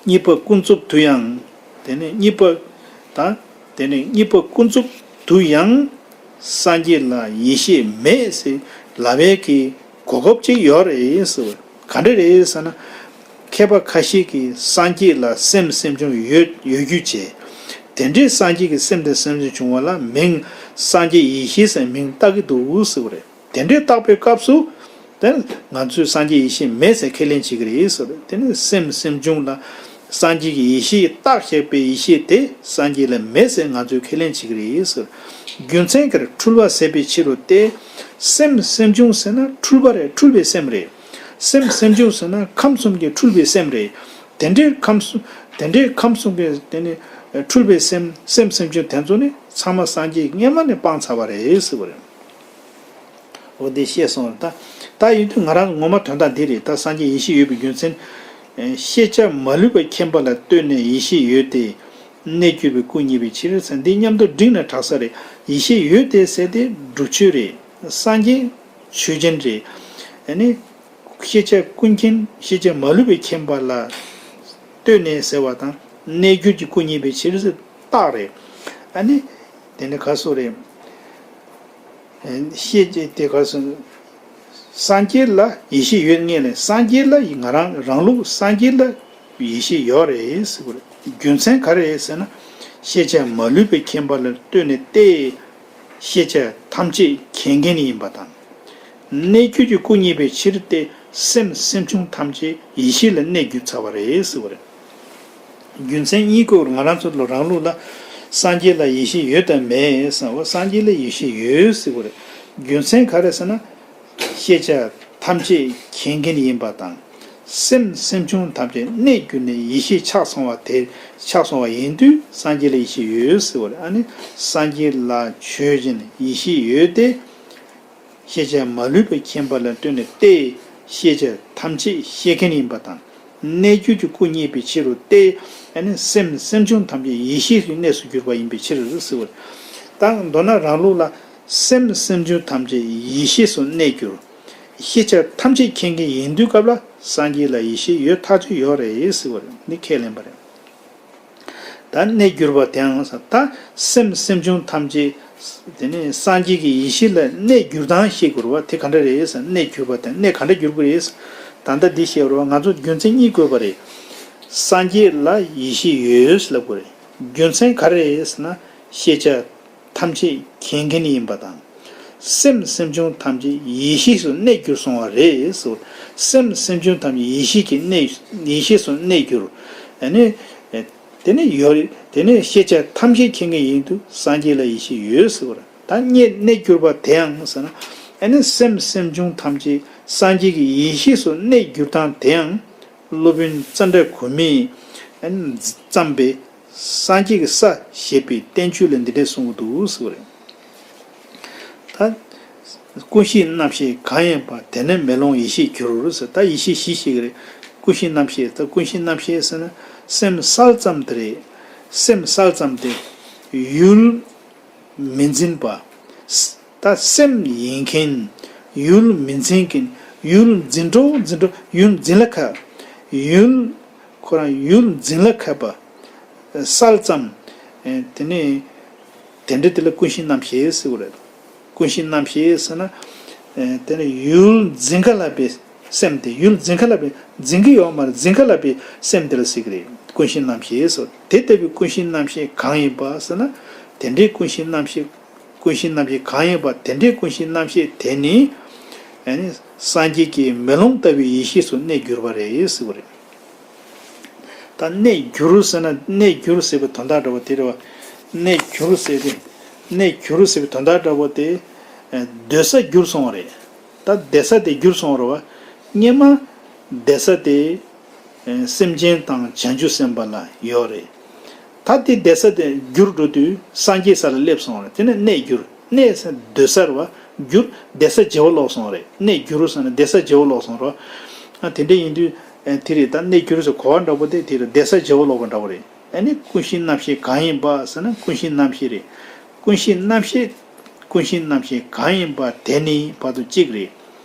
གཉིས་པ་ཀུན་རྫོབ་ཏུ་ཡང་། དེ་ནས་གཉིས་པ་དང་། དེ་ནས་གཉིས་པ་ཀུན་རྫོབ་ཏུ་ཡང་སངས་རྒྱས་ལ་ཡེ་ཤེས་མེད་ཟེར་ལབ་པའི་གི་གོ་སྐབས་ཅིག་ཡོད་རེད་ཟེར་བ། ག་འདྲ་རེད་ཟེར་ན། མཁས་པ་ཁ་ཤས་ཀྱིས་སངས་རྒྱས་ལ་སེམས་སེམས་བྱུང་ཡོད་ཡོད་རྒྱུ་བྱས། དེ་འདྲའི་སངས་རྒྱས་ཀྱི་སེམས་དང་སེམས་བྱུང་བ་ལ་མིང་སངས་རྒྱས་ཡེ་ཤེས་ཟེར་མིང་བཏགས་ཀྱི་འདུག་ཟེར་བ་རེད། དེ་འདྲའི་བཏགས་པའི་སྐབས་སུ། དེ་ང་ཚོས་སངས་རྒྱས་ཡེ་ཤེས་མེད་ཟེར་ཁས་ལེན་བྱེད་ཀྱི་རེད་ཟེར། དེ་ནི་སེམས་སེམས་བྱུང་ལ་སངས་རྒྱས་ཀྱི་ཡེ་ཤེས་བཏགས་བཞག་པའི་ཡེ་ཤེས་དེ་སངས་རྒྱས་ལ་མེད་ཟེར་ང་ཚོས་ཁས་ལེན་བྱེད་ཀྱི་རེད་ཟེར། རྒྱུ་མཚན་གྱིས་འཁྲུལ་པ་ཟད་པའི་ཕྱིར་རོ་སྟེ། སེམས་སེམས་བྱུང་ཟེར་ན་འཁྲུལ་པ་རེད། འཁྲུལ་པའི་སེམས་རེད། སེམས་སེམས་བྱུང་ཟེར་ན་ཁམས་གསུམ་གྱི་འཁྲུལ་པའི་སེམས་རེད། དེ་འདྲའི་ཁམས་གསུམ། དེ་འདྲའི་ཁམས་གསུམ་གྱི་དེ་ནི་འཁྲུལ་པའི་སེམས་སེམས་སེམས་བྱུང་དེ་ཚོ་ནི་ཚང་མ་སངས་རྒྱས་སྔ་མ་ནས་སྤངས་ཚར་བ་རེད་ཟེར་བ་རེད། འོ་དེ་ཤེས་སོང་། ད་ད་ཡིན་དུས་ང་རང་ངོ་མ་དོན་དག་འདི་རེད། ད་སངས་རྒྱས་ཡེ་ཤེས་ཡོད་པའི་རྒྱུ་མཚན། ཤེས་བྱ་མ་ལུས་པའི་མཁྱེན་པ་ལ་ལྟོས་ནས་ཡེ་ཤེས་ཡོད་དེ། གནས་གྱུར་པའི་སྐུ་བརྙེས་པའི་ཕྱིར་ཟེར། འདི་མཉམ་དུ་བསྒྲིགས་ན་དྲག་ས་རེད། ཡེ་ཤེས་ཡོད་དེ་ཟེར་དེ་སྒྲུབ་ཆོས་རེད། སངས་རྒྱས་ཆོས་ཅན་རེད། ཨ་ནི་ཤེས་བྱ་ཀུན་མཁྱེན། ཤེས་བྱ་མ་ལུས་པའི་མཁྱེན་པ་ལ་ལྟོས་ནས་ཟེར་བ་དང་། གནས་གྱུར་གྱི་སྐུ་བརྙེས་པའི་ཕྱིར་ཟེར་རྟགས་རེད། ཨ་ནི་དེ་ནི་ག་སོ་རེད། ཤེས་བྱེད་དེ་ག་སོ། སངས་རྒྱས་ལ་ཡེ་ཤེས་ཡོད་ངེས་ལས། སངས་རྒྱས་ལ་ང་རང་རང་ལུགས་སངས་རྒྱས་ལ་ཡེ་ཤེས་ཡོད་རེད་ཟེར་བ་རེད། རྒྱུ་མཚན་ག་རེ་རེད་ཟེར་ན། ཤེས་བྱ་མ་ལུས་པའི་མཁྱེན་པ་ལ་ལྟོས་ནས་ཏེ། ཤེས་བྱ་ཐམས་ཅད་མཁྱེན་མཁན་ཡིན་པ་དང་། གནས་གྱུར་གྱི་སྐུ་བརྙེས་པའི་ཕྱིར་ཏེ། སེམས་སེམས་བྱུང་ཐམས་ཅད་ཡེ་ཤེས་ལ་གནས་གྱུར་ཚར་བ་རེད་ཟེར་བ་རེད། རྒྱུ་མཚན་གཉིས་ཀྱི་སྐོར་ང་རང་ཚོ་ལ་རང་ལུགས་ལ། སངས་རྒྱས་ལ་ཡེ་ཤེས་ཡོད་དམ་མེད་ཟེར་བ། སངས་རྒྱས་ལ་ཡེ་ཤེས་ཡོད་ཟེར་བ་རེད། རྒྱུ་མཚན་ག་རེ་ཟེར་ན། ཤེས་བྱ་ཐམས་ཅད་མཁྱེན་མཁན་ཡིན་པ་དང་། སེམས་སེམས་བྱུང་ཐམས་ཅད་གནས་གྱུར་ནས་ཡེ་ཤེས་ཆགས་སོང་བ་དེ། ཆགས་སོང་བ་ཡིན་དུས་སངས་རྒྱས་ལ་ཡེ་ཤེས་ཡོད་ཟེར་བ་རེད། ཨ་ནི་སངས་རྒྱས་ལ་ཆོས་ཅན་ཡེ་ཤེས་ཡོད་དེ། ཤེས་བྱ་མ་ལུས་པའི་མཁྱེན་པ་ལ་ལྟོས་ནས་ཏེ། ཤེས་བྱ་ཐམས་ཅད་ཤེས་མཁན་ཡིན་པ་དང་། གནས་གྱུར་གྱི་སྐུ་བརྙེས་པའི་ཕྱིར་རོ་སྟེ། ཨ་ནི་སེམས་སེམས་བྱུང་ཐམས་ཅད་ཡེ་ཤེས་སུ་གནས་སུ་གྱུར་པ་ཡིན་པའི་ཕྱིར་ཟེར་བ། ད་མདོར་ན་རང་ལུགས་ལ། སེམས་སེམས་བྱུང་ཐམས་ཅད་ཡེ་ཤེས་སུ་གནས་གྱུར། ཤེས་བྱ་ཐམས་ཅད་མཁྱེན་མཁན་ཡིན་དུས་སྐབས་ལ་སངས་རྒྱས་ལ་ཡེ་ཤེས་ཡོད་ཐག་ཆོད་ཡོད་རེད་ཟེར་བ་རེད། འདི་ཁས་ལེན་པ་རེད། ད་གནས་གྱུར་པ་དེའང་ཟེར། ད་སེམས་སེམས་བྱུང་ཐམས་ཅད། དེ་ནས་སངས་རྒྱས་ཀྱི་ཡེ་ཤེས་ལ་གནས་གྱུར་སྟངས་ཤེས་དགོས་རེད་བ། དེ་ག་འདྲ་རེད་ཟེར། གནས་གྱུར་པ་དང་གནས་ག་འདྲ་གྱུར་དགོས་རེད་ཟེར། ད་ལྟ་འདི་བཤད་རོགས། ང་ཚོ་རྒྱུ་མཚན་གཉིས་དགོས་པ་རེད། སངས་རྒྱས་ལ་ཡེ་ཤེས་ཡོད་ལབ་དགོས་རེད། རྒྱུ་མཚན་ག་རེ་རེད་ཟེར་ན། ཤེས་བྱ་ཐམས་ཅད་མཁྱེན་མཁན་ཡིན་པ་དང་། སེམས་སེམས་བྱུང་ཐམས་ཅད་ཡེ་ཤེས་སུ་གནས་གྱུར་སོང་བ་རེད་ཟེར། སེམས་སེམས་བྱུང་ཐམས་ཅད་ཡེ་ཤེས་ཀྱི་གནས། ཡེ་ཤེས་སུ་གནས་གྱུར། ཨ་ནི། དེ་ནི་ཡོད་རེད། དེ་ནི་ཤེས་བྱ་ཐམས་ཅད་མཁྱེན་མཁན་ཡིན་དུས་སངས་རྒྱས་ལ་ཡེ་ཤེས་ཡོད་ཟེར་བ་རེད། ད་གནས་གནས་གྱུར་པ་དེའང་ཟེར་ན། ཨ་ནི་སེམས་སེམས་བྱུང་ཐམས་ཅད་སངས་རྒྱས་ཀྱི་ཡེ་ཤེས་སུ་གནས་གྱུར་སྟངས་དེའང་། སློབ་དཔོན་ཙནྡྲ་གོ་མིས་བརྩམས་པའི་སངས་རྒྱས་ཀྱི་ས་ཞེས་པའི་བསྟན་བཅོས་ལས་འདི་འདྲས་གསུང་གི་འདུག་ཟེར་བ་རེད། ད་ཀུན་ཤེས་རྣམ་ཤེས་གང་ཡིན་པ། དེ་ནི་མེ་ལོང་ཡེ་ཤེས་གྱུར་ཟེར། ད་ཡེ་ཤེས་བཞི་ཞིག་རེད། ཀུན་ཤེས་རྣམ་ཤེས། ད་ཀུན་ཤེས་རྣམ་ཤེས་ཟེར་ན་སེམས་གསལ་ཙམ་དེ་རེད། སེམས་གསལ་ཙམ་དེ་ཡུལ་མི་འཛིན་པ། ད་སེམས་ཡིན་མཁན། ཡུལ་མི་འཛིན་མཁན། ཡུལ་འཛིན་འགྲོ་འཛིན་འགྲོ། ཡུལ་འཛིན་ལ་ཁ། ཡུལ། ཁོ་རང་ཡུལ་འཛིན་ལ་ཁ་བ། གསལ་ཙམ། དེ་ནས་དེ་འདྲ་དེ་ལ་ཀུན་ཤེས་རྣམ་ཤེས་ཟེར་བ་རེད། ཀུན་ཤེས་རྣམ་ཤེས་ཟེར་ན། དེ་ནས་ཡུལ་འཛིན་ག་ལ་བའི་སེམས་དེ། ཡུལ་འཛིན་ག་ལ་བའི། འཛིན་གི་ཡོད་མ་རེད། འཛིན་ག་ལ་བའི་སེམས་དེ་ལ་ཟེར་གི་རེད། ཀུན་ཤེས་རྣམ་ཤེས་སོ། དེ་ལྟ་བུའི་ཀུན་ཤེས་རྣམ་ཤེས་གང་ཡིན་པ་ཟེར་ན། དེ་འདྲའི་ཀུན་ཤེས་རྣམ་ཤེས། ཀུན་ཤེས་རྣམ་ཤེས་གང་ཡིན་པ། དེ་འདྲའི་ཀུན་ཤེས་རྣམ་ཤེས་དེ་ནི། ཨ་ནི་སངས་རྒྱས་ཀྱི་མེ་ལོང་ལྟ་བུའི་ཡེ་ཤེས་སུ་གནས་གྱུར་པ་རེད་ཟེར་བ་རེད། ད་གནས་གྱུར་ཟེར་ན། གནས་གྱུར་ཟེར་བའི་དོན་དག་འདྲ་བོ་དེ་རེད་བ། གནས་གྱུར་ཟེར་དེ། གནས་གྱུར་ཟེར་བའི་དོན་དག་འདྲ་བོ་དེ། སྡོད་ས་གྱུར་སོང་བ་རེད། ད་བསྡད་ས་དེ་གྱུར་སོང་བ་རེད་བ། སྔན་མ་བསྡད་ས་དེ། སེམས་ཅན་དང་བྱང་ཆུབ་སེམས་དཔའ་ལ་ཡོད་རེད། ད་དེ་བསྡད་ས་དེ་འགྱུར་འགྲོ་དུས་སངས་རྒྱས་ས་ལ་སླེབས་སོང་རེད། དེ་ནས་གནས་འགྱུར། གནས་ས་སྡོད་སར་བ་འགྱུར། བསྡད་ས་བརྗེ་བོ་ལོག་སོང་རེད། གནས་འགྱུར་ཟེར་ན་བསྡད་ས་བརྗེ་བོ་ལོག་སོང་རོ། ཨ་དེ་འདྲ་ཡིན་དུས་ཨ་དེ་རེད། ད་གནས་འགྱུར་ཟེར་གོ་བ་འདྲ་པོ་དེ་དེ་རེད། བསྡད་ས་བརྗེ་བོ་ལོག་པ་འདྲ་པོ་རེད། ཨ་ནི་ཀུན་གཞི་རྣམ་ཤེས་གང་ཡིན་པ་ཟེར་ན་ཀུན་གཞི་རྣམ་ཤེས་རེད། ཀུན་གཞི་རྣམ་ཤེས། ཀུན་གཞི་རྣམ་ཤེས་གང་ཡིན་པ་དེ་ནི་བར་དུ་གཅིག་རེད།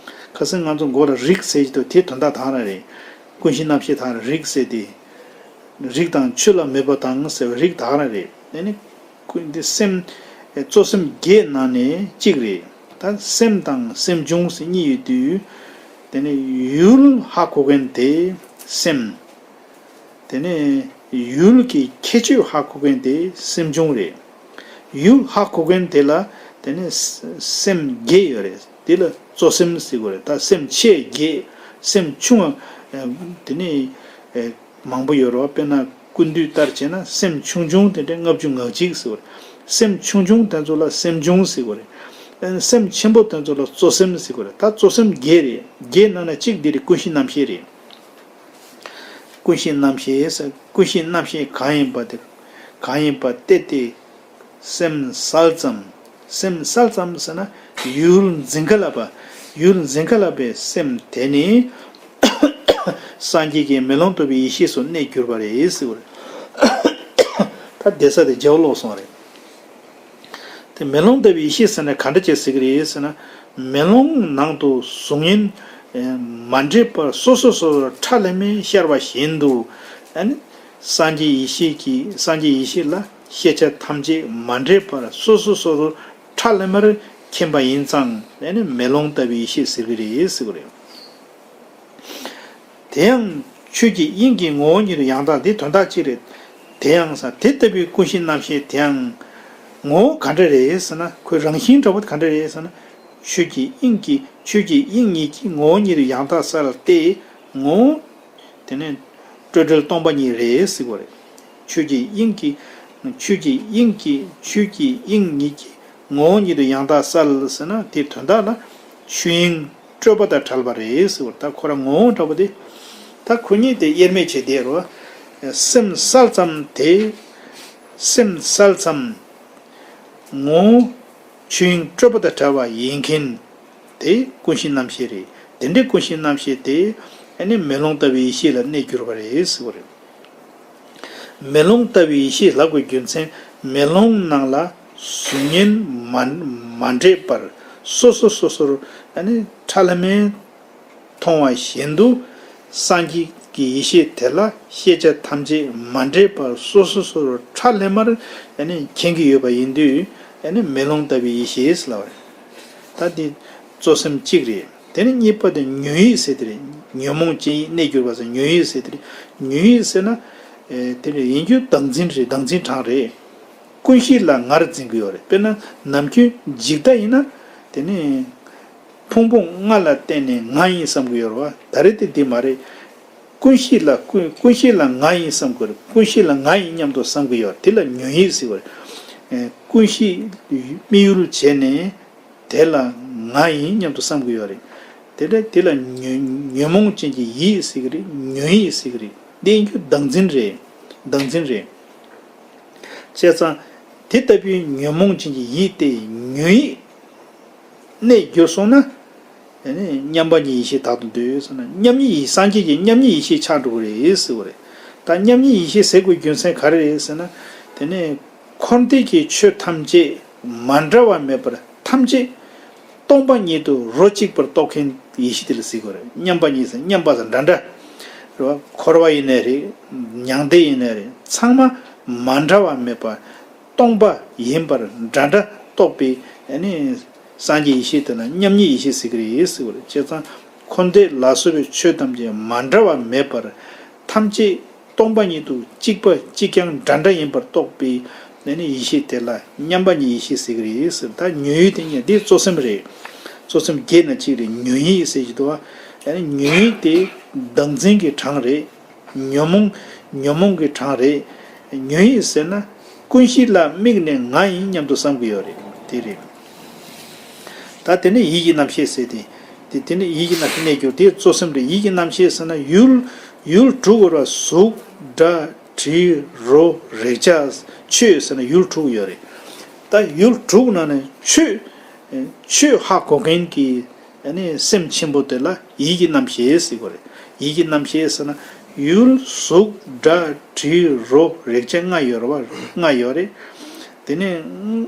ཁ་སང་ང་ཚོ་མགོ་ལ་རིག་ཟེར་གྱི་འདུག་དེ་དོན་དག་དང་རང་རེད། ཀུན་གཞི་རྣམ་ཤེས་དང་རིག་ཟེར་ཏེ། རིག་དང་ཆོས་ལ་མོས་པ་དང་ཟེར་བའི་རིགས་དག་རང་རེད། ཨ་ནི་ཀུན་འདི་སེམས། གཙོ་སེམས་བརྒྱད་ནང་ནས་གཅིག་རེད། ད་སེམས་དང་སེམས་བྱུང་ཟེར་གཉིས་ཡོད་དུས། དེ་ནི་ཡུལ་ཧ་གོ་མཁན་དེ་སེམས། དེ་ནས་ཡུལ་གྱི་ཁྱད་ཆོས་ཧ་གོ་མཁན་དེ་སེམས་བྱུང་རེད། ཡུལ་ཧ་གོ་མཁན་དེ་ལ་དེ་ནས་སེམས་བརྒྱད་ཡོད་རེད། དེ་ལ་གཙོ་སེམས་ཟེར་དགོས་རེད། ད་སེམས་ཆེ་བརྒྱད། སེམས་ཆུང་བ། དེ་ནས་མང་པོ་ཡོད་རེད། དཔེར་ན་ཀུན་བཏུས་ལྟར་བྱས་ན་སེམས་ཆུང་ཆུང་དེ་འདྲ་ལྔ་བཅུ་ང་གཅིག་ཟེར་དགོས་རེད། སེམས་ཆུང་ཆུང་དེ་ཚོ་ལ་སེམས་བྱུང་ཟེར་དགོས་རེད། སེམས་ཆེན་པོ་དེ་ཚོ་ལ་གཙོ་སེམས་ཟེར་དགོས་རེད། ད་གཙོ་སེམས་བརྒྱད་རེད། བརྒྱད་ནང་ནས་གཅིག་འདི་རེད། ཀུན་གཞི་རྣམ་ཤེས་རེད། ཀུན་གཞི་རྣམ་ཤེས་ཟེར། ཀུན་གཞི་རྣམ་ཤེས་གང་ཡིན་པ་དེ། གང་ཡིན་པ་སྟེ་སྟེ། སེམས་གསལ་ཙམ། སེམས་གསལ་ཙམ་ཟེར་ན་ཡུལ་འཛིན་ག་ལ་བ། ཡུལ་འཛིན་ག་ལ་བའི་སེམས་དེ་ནི། སངས་རྒྱས་ཀྱི་མེ་ལོང་ལྟ་བུའི་ཡེ་ཤེས་སུ་གནས་གྱུར་པ་རེད་ཟེར་བ་རེད། ད་བསྡད་ས་དེ་བརྗེ་བོ་ལོག་སོང་བ་རེད། དེ་མེ་ལོང་ལྟ་བུའི་ཡེ་ཤེས་ཟེར་ན་ག་འདྲ་ཅིག་ཟེར་གི་རེད་ཟེར་ན། མེ་ལོང་ནང་དུ་གཟུགས་བརྙན་མ་འདྲེས་པར་སོ་སོ་སོ་སོར་ཁྲ་ལམ་མེར་ཤར་བ་བཞིན་དུ། ཨ་ནི་སངས་རྒྱས་ཡེ་ཤེས་ཀྱི། སངས་རྒྱས་ཡེ་ཤེས་ལ་ཤེས་བྱ་ཐམས་ཅད་མ་འདྲེས་པར་སོ་སོ་སོ་སོར་ཁྲ་ལམ་མེར་མཁྱེན་པ་ཡིན་ཙང་། ཨ་ནི་མེ་ལོང་ལྟ་བུའི་ཡེ་ཤེས་ཟེར་གི་རེད་ཟེར་གི་རེད། དེ་ཡང་ཆོས་ཀྱི་དབྱིངས་ཀྱི་ངོ་བོ་ཉིད་དུ་ཡང་དག་འདི་དོན་དག་གཅིག་རེད། དེ་ཡང་ས་དེ་ལྟ་བུའི་ཀུན་གཞི་རྣམ་ཤེས་དེ་ཡང་ངོ་བོ་ག་འདྲ་རེད་ཟེར་ན། ཁོའི་རང་བཞིན་འདྲ་བོ་ག་འདྲ་རེད་ཟེར་ན། ཆོས་ཀྱི་དབྱིངས་ཀྱི། ཆོས་ཀྱི་དབྱིངས་ཉིད་ཀྱི་ངོ་བོ་ཉིད་དུ་ཡང་དག་གསལ་ཏེ། ངོ་བོ། དེ་ནས་སྤྲོས་བྲལ་སྟོང་པ་ཉིད་རེད་ཟེར་བ་རེད། ཆོས་ཀྱི་དབྱིངས་ཀྱི། ཆོས་ཀྱི་དབྱིངས་ཀྱི། ཆོས་ཀྱི་དབྱིངས་ཉིད་ཀྱི་ངོ་བོ་ཉིད་དུ་ཡང་དག་གསལ་ཟེར་ན་དེའི་དོན་དག་ལ་ཆོས་དབྱིངས་སྤྲོས་པ་དང་བྲལ་བ་རེད་ཟེར་བ། ད་ཁོ་རང་ངོ་བོ་འདྲ་པོ་དེ། ད་ཁོ་གཉིས་དེ་དབྱེར་མེད་བྱས་བསྡད་རོ། སེམས་གསལ་ཙམ་དེ། སེམས་གསལ་ཙམ། ངོ་བོ་ཆོས་དབྱིངས་སྤྲོས་པ་དང་བྲལ་བ་ཡིན་མཁན། དེ་ཀུན་གཞི་རྣམ་ཤེས་རེད། དེ་འདྲའི་ཀུན་གཞི་རྣམ་ཤེས་དེ་ཨ་ནི་མེ་ལོང་ལྟ་བུའི་ཡེ་ཤེས་ལ་གནས་གྱུར་པ་རེད་ཟེར་བ་རེད། མེ་ལོང་ལྟ་བུའི་ཡེ་ཤེས་ལབ་དགོས་རྒྱུ་མཚན། མེ་ལོང་ནང་ལ་གཟུགས་བརྙན་མ་མ་འདྲེས་པར་སོ་སོ་སོ་སོར་ཨ་ནི་ཁྲ་ལམ་མེར་མཐོང་བ་བཞིན་དུ། སངས་རྒྱས་ཀྱི་ཡེ་ཤེས་དེ་ལ་ཤེས་བྱ་ཐམས་ཅད་མ་འདྲེས་པར་སོ་སོ་སོར་ཁྲ་ལམ་མེར་ཨ་ནི་མཁྱེན་གྱི་ཡོད་པ་ཡིན་དུས། ཨ་ནི་མེ་ལོང་ལྟ་བུའི་ཡེ་ཤེས་ལབ་པ་རེད། ད་འདི་གཙོ་སེམས་གཅིག་རེད། དེ་ནས་གཉིས་པ་དེ་ཉོན་ཡིད་ཟེར་དེ་རེད། ཉོན་མོངས་ཅན་ཡིད་གནས་གྱུར་པ་ཟེར་ཉོན་ཡིད་ཟེར་དེ་རེད། ཉོན་ཡིད་ཟེར་ན། ཨེ་དེ་རེད། ཡིན་རྒྱུ་བདག་འཛིན་རེད། བདག་འཛིན་གྲངས་རེད། ཀུན་གཞི་ལ་ངར་འཛིན་གྱི་ཡོད་རེད། དཔེར་ན་ནམ་རྒྱུན་འཇིག་ལྟ་ཡིན་ན། དེ་ནས་ཕུང་པོ་ལྔ་ལ་བརྟེན་ནས་ང་ཡིན་བསམ་གྱི་ཡོད་རེད་བ། ད་རེས་དེ་འདི་མ་རེད། ཀུན་གཞི་ལ་ཀུན་ཀུན་གཞི་ལ་ང་ཡིན་བསམ་དགོས་རེད། ཀུན་གཞི་ལ་ང་ཡིན་སྙམ་དུ་བསམ་གྱི་ཡོད་རེད། དེ་ལ་ཉོན་ཡིད་ཟེར་བ་རེད། ཨེ་ཀུན་གཞི་དམིགས་ཡུལ་བྱས་ནས་དེ་ལ་ང་ཡིན་སྙམ་དུ་བསམ་གྱི་ཡོད་རེད། དེ་འདྲ་དེ་ལ་ཉོན་ཉོན་མོངས་ཅན་གྱི་ཡིད་ཟེར་གྱི་རེད། ཉོན་ཡིད་ཟེར་གྱི་རེད། འདི་ཡིན་རྒྱུ་བདག་འཛིན་རེད། བདག་འཛིན་རེད། བྱས་ཙང་དེ་ལྟ་བུའི་ཉོན་མོངས་ཅན་གྱི་ཡིད་དེ་ཉོན་ཡིད་གནས་གྱུར་སོང་ན། ཨ་ནི་མཉམ་པ་ཉིད་ཡེ་ཤེས་དག་ཏུ་འདོད་ཟེར་ན། མཉམ་ཉིད་ཡེ་སངས་རྒྱས་ཀྱི་མཉམ་ཉིད་ཡེ་ཤེས་ཆགས་འགྲོ་གི་རེད་ཟེར་བ་རེད། ད་མཉམ་ཉིད་ཡེ་ཤེས་ཟེར་དགོས་རྒྱུ་མཚན་ག་རེ་རེད་ཟེར་ན། དེ་ནས་འཁོར་འདས་ཀྱི་ཆོས་ཐམས་ཅད་མ་འདྲ་བ་མེད་པར་ཐམས་ཅད་སྟོང་པ་ཉིད་དུ་རོ་གཅིག་པར་རྟོགས་མཁན་ཡེ་ཤེས་དེ་ལ་ཟེར་དགོས་རེད། མཉམ་པ་ཉིད་ཟེར་མཉམ་པ་ཟེར་འདྲ་འདྲ་རེད་བ། འཁོར་བ་ཡིན་ནའི་རེད། མྱང་འདས་ཡིན་ནའི་རེད། ཚང་མ་མ་འདྲ་བ་མེད་པར་སྟོང་པ་ཡིན་པར་འདྲ་འདྲ་རྟོགས་པའི་ཨ་ནི་སངས་རྒྱས་ཡེ་ཤེས་དེ་ལ་མཉམ་ཉིད་ཡེ་ཤེས་ཟེར་གྱི་རེད་ཟེར་བ་རེད། བྱས་ཙང་འཁོར་འདས་ལ་སོགས་པའི་ཆོས་ཐམས་ཅད་མ་འདྲ་བ་མེད་པར་ཐམས་ཅད་སྟོང་པ་ཉིད་དུ་གཅིག་པ་གཅིག་རྐྱང་འདྲ་འདྲ་ཡིན་པར་རྟོགས་པའི་ཨ་ནི་ཡེ་ཤེས་དེ་ལ་མཉམ་པ་ཉིད་ཡེ་ཤེས་ཟེར་གྱི་རེད་ཟེར། ད་ཉོན་ཡིད་དེ་ཉིད་འདི་གཙོ་སེམས་རེད། གཙོ་སེམས་བརྒྱད་ནང་གཅིག་རེད། ཉོན་ཡིད་ཟེར་གྱི་འདུག་བ། ཨ་ནི་ཉོན་ཡིད་དེ་བདག་འཛིན་གྱི་གྲངས་རེད། ཉོན་མོངས་ཉོན་མོངས་ཀྱི་གྲངས་རེད། ཉོན་ཡིད་ཟེར་ན་ཀུན་གཞི་ལ་དམིགས་ནས་ང་ཡིན་སྙམ་དུ་བསམ་གྱི་ཡོད་རེད། དེ་རེད། ད་དེ་ནས་ཡིད་ཀྱི་རྣམ་ཤེས་ཟེར་ཏེ། དེ་དེ་ནས་ཡིད་ཀྱི་རྣམ་ཤེས་གནས་གྱུར་དེ་གཙོ་སེམས་རེད། ཡིད་ཀྱི་རྣམ་ཤེས་ཟེར་ན་ཡུལ་ ཡུལ་དྲུག་གོ་ར། གཟུགས་སྒྲ་དྲི་རོ་རེག་བྱ་ཆོས་ཟེར་ན་ཡུལ་དྲུག་ཡོད་རེད། ད་ཡུལ་དྲུག་ནང་ནས་ཆོས་ཆོས་ཧ་གོ་མཁན་གྱི་ཨ་ནི་སེམས་ཆེན་པོ་དེ་ལ་ཡིད་ཀྱི་རྣམ་ཤེས་ཟེར་གོ་རེད། ཡིད་ཀྱི་རྣམ་ཤེས་ཟེར་ན་ཡུལ་གཟུགས་སྒྲ་དྲི་རོ་རེག་བྱ་ལྔ་ཡོད་རེད་བ། ལྔ་ཡོད་རེད། དེ་ནས་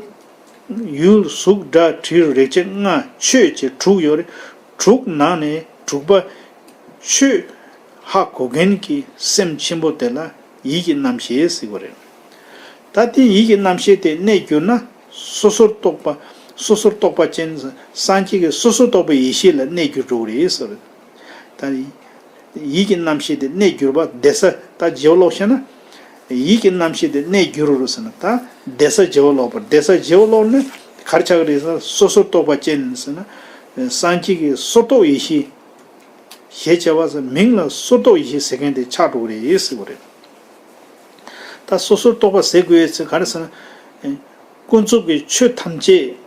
ཡུལ་གཟུགས་སྒྲ་དྲི་རོ་རེག་བྱ་ལྔ། ཆོས་བཅས་དྲུག་ཡོད་རེད། དྲུག་ནང་ནས་དྲུག་པ་ཆོས་ཧ་གོ་མཁན་གྱི་སེམས་ཆེན་པོ་དེ་ལ་ཡིད་ཀྱི་རྣམ་ཤེས་ཟེར་གྱི་རེད། ད་དེ་ཡིད་ཀྱི་རྣམ་ཤེས་དེ་གནས་གྱུར་ན་སོ་སོར་རྟོག་པ། སོ་སོར་རྟོག་པ་ཅན། སངས་རྒྱས་ཀྱི་སོ་སོར་རྟོག་པའི་ཡེ་ཤེས་ལ་གནས་གྱུར་འགྲོ་གི་རེད་ཟེར། ད་ཡིད་ཀྱི་རྣམ་ཤེས་དེ་གནས་གྱུར་པ་བསྡད་ས། ད་རྗེ་བོ་ཀློག་ཤེས་ན། ཡིད་ཀྱི་རྣམ་ཤེས་དེ་གནས་གྱུར་རོ་ཟེར་ན། ད་བསྡད་ས་རྗེ་བོ་ཀློག་པ། བསྡད་ས་རྗེ་བོ་ཀློག་ནས་ག་རེ་ཆགས་ཀྱི་རེད་ཟེར་ན། སོ་སོར་རྟོག་པ་ཅན་ཟེར་ན། སངས་རྒྱས་ཀྱི་སོར་རྟོག་ཡེ་ཤེས། ཞེས་བྱ་བ་ཟེར། མིང་ལ་སོར་རྟོག་ཡེ་ཤེས་ཟེར་མཁན་དེ་ཆགས་འགྲོ་གི་རེད་ཟེར་གྱི་རེད། ད་སོ་སོར་རྟོག་པ་ཟེར་དགོས་ཡས་ཚེ་ག་རེ་ཟེར་ན། ཀུན་རྫོབ་ཀྱི་ཆོས་ཐམས་ཅད་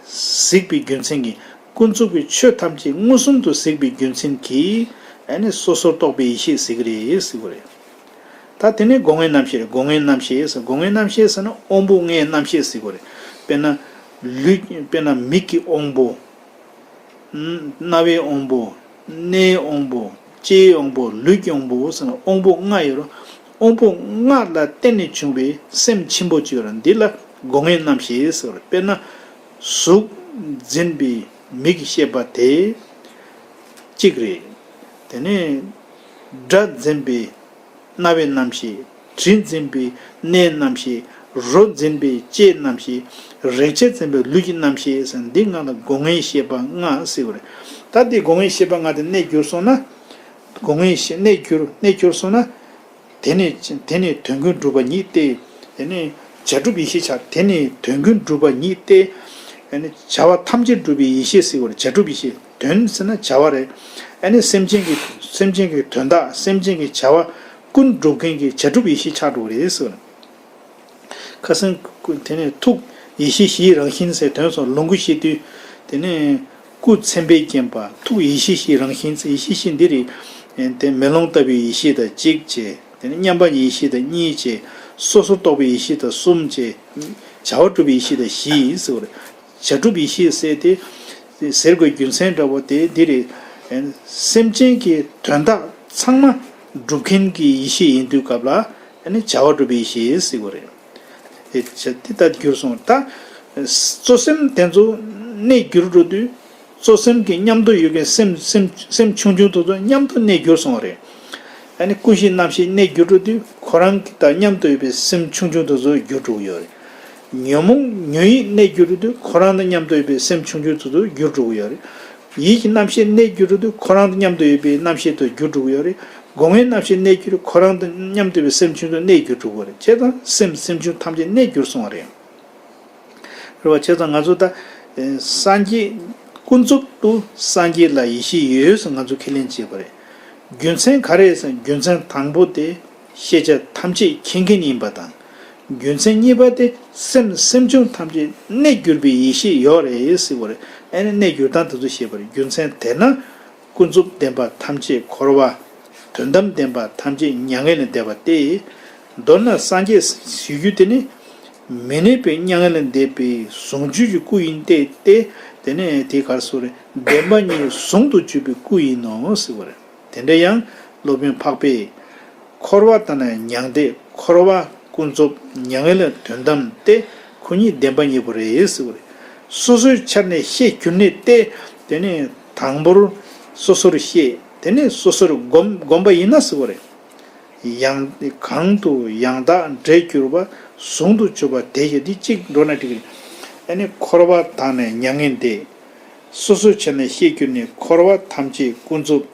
གཟིགས་པའི་རྒྱུ་མཚན་གྱིས། ཀུན་རྫོབ་ཀྱི་ཆོས་ཐམས་ཅད་མངོན་སུམ་དུ་གཟིགས་པའི་རྒྱུ་མཚན་གྱིས་ཨ་ནི་སོ་སོར་རྟོག་པའི་ཡེ་ཤེས་ཟེར་གྱི་རེད་ཟེར་གྱི་རེད། ད་དེ་ནས་སྒོ་ལྔའི་རྣམ་ཤེས་རེད། སྒོ་ལྔའི་རྣམ་ཤེས་ཟེར། སྒོ་ལྔའི་རྣམ་ཤེས་ཟེར་ན་དབང་པོ་ལྔའི་རྣམ་ཤེས་ཟེར་གྱི་རེད། དཔེར་ན་ལུས། དཔེར་ན་མིག་གི་དབང་པོ། རྣ་བའི་དབང་པོ། སྣའི་དབང་པོ། ལྕེའི་དབང་པོ། ལུས་ཀྱི་དབང་པོ་ཟེར་ན་དབང་པོ་ལྔ་ཡོད་རེད། དབང་པོ་ལྔ་ལ་བརྟེན་ནས་བྱུང་བའི་སེམས་ཆེན་པོ་གཅིག་ཡོད་རེད། འདི་ལ་སྒོ་ལྔའི་རྣམ་ཤེས་ཟེར། དཔེར་ན་གཟུགས་འཛིན་པའི་མིག་ཤེས་པ་དེ་གཅིག་རེད། དེ་ནས་སྒྲ་འཛིན་པའི་རྣ་བའི་རྣམ་ཤེས། དྲི་འཛིན་པའི་སྣའི་རྣམ་ཤེས། རོ་འཛིན་པའི་ལྕེའི་རྣམ་ཤེས། རེག་བྱ་འཛིན་པའི་ལུས་ཀྱི་རྣམ་ཤེས་ཟེར། འདི་ལྔ་ལ་སྒོ་ལྔའི་ཤེས་པ་ལྔ་ཟེར་བ་རེད། ད་འདི་སྒོ་ལྔའི་ཤེས་པ་ལྔ་དེ་གནས་གྱུར་སོང་ན། སྒོ་ལྔའི་ཤེས། གནས་གྱུར། གནས་གྱུར་སོང་ན། དེ་ནི། དེ་ནི་དོན་ཀུན་གྲུབ་པ་ཉིད་དེ། དེ་ནི་བྱ་གྲུབ་ཡེ་ཤེས་ཆགས། དེ་ནི་དོན་ཀུན་གྲུབ་པ་ཉིད་དེ། ཨ་ནི་བྱ་བ་ཐམས་ཅད་གྲུབ་པའི་ཡེ་ཤེས་ཟེར་བ་རེད། བྱ་གྲུབ་ཡེ་ཤེས། དོན་ཟེར་ན་བྱ་བ་རེད། ཨ་ནི་སེམས་ཅན་གྱི། སེམས་ཅན་གྱི་དོན་དག་སེམས་ཅན་གྱི་བྱ་བ་ཀུན་སྒྲུབ་མཁན་གྱི་བྱ་གྲུབ་ཡེ་ཤེས་ཆགས་འགྲོ་གི་རེད་ཟེར་བ་རེད། ཁ་སང་དེ་ནས་ཐུགས་ཡེ་ཤེས་བཞིའི་རང་བཞིན་ཟེར་དོན་སོང་ལོངས་སྐུ་བཤད་དུས། དེ་ནས་སྐུ་མཚན་དཔེས་བརྒྱན་པ་ཐུགས་ཡེ་ཤེས་བཞིའི་རང་བཞིན་ཟེར། ཡེ་ཤེས་བཞི་འདི་རེད། དེ་མེ་ལོང་ལྟ་བུའི་ཡེ་ཤེས་དང་གཅིག་བྱས། དེ་ནས་མཉམ་པ་ཉིད་ཡེ་ཤེས་དང་གཉིས་བྱས། སོ་སོར་རྟོག་པའི་ཡེ་ཤེས་དང་གསུམ་བྱས། བྱ་བ་གྲུབ་པའི་ཡེ་ཤེས་དང་བཞི་ཟེར་བ་རེད། བྱ་གྲུབ་ཡེ་ཤེས་ཟེར་དེ་ཟེར་དགོས་རྒྱུ་མཚན་འདྲ་བོ་དེ་འདི་རེད། སེམས་ཅན་གྱི་དོན་དག་ཚང་མ་སྒྲུབ་མཁན་གྱི་ཡེ་ཤེས་ཡིན་དུས་སྐབས་ལ་ཨ་ནི་བྱ་བ་གྲུབ་པའི་ཡེ་ཤེས་ཟེར་དགོས་རེད། དེ་བྱ་དེ་ལྟར་གྱུར་སོང་། ད་གཙོ་སེམས་དེ་ཚོ་གནས་གྱུར་འགྲོ་དུས། གཙོ་སེམས་ཀྱི་མཉམ་དུ་ཡོད་མཁན་སེམས་སེམས་སེམས་ཆུང་ཆུང་དེ་ཚོ་མཉམ་དུ་གནས་གྱུར་སོང་བ་རེད། ཨ་ནི་ཀུན་གཞི་རྣམ་ཤེས་གནས་གྱུར་འགྲོ་དུས་ཁོ་རང་གི་དང་མཉམ་དུ་ཡོད་པའི་སེམས་ཆུང་ཆུང་དེ་ཚོ་འགྱུར་འགྲོ་གི་ཡོད་རེད། ཉོན་མོངས་ཉོན་ཡིད་གནས་གྱུར་འགྲོ་དུས་ཁོ་རང་དང་མཉམ་དུ་ཡོད་པའི་སེམས་ཆུང་ཆུང་དེ་ཚོ་འགྱུར་འགྲོ་གི་ཡོད་རེད། ཡིད་ཀྱི་རྣམ་ཤེས་གནས་གྱུར་འགྲོ་དུས་ཁོ་རང་དང་མཉམ་དུ་ཡོད་པའི་རྣམ་ཤེས་དེ་འགྱུར་འགྲོ་གི་ཡོད་རེད། སྒོ་ལྔའི་རྣམ་ཤེས་གནས་གྱུར་ཁོ་རང་དང་མཉམ་དུ་ཡོད་པའི་སེམས་ཆུང་དེ་གནས་གྱུར་འགྲོ་གི་རེད། བྱས་ཙང་སེམས་སེམས་ཆུང་ཐམས་ཅད་གནས་གྱུར་སོང་བ་རེད། རེད་བ། བྱས་ཙང་ང་ཚོ་ད་སངས་རྒྱས་ཀུན་རྫོབ་ཏུ་སངས་རྒྱས་ལ་ཡེ་ཤེས་ཡོད་ཟེར་ང་ཚོ་ཁས་ལེན་བྱེད་པ་རེད། རྒྱུ་མཚན་ག་རེ་ཟེར་ན། རྒྱུ་མཚན་དང་པོ་དེ་ཤེས་བྱ་ཐམས་ཅད་མཁྱེན་མཁན་ཡིན་པ་དང་། རྒྱུ་མཚན་གཉིས་པ་དེ་སེམས་སེམས་བྱུང་ཐམས་ཅད་གནས་གྱུར་པའི་ཡེ་ཤེས་ཡོད་རེད་ཟེར་བ་རེད། ཨ་ནི་གནས་གྱུར་སྟངས་དེ་ཚོ་ཤེས་པ་རེད། རྒྱུ་མཚན་དེས་ན། ཀུན་རྫོབ་བདེན་པ་ཐམས་ཅད་འཁོར་བ། དོན་དམ་བདེན་པ་ཐམས་ཅད་མྱ་ངན་ལས་འདས་པ་སྟེ། མདོར་ན་སངས་རྒྱས་ཞུ་རྒྱུ་དེ་ནི། མི་གནས་པའི་མྱ་ངན་ལས་འདས་པའི་ཟུང་འཇུག་གི་སྐུ་ཡིན་ཏེ་སྟེ། དེ་ནས་དེ་གར་སོ་རེ་བདེན་པ་གཉིས་ཟུང་དུ་འཇུག་པའི་སྐུ་ཡིན་ནོ་ཟེར་བ་རེད། དེ་འདྲ་ཡང་སློབ་དཔོན་འཕགས་པས། འཁོར་བ་དང་ནི་མྱང་འདས། འཁོར་བ་ཀུན་རྫོབ། མྱ་ངན་ལས་དོན་དམ་སྟེ། ཁོ་གཉིས་བདེན་པ་གཉིས་པོ་རེད་ཟེར་བ་རེད། སོ་སོའི་ཆ་ནས་ཤེས་གྱུར་ནས་ཏེ། དེ་ནས་དང་པོར་སོ་སོར་ཤེས། དེ་ནས་སོ་སོར་བསྒོམ་བསྒོམ་པ་ཡིན་ན་ཟེར་བ་རེད། ཡང་གང་དུ་ཡང་དག་འབྲས་གྱུར་པ། ཟུང་དུ་འཇུག་པ་དེ་ཡི་འདི་གཅིག་འགྲོ་ན་འགྲིག་གི་རེད། ཨ་ནི་འཁོར་བ་དང་ནི་མྱ་ངན་འདས། སོ་སོའི་ཆ་ནས་ཤེས་གྱུར་ནས་འཁོར་བ་ཐམས་ཅད་ཀུན་རྫོབ།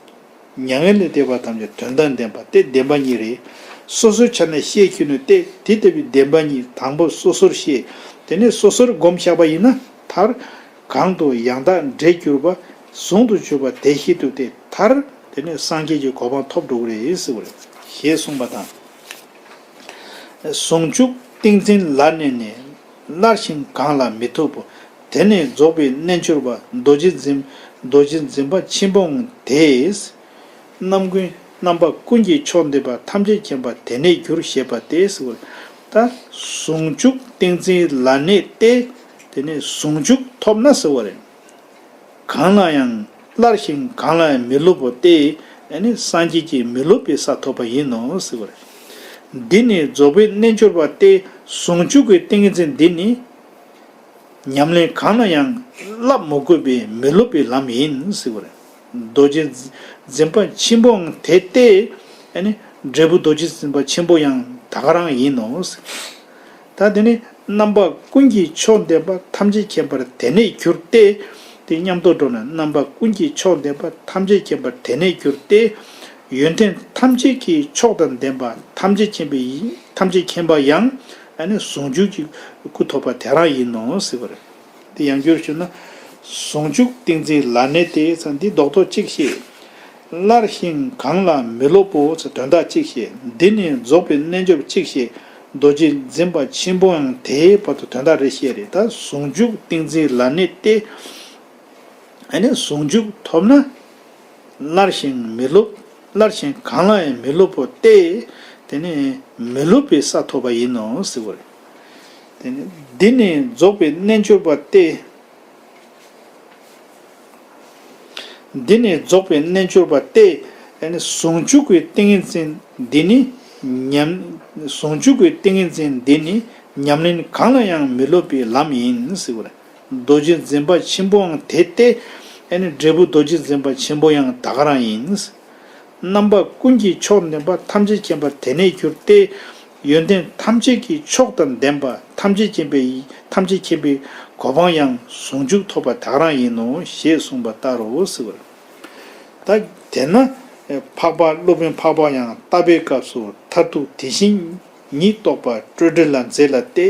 མྱ་ངན་ལས་འདས་པ་ཐམས་ཅད་དོན་དམ་བདེན་པ་སྟེ་བདེན་པ་གཉིས་རེད། སོ་སོའི་ཆ་ནས་ཤེས་གྱུར་ནས་ཏེ་དེ་ལྟ་བུའི་བདེན་པ་གཉིས་དང་པོ་སོ་སོར་ཤེས། དེ་ནས་སོ་སོར་བསྒོམ་བཞག་པ་ཡིན་ན་མཐར། གང་དུ་ཡང་དག་འབྲས་གྱུར་པ། ཟུང་དུ་འཇུག་པ་དེ་བཞིན་དུ་སྟེ། མཐར་དེ་ནས་སངས་རྒྱས་ཀྱི་གོ་འཕང་ཐོབ་འགྲོ་གི་རེད་ཟེར་བ་རེད། ཞེས་གསུངས་པ་དང་། ཟུང་འཇུག་ཏིང་འཛིན་ལ་གནས་ནས། སླར་ཞིང་གང་ལ་མི་ཐུབ་བོ། དེ་ནས་རྫོགས་པའི་རྣལ་འབྱོར་པ། རྡོ་རྗེ་འཛིན། རྡོ་རྗེ་འཛིན་པ་ཆེན་པོའང་དེས། རྣམ་ཀུན་ རྣམ་པ་ཀུན་གྱི་མཆོག་འདོད་པ། ཐམས་ཅད་མཁྱེན་པ་དེ་ནས་གྱུར། ཞེས་པ་སྟེ་ཟེར་བ་རེད། ད་ཟུང་འཇུག་ཏིང་འཛིན་ལ་གནས་ཏེ། དེ་ནས་ཟུང་འཇུག་ཐོབ་ན་ཟེར་བ་རེད། གང་ལ་ཡང་སླར་ཞིང་གང་ལ་ཡང་མི་སློབ་པོ་སྟེ། ཨ་ནི་སངས་རྒྱས་ཀྱིས་མི་སློབ་པའི་ས་ཐོབ་པ་ཡིན་ནོ་ཟེར་བ་རེད། འདི་ནི་རྫོགས་པའི་རྣལ་འབྱོར་པ་སྟེ། ཟུང་འཇུག་གི་ཏིང་ངེ་འཛིན་འདི་ནི་ཉམས་ལེན་གང་ལ་ཡང་བསླབ་མི་དགོས་པའི་མི་སློབ་པའི་ལམ་ཡིན་ཟེར་བ་རེད། རྡོ་རྗེ་འཛིན་པ་ཆེན་པོའང་དེ་སྟེ། ཨ་ནི་འབྲས་བུ་རྡོ་རྗེ་འཛིན་པ་ཆེན་པོ་ཡང་ད་ག་རང་ཡིན་ནོ་ཟེར། ད་དེ་ནི་རྣམ་པ་ཀུན་གྱི་མཆོག་འདོད་པ། ཐམས་ཅད་མཁྱེན་པ་དེ་ནས་གྱུར་ཏེ། དེ་མཉམ་དུ་འགྲོ་ན། རྣམ་པ་ཀུན་གྱི་མཆོག་འདོད་པ། ཐམས་ཅད་མཁྱེན་པ་དེ་ནས་གྱུར་ཏེ། ཡོན་ཏན་ཐམས་ཅད་ཀྱི་མཆོག་དང་ལྡན་པ། ཐམས་ཅད་མཁྱེན་པའི་ཐམས་ཅད་མཁྱེན་པ་ཡང་ཨ་ནི་ཟུང་འཇུག་གི་སྐུ་ཐོབ་པ་དེ་རང་ཡིན་ནོ་ཟེར་བ་རེད། དེ་ཡང་བསྒྱུར་ཞུ་ན། ཟུང་འཇུག་ཏིང་འཛིན་ལ་གནས་ཏེ་ཟེར། འདི་རྡོག་རྡོག་གཅིག་བཤད། སླར་ཞིང་གང་ལ་མི་སློབ་པོ་ཟེར། དོན་དག་གཅིག་བཤད། འདི་ནི་རྫོགས་པའི་རྣལ་འབྱོར་གཅིག་བཤད། རྡོ་རྗེ་འཛིན་པ་ཆེན་པོའང་དེའི་བར་དུ་དོན་དག་རེ་བཤད་རེད། ད་ཟུང་འཇུག་ཏིང་འཛིན་ལ་གནས་ཏེ། ཨ་ནི་ཟུང་འཇུག་ཐོབ་ན། སླར་ཞིང་མི་སློབ། སླར་ཞིང་གང་ལ་ཡང་མི་སློབ་པོ་སྟེ། དེ་ནི་མི་སློབ་པའི་ས་ཐོབ་པ་ཡིན་ནོ་ཟེར་བ་རེད། དེ་ནི་འདི་ནི་རྫོགས་པའི་རྣལ་འབྱོར་པ་སྟེ། འདི་ནི་རྫོགས་པའི་རྣལ་འབྱོར་པ་སྟེ། ཨ་ནི་ཟུང་འཇུག་གི་ཏིང་ངེ་འཛིན་འདི་ནི་ཉམས། ཟུང་འཇུག་གི་ཏིང་ངེ་འཛིན་འདི་ནི་ཉམས་ལེན་གང་ལ་ཡང་མི་སློབ་པའི་ལམ་ཡིན་ཟེར་བ་རེད། རྡོ་རྗེ་འཛིན་པ་ཆེན་པོའང་དེ་སྟེ། ཨ་ནི་འབྲས་བུ་རྡོ་རྗེ་འཛིན་པ་ཆེན་པོ་ཡང་ད་ག་རང་ཡིན། རྣམ་པ་ཀུན་གྱི་མཆོག་འདོད་པ། ཐམས་ཅད་མཁྱེན་པ་དེ་ནས་གྱུར་ཏེ། ཡོན་ཏན་ཐམས་ཅད་ཀྱི་མཆོག་དང་ལྡན་པ། ཐམས་ཅད་མཁྱེན་པའི་ཐམས་ཅད་མཁྱེན་པའི་གོ་འཕང་ཡང་ཟུང་འཇུག་ཐོབ་པ་ད་ག་རང་ཡིན་ནོ་ཞེས་གསུངས་པ་ལྟར་རོ་ཟེར་བ་རེད། ད་དེས་ན་འཕགས་པ་སློབ་དཔོན་འཕགས་པ་ཡང་ལྟ་བའི་སྐབས་སུ་མཐར་ཐུག་དེ་བཞིན་ཉིད་རྟོགས་པ་སྤྲོས་བྲལ་ལ་མཛད་ལ་སྟེ།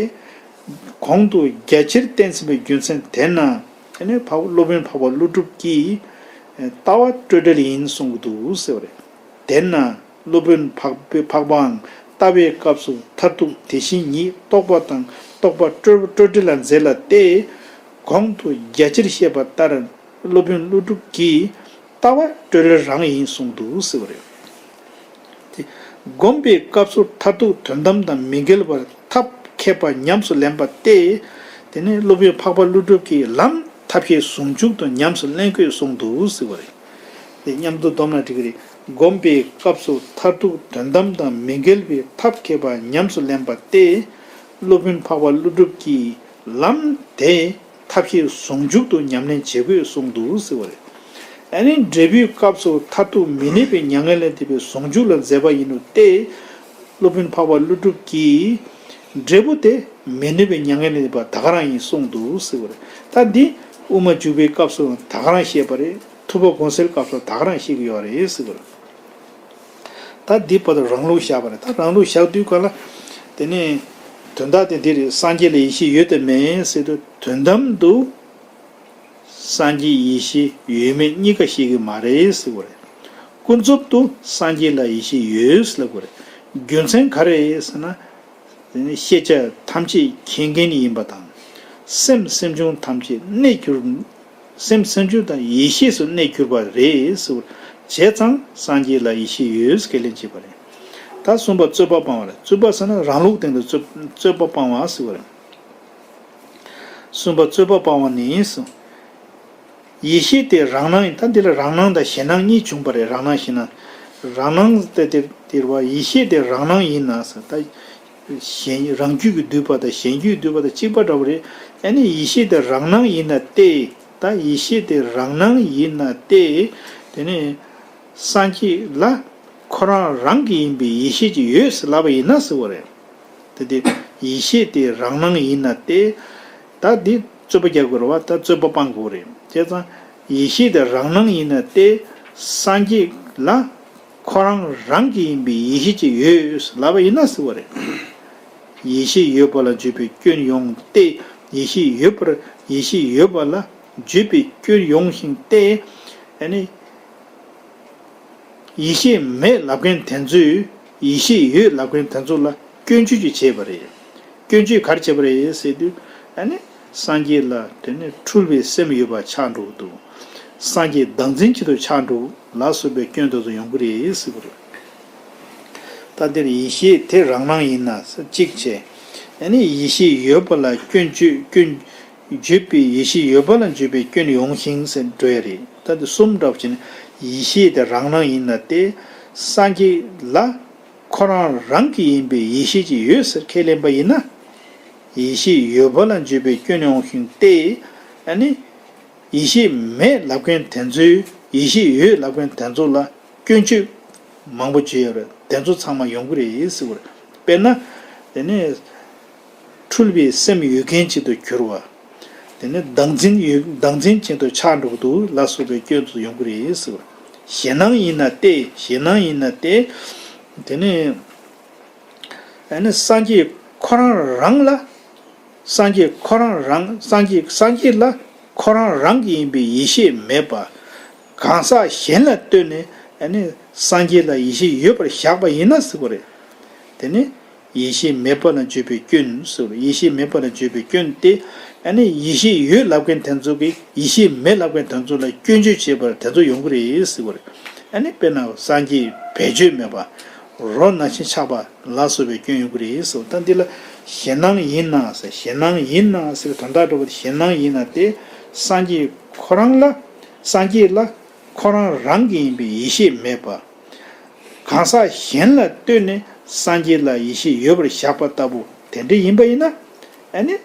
གོང་དུ་རྒྱ་ཆེར་བསྟན་ཟིན་པའི་རྒྱུ་མཚན་དེས་ན། དེ་ནས་འཕགས་སློབ་དཔོན་འཕགས་པ་ཀླུ་སྒྲུབ་ཀྱིས་ལྟ་བ་སྤྲོས་བྲལ་ཡིན་གསུང་གི་འདུག་ཟེར་བ་རེད། དེས་ན་སློབ་དཔོན་འཕགས་པའི་འཕགས་པའང་ལྟ་བའི་སྐབས་སུ་མཐར་ཐུག་དེ་བཞིན་ཉིད་རྟོགས་པ་དང་རྟོགས་པ་སྤྲོས་སྤྲོས་བྲལ་ལ་མཛད་ལ་སྟེ། གོང་དུ་རྒྱ་ཆེར་བཤད་པ་ལྟར་སློབ་དཔོན་ཀླུ་སྒྲུབ་ཀྱིས་ལྟ་བ་སྤྲོས་བྲལ་རང་ཡིན་གསུངས་འདུག་ཟེར་བ་རེད། དེ་བསྒོམ་པའི་སྐབས་སུ་མཐར་ཐུག་དོན་དམ་དང་མི་འགལ་བར་ཐབས་མཁས་པ་ཉམས་སུ་ལེན་པ་སྟེ། དེ་ནས་སློབ་དཔོན་འཕགས་པ་ཀླུ་སྒྲུབ་ཀྱིས་ལམ་ཐབས་ཤེས་ཟུང་འཇུག་ཏུ་ཉམས་སུ་ལེན་དགོས་གསུངས་འདུག་ཟེར་བ་རེད། དེ་མཉམ་དུ་བསྡོམས་ན་འགྲིག་གི་རེད། བསྒོམ་པའི་སྐབས་སུ་མཐར་ཐུག་དོན་དམ་དང་མི་འགལ་བའི་ཐབས་མཁས་པ་ཉམས་སུ་ལེན་པ་སྟེ། སློབ་དཔོན་འཕགས་པ་ཀླུ་སྒྲུབ་ཀྱིས་ལམ་དེ་ཐབས་ཤེས་ཟུང་འཇུག་ཏུ་ཉམས་ལེན་བྱེད་དགོས་གསུངས་འདུག་ཟེར་བ་རེད། ཨ་ནི་འབྲས་བུའི་སྐབས་སུ་མཐར་ཐུག་མི་གནས་པའི་མྱ་ངན་ལས་འདས་པའི་ཟུང་འཇུག་ལ་མཛད་པ་ཡིན་ནོ་སྟེ། སློབ་དཔོན་འཕགས་པ་ཀླུ་སྒྲུབ་ཀྱིས་འབྲས་བུ་དེ་མི་གནས་པའི་མྱ་ངན་ལས་འདས་པ་ད་ག་རང་ཡིན་གསུངས་འདུག་ཟེར་བ་རེད། ད་འདི་དབུ་མ་འཇུག་པའི་སྐབས་སུ་ད་ག་རང་བཤད་པ་རེད། ཐུབ་པ་དགོངས་གསལ་སྐབས་སུ་ད་ག་རང་བཤད་ཀྱི་ཡོད་རེད་ཟེར་བ་རེད། ད་འདི་བར་དུ་རང་ལུགས་བཞག་པ་རེད། ད་རང་ལུགས་བཞག་དུས་ག་ལ། དེ་ནས་དོན་དག་དེ་འདི་རེད། སངས་རྒྱས་ལ་ཡེ་ཤེས་ཡོད་དམ་མེད་ཟེར་དུས། དོན་དམ་དུ་སངས་རྒྱས་ཡེ་ཤེས་ཡོད་མེད་གཉིས་ཀ་བཤད་ཀྱི་མ་རེད་ཟེར་བ་རེད། ཀུན་རྫོབ་ཏུ་སངས་རྒྱས་ལ་ཡེ་ཤེས་ཡོད་ཟེར་ལབ་དགོས་རེད། རྒྱུ་མཚན་ག་རེ་ཟེར་ན། དེ་ནི་ཤེས་བྱ་ཐམས་ཅད་མཁྱེན་མཁན་ཡིན་པ་དང་། སེམས་སེམས་བྱུང་ཐམས་ཅད་གནས་གྱུར། སེམས་སེམས་བྱུང་དང་ཡེ་ཤེས་སུ་གནས་གྱུར་པ་རེད་ཟེར་བ་བྱས་ཙང་སངས་རྒྱས་ལ་ཡེ་ཤེས་ཡོད་ཟེར་ཁས་ལེན་བྱེད་པ་རེད། ད་གསུམ་པ་རྩོད་པ་སྤང་བ་རེད། རྩོད་པ་ཟེར་ན་རང་ལུགས་སྟེང་དུ་རྩོད་རྩོད་པ་སྤང་བ་ཟེར་བ་རེད། གསུམ་པ་རྩོད་པ་སྤང་བ་ནི་གསུངས། ཡེ་ཤེས་དེ་རང་སྣང་ཡིན། ད་འདི་ལ་རང་སྣང་དང་གཞན་སྣང་གཉིས་བྱུང་བ་རེད། རང་སྣང་གཞན་སྣང་། རང་སྣང་དེ་དེ་དེ་བ་ཡེ་ཤེས་དེ་རང་སྣང་ཡིན་ན་ཟེར། ད་གཞན་རང་རྒྱུད་ཀྱིས་བསྡུས་པ་དང་གཞན་རྒྱུད་བསྡུས་པ་དང་གཅིག་པ་འདྲ་བོ་རེད། ཨ་ནི་ཡེ་ཤེས་དེ་རང་སྣང་ཡིན་ན་སྟེ། ད་ཡེ་ཤེས་དེ་རང་སྣང་ཡིན་ན་སྟེ། དེ་ནི་སངས་རྒྱས་ལ་ཁོ་རང་རང་གི་ཡིན་པའི་ཡེ་ཤེས་ཅིག་ཡོད་ཟེར་ལབ་པ་ཡིན་ན་ཟེར་བ་རེད། དེ་དེ་ཡེ་ཤེས་དེ་རང་སྣང་ཡིན་ན་སྟེ། ད་འདི་རྩོད་པ་རྒྱག་དགོས་རེད་བ། ད་རྩོད་པ་སྤང་དགོས་རེད། བྱས་ཙང་ཡེ་ཤེས་དེ་རང་སྣང་ཡིན་ན་སྟེ། སངས་རྒྱས་ལ་ཁོ་རང་རང་གི་ཡིན་པའི་ཡེ་ཤེས་ཅིག་ཡོད་ཟེར་ལབ་པ་ཡིན་ན་ཟེར་བ་རེད། ཡེ་ཤེས་ཡོད་པ་ལ་བརྗོད་པའི་སྐྱོན་ཡོང་སྟེ། ཡེ་ཤེས་ཡོད་པར་ཡེ་ཤེས་ཡོད་པ་ལ་བརྗོད་པའི་སྐྱོན་ཡོང་ཞིང་སྟེ། ཨ་ནི། ཡེ་ཤེས་མེད་ལབ་མཁན་དེ་ཚོས་ཡེ་ཤེས་ཡོད་ལབ་མཁན་དེ་ཚོ་ལ་སྐྱོན་བརྗོད་ཅིག་བྱས་པ་རེད། སྐྱོན་བརྗོད་ག་རེ་བྱས་པ་རེད་ཟེར་དུས། ཨ་ནི་སངས་རྒྱས་ལ་དེ་ནི་འཁྲུལ་བའི་སེམས་ཡོད་པ་ཆགས་འགྲོ་གི་འདུག་སངས་རྒྱས་བདག་འཛིན་བྱེད་དུ་ཆགས་འགྲོ་ལ་སོགས་པའི་སྐྱོན་དེ་ཚོ་ཡོང་གི་རེད་ཟེར་གི་རེད། ད་འདིར་ཡེ་ཤེས་དེ་རང་སྣང་ཡིན་ན་ཟེར་གཅིག་བྱས། ཨ་ནི་ཡེ་ཤེས་ཡོད་པ་ལ་སྐྱོན་བརྗོད་སྐྱོན་བརྗོད་པའི་ཡེ་ཤེས་ཡོད་པ་ལ་བརྗོད་པའི་སྐྱོན་ཡོང་ཞིང་ཟེར་འགྲོ་ཡ་རེད། ད་འདི་གསུམ་འདྲ་བ་བྱས་ན་ཡེ་ཤེས་དེ་རང་སྣང་ཡིན་ན་སྟེ། སངས་རྒྱས་ལ་ཁོ་རང་རང་གི་ཡིན་པའི་ཡེ་ཤེས་ཅིག་ཡོད་ཟེར་ཁས་ལེན་པ་ཡིན་ན། ཡེ་ཤེས་ཡོད་པ་ལ་བརྗོད་པའི་སྐྱོན་ཡོང་ཞིང་སྟེ། ཨ་ནི། ཡེ་ཤེས་མེད་ལབ་མཁན་དེ་ཚོའི་ཡེ་ཤེས་ཡོད་ལབ་མཁན་དེ་ཚོ་ལ་སྐྱོན་བརྗོད་མང་པོ་བྱས་ཡོད་རེད། དེ་ཚོ་ཚང་མ་ཡོང་གི་རེད་ཟེར་བ་རེད། དཔེར་ན། དེ་ནས་འཁྲུལ་པའི་སེམས་ཡོད་མཁན་ཅིག་ཏུ་གྱུར་བ། དེ་ནས་བདག་འཛིན་ཡོད་བདག་འཛིན་ཅན་དུ་ཆགས་འགྲོ་གི་འདུག་ལ་སོགས་པའི་སྐྱོན་ཚོ་ཡོང་གི་རེད་ཟེར་བ་རེད། ཞེད་སྣང་ཡིན་ན་སྟེ། ཞེད་སྣང་ཡིན་ན་སྟེ། དེ་ནས། ཨ་ནི་སངས་རྒྱས་ཁོ་རང་རང་ལ། སངས་རྒྱས་ཁོ་རང་རང་སངས་རྒྱས་སངས་རྒྱས་ལ་ཁོ་རང་རང་གི་ཡིན་པའི་ཡེ་ཤེས་མེད་པ། གང་ཟག་གཞན་ལ་ལྟོས་ནས་ཨ་ནི་སངས་རྒྱས་ལ་ཡེ་ཤེས་ཡོད་པར་བཞག་པ་ཡིན་ན་ཟེར་བ་རེད། དེ་ནི་ཡེ་ཤེས་མེད་པ་ལ་བརྗོད་པའི་སྐྱོན་ཟེར་བ་རེད། ཡེ་ཤེས་མེད་པ་ལ་བརྗོད་པའི་སྐྱོན་ཏེ། ཨ་ནི་ཡེ་ཤེས་ཡོད་ལབ་མཁན་དེ་ཚོ་གིས་ཡེ་ཤེས་མེད་ལབ་མཁན་དེ་ཚོ་ལ་སྐྱོན་བརྗོད་བྱེད་པར་དེ་ཚོ་ཡོང་གི་རེད་ཟེར་བ་རེད། ཨ་ནི་དཔེར་ན་སངས་རྒྱས་བེད་སྤྱོད་མེད་པ། རོ་ནང་བཞིན་ཆགས་པ་ལ་སོགས་པའི་སྐྱོན་ཡོང་གི་རེད་ཟེར། ད་འདི་ལ་ཞེད་སྣང་ཡིན་ན་ཟེར། ཞེད་སྣང་ཡིན་ན་ཟེར་བའི་དོན་དག་འགྲོ་བ་དེ་ཞེད་སྣང་ཡིན་ན་སྟེ། སངས་རྒྱས་ཁོ་རང་ལ་སངས་རྒྱས་ལ་ཁོ་རང་རང་གི་ཡིན་པའི་ཡེ་ཤེས་མེད་པ། གང་ཟག་གཞན་ལ་ལྟོས་ནས་སངས་རྒྱས་ལ་ཡེ་ཤེས་ཡོད་པར་བཞག་པ་ལྟ་བུ་དེ་འདྲ་ཡིན་པ་ཡིན་ན། ཨ་ནི།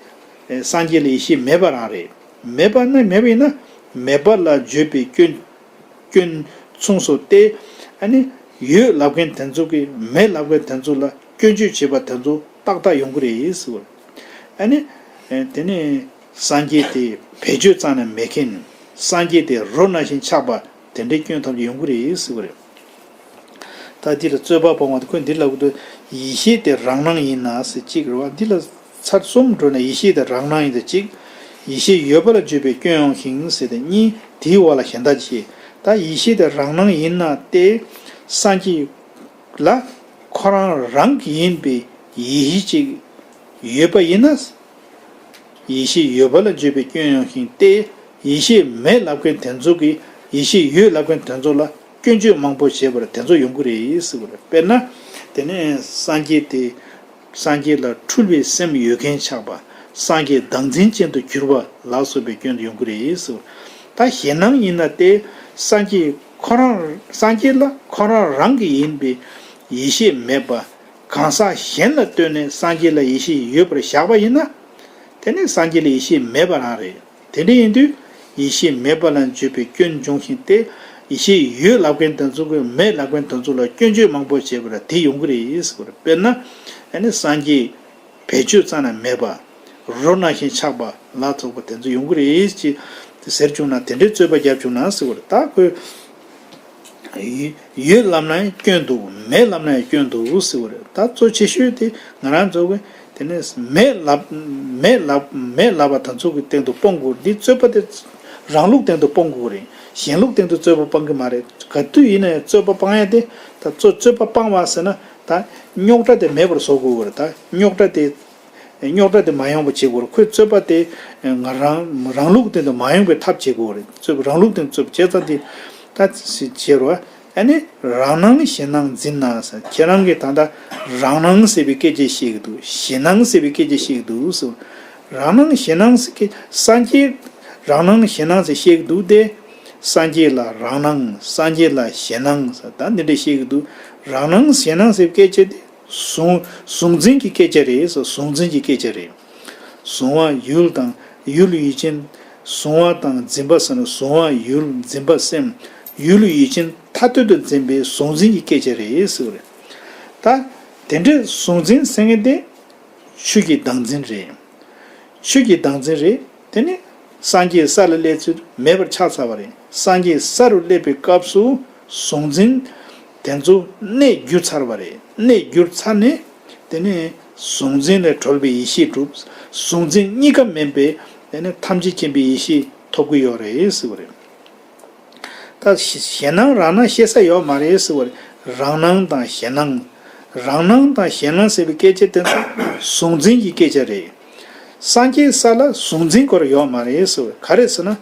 སངས་རྒྱས་ལ་ཡེ་ཤེས་མེད་པ་རང་རེད། མེད་པ་ན་མེད་པ་ཡིན་ན་མེད་པ་ལ་བརྗོད་པའི་སྐྱོན། སྐྱོན་མཚུངས་སོ་སྟེ། ཨ་ནི། ཡོད་ལབ་མཁན་དེ་ཚོ་གིས་མེད་ལབ་མཁན་དེ་ཚོ་ལ་སྐྱོན་བརྗོད་བྱེད་པ་དེ་ཚོ་ཏག་ཏག་ཡོང་གི་རེད་ཟེར་བ་རེད། ཨ་ནི། དེ་ནས་སངས་རྒྱས་དེ་བེད་སྤྱོད་རྩ་ནས་མེད་མཁན། སངས་རྒྱས་དེ་རོ་ནང་བཞིན་ཆགས་པ་དེ་འདྲའི་སྐྱོན་ཐམས་ཅད་ཡོང་གི་རེད་ཟེར་བ་རེད། ད་འདི་ལ་རྩོད་པ་སྤོང་བ་དེ་ཁོས་འདི་ལབ་དུས་ཡེ་ཤེས་དེ་རང་སྣང་ཡིན་ན་ཟེར་གཅིག་རེད་བ། འདི་ལ་ཚར་གསུམ་འགྲོ་ནས་ཡེ་ཤེས་དེ་རང་སྣང་ཡིན་ཟེར་གཅིག་ཡེ་ཤེས་ཡོད་པ་ལ་བརྗོད་པའི་སྐྱོན་ཡོང་ཞིང་ཟེར་ཏེ་གཉིས། དེའི་འོག་ལ་གཞན་དག་ཅེས། ད་ཡེ་ཤེས་དེ་རང་སྣང་ཡིན་ན་སྟེ། སངས་རྒྱས་ལ་ཁོ་རང་རང་གི་ཡིན་པའི་ཡེ་ཤེས་ཅིག་ཡོད་པ་ཡིན་ན། ཡེ་ཤེས་ཡོད་པ་ལ་བརྗོད་པའི་སྐྱོན་ཡོང་ཞིང་སྟེ། ཡེ་ཤེས་མེད་ལབ་མཁན་དེ་ཚོ་གིས་ཡེ་ཤེས་ཡོད་ལབ་མཁན་དེ་ཚོ་ལ་སྐྱོན་བརྗོད་མང་པོ་བྱེད་པར་དེ་ཚོ་ཡོང་གི་རེད་ཟེར་བ་རེད། དཔེར་ན། དེ་ནས་སངས་རྒྱས་དེ། སངས་རྒྱས་ལ་འཁྲུལ་པའི་སེམས་ཡོད་མཁན་ཆགས་པ། སངས་རྒྱས་བདག་འཛིན་ཅན་དུ་གྱུར་པ་ལ་སོགས་པའི་སྐྱོན་དུ་ཡོང་གི་རེད་ཟེར་བ་རེད། ད་ཞེད་སྣང་ཡིན་ན་སྟེ། སངས་རྒྱས་ཁོ་རང་སངས་རྒྱས་ལ་ཁོ་རང་རང་གི་ཡིན་པའི་ཡེ་ཤེས་མེད་པ། གང་ཟག་གཞན་ལ་ལྟོས་ནས་སངས་རྒྱས་ལ་ཡེ་ཤེས་ཡོད་པར་བཞག་པ་ཡིན་ན། དེ་ནི་སངས་རྒྱས་ལ་ཡེ་ཤེས་མེད་པ་རང་རེད། དེ་འདྲ་ཡིན་དུས་ཡེ་ཤེས་མེད་པ་ལ་བརྗོད་པའི་སྐྱོན་འབྱུང་ཞིང་སྟེ། ཡེ་ཤེས་ཡོད་ལབ་མཁན་དེ་ཚོ་གིས་མེད་ལབ་མཁན་དེ་ཚོ་ལ་སྐྱོན་བརྗོད་མང་པོ་བྱས་པར་དེ་ཡོང་གི་རེད་ཟེར་བ་རེད། དཔེར་ན། ཨ་ནི་སངས་རྒྱས་བེད་སྤྱོད་རྩ་ནས་མེད་པ། རོ་ནང་བཞིན་ཆགས་པ་ལ་སོགས་པ་དེ་ཚོ་ཡོང་གི་རེད་ཅེས་ཟེར་བྱུང་ན། དེ་འདྲའི་རྩོད་པ་བརྒྱབ་བྱུང་ན་ཟེར་བ་རེད། ད་ཁོས། ཡོད་ལབ་ན་ཡང་སྐྱོན་འདུག་མེད་ལབ་ན་ཡང་སྐྱོན་འདུག་ཟེར་བ་རེད། ད་གཙོ་ཆེ་ཤོས་དེ་ང་རང་ཚོ་གི་དེ་ནས་མེད་ལབ་མེད་ལབ་མེད་ལབ་པ་དེ་ཚོ་གི་སྟེང་དུ་སྤོང་དགོས། འདི་རྩོད་པ་དེ་རང་ལུགས་སྟེང་དུ་སྤོང་དགོས་རེད། གཞན་ལུགས་སྟེང་དུ་རྩོད་པ་སྤང་གི་མ་རེད། ག་དུས་ཡིན་ན་ཡང་རྩོད་པ་སྤང་ཡ་དེ། ད་གཙོ་རྩོད་པ་སྤང་བ་ཟེར་ན་ད་རྙོག་དྲ་དེ་མེད་པར་བཟོ་དགོས་རེད། ད་རྙོག་དྲ་དེ། རྙོག་དྲ་དེ་མ་ཡོང་བ་བྱེད་དགོས་རེད། ཁོས་རྩོད་པ་དེ་ང་རང་རང་ལུགས་སྟེང་དུ་མ་ཡོང་བའི་ཐབས་བྱེད་དགོས་རེད། རྩོད་པ་རང་ལུགས་སྟེང་རྩོད་པ་བྱས་ཙང་དེ་ད་བྱེད་རོགས། ཨ་ནི་རང་སྣང་ཞེད་སྣང་འཛིན་ན་ཟེར། ཁྱེད་རང་གིས་ད་ལྟ་རང་སྣང་ཟེར་བའི་སྐད་ཆ་བཤད་ཀྱི་འདུག་ཞེད་སྣང་ཟེར་བའི་སྐད་ཆ་བཤད་ཀྱི་འདུག་ཟེར། རང་སྣང་ཞེད་སྣང་ཟེར་སྐད་སངས་རྒྱས་རང་སྣང་ཞེད་སྣང་ཟེར་བཤད་ཀྱི་འདུག་སྟེ། སངས་རྒྱས་ལ་རང་སྣང་སངས་རྒྱས་ལ་ཞེད་སྣང་ཟེར་ད་འདི་འདྲ་བཤད་ཀྱི་འདུག་རང་སྣང་ཞེད་སྣང་ཟེར་བའི་སྐད་ཆ་དེ། གཟུང་གཟུང་འཛིན་གྱི་སྐད་ཆ་རེད་ཟེར། གཟུང་འཛིན་གྱི་སྐད་ཆ་རེད། གཟུང་བ་ཡུལ་དང་ཡུལ་ཡུལ་ཅན། གཟུང་བ་དང་འཛིན་པ་ཟེར་ན་གཟུང་བ་ཡུལ། འཛིན་པ་སེམས། ཡུལ་ཡུལ་ཅན་ཐ་དད་དུ་འཛིན་པའི་གཟུང་འཛིན་གྱི་སྐད་ཆ་རེད་ཟེར་བ་རེད། ད་དེ་འདྲའི་གཟུང་འཛིན་ཟེར་མཁན་དེ་ཆོས་ཀྱི་བདག་འཛིན་རེད། ཆོས་ཀྱི་བདག་འཛིན་རེད། དེ་ནི་སངས་རྒྱས་ས་ལ་སླེབས་ཚུལ་མེད་པར་ཆགས་ཚར་བ་རེད། སངས་རྒྱས་ས་རུ་སླེབས་པའི་སྐབས་སུ་གཟུང་འཛིན་དེ་ཚོ་གནས་གྱུར་ཚར་བ་རེད། གནས་གྱུར་ཚར་ནས་དེ་ནི་གཟུང་འཛིན་ལས་གྲོལ་བའི་ཡེ་ཤེས་གྲུབ། གཟུང་འཛིན་གཉིས་ཀ་མིན་པའི་དེ་ནི་ཐམས་ཅད་མཁྱེན་པའི་ཡེ་ཤེས་ཐོབ་ཀྱི་ཡོད་རེད་ཟེར་བ་རེད། ད་ཞེ་སྣང་རང་སྣང་ཤེས་ས་ཡོད་མ་རེད་ཟེར་བ་རེད། རང་སྣང་དང་ཞེ་སྣང་། རང་སྣང་དང་ཞེ་སྣང་ཟེར་བའི་སྐད་ཆ་དེ་ཚོ་གཟུང་འཛིན་གྱི་སྐད་ཆ་རེད། སངས་རྒྱས་ས་ལ་གཟུང་འཛིན་སྐོར་ཡོད་མ་རེད་ཟེར་བ་ག་རེ་ཟེར་ན།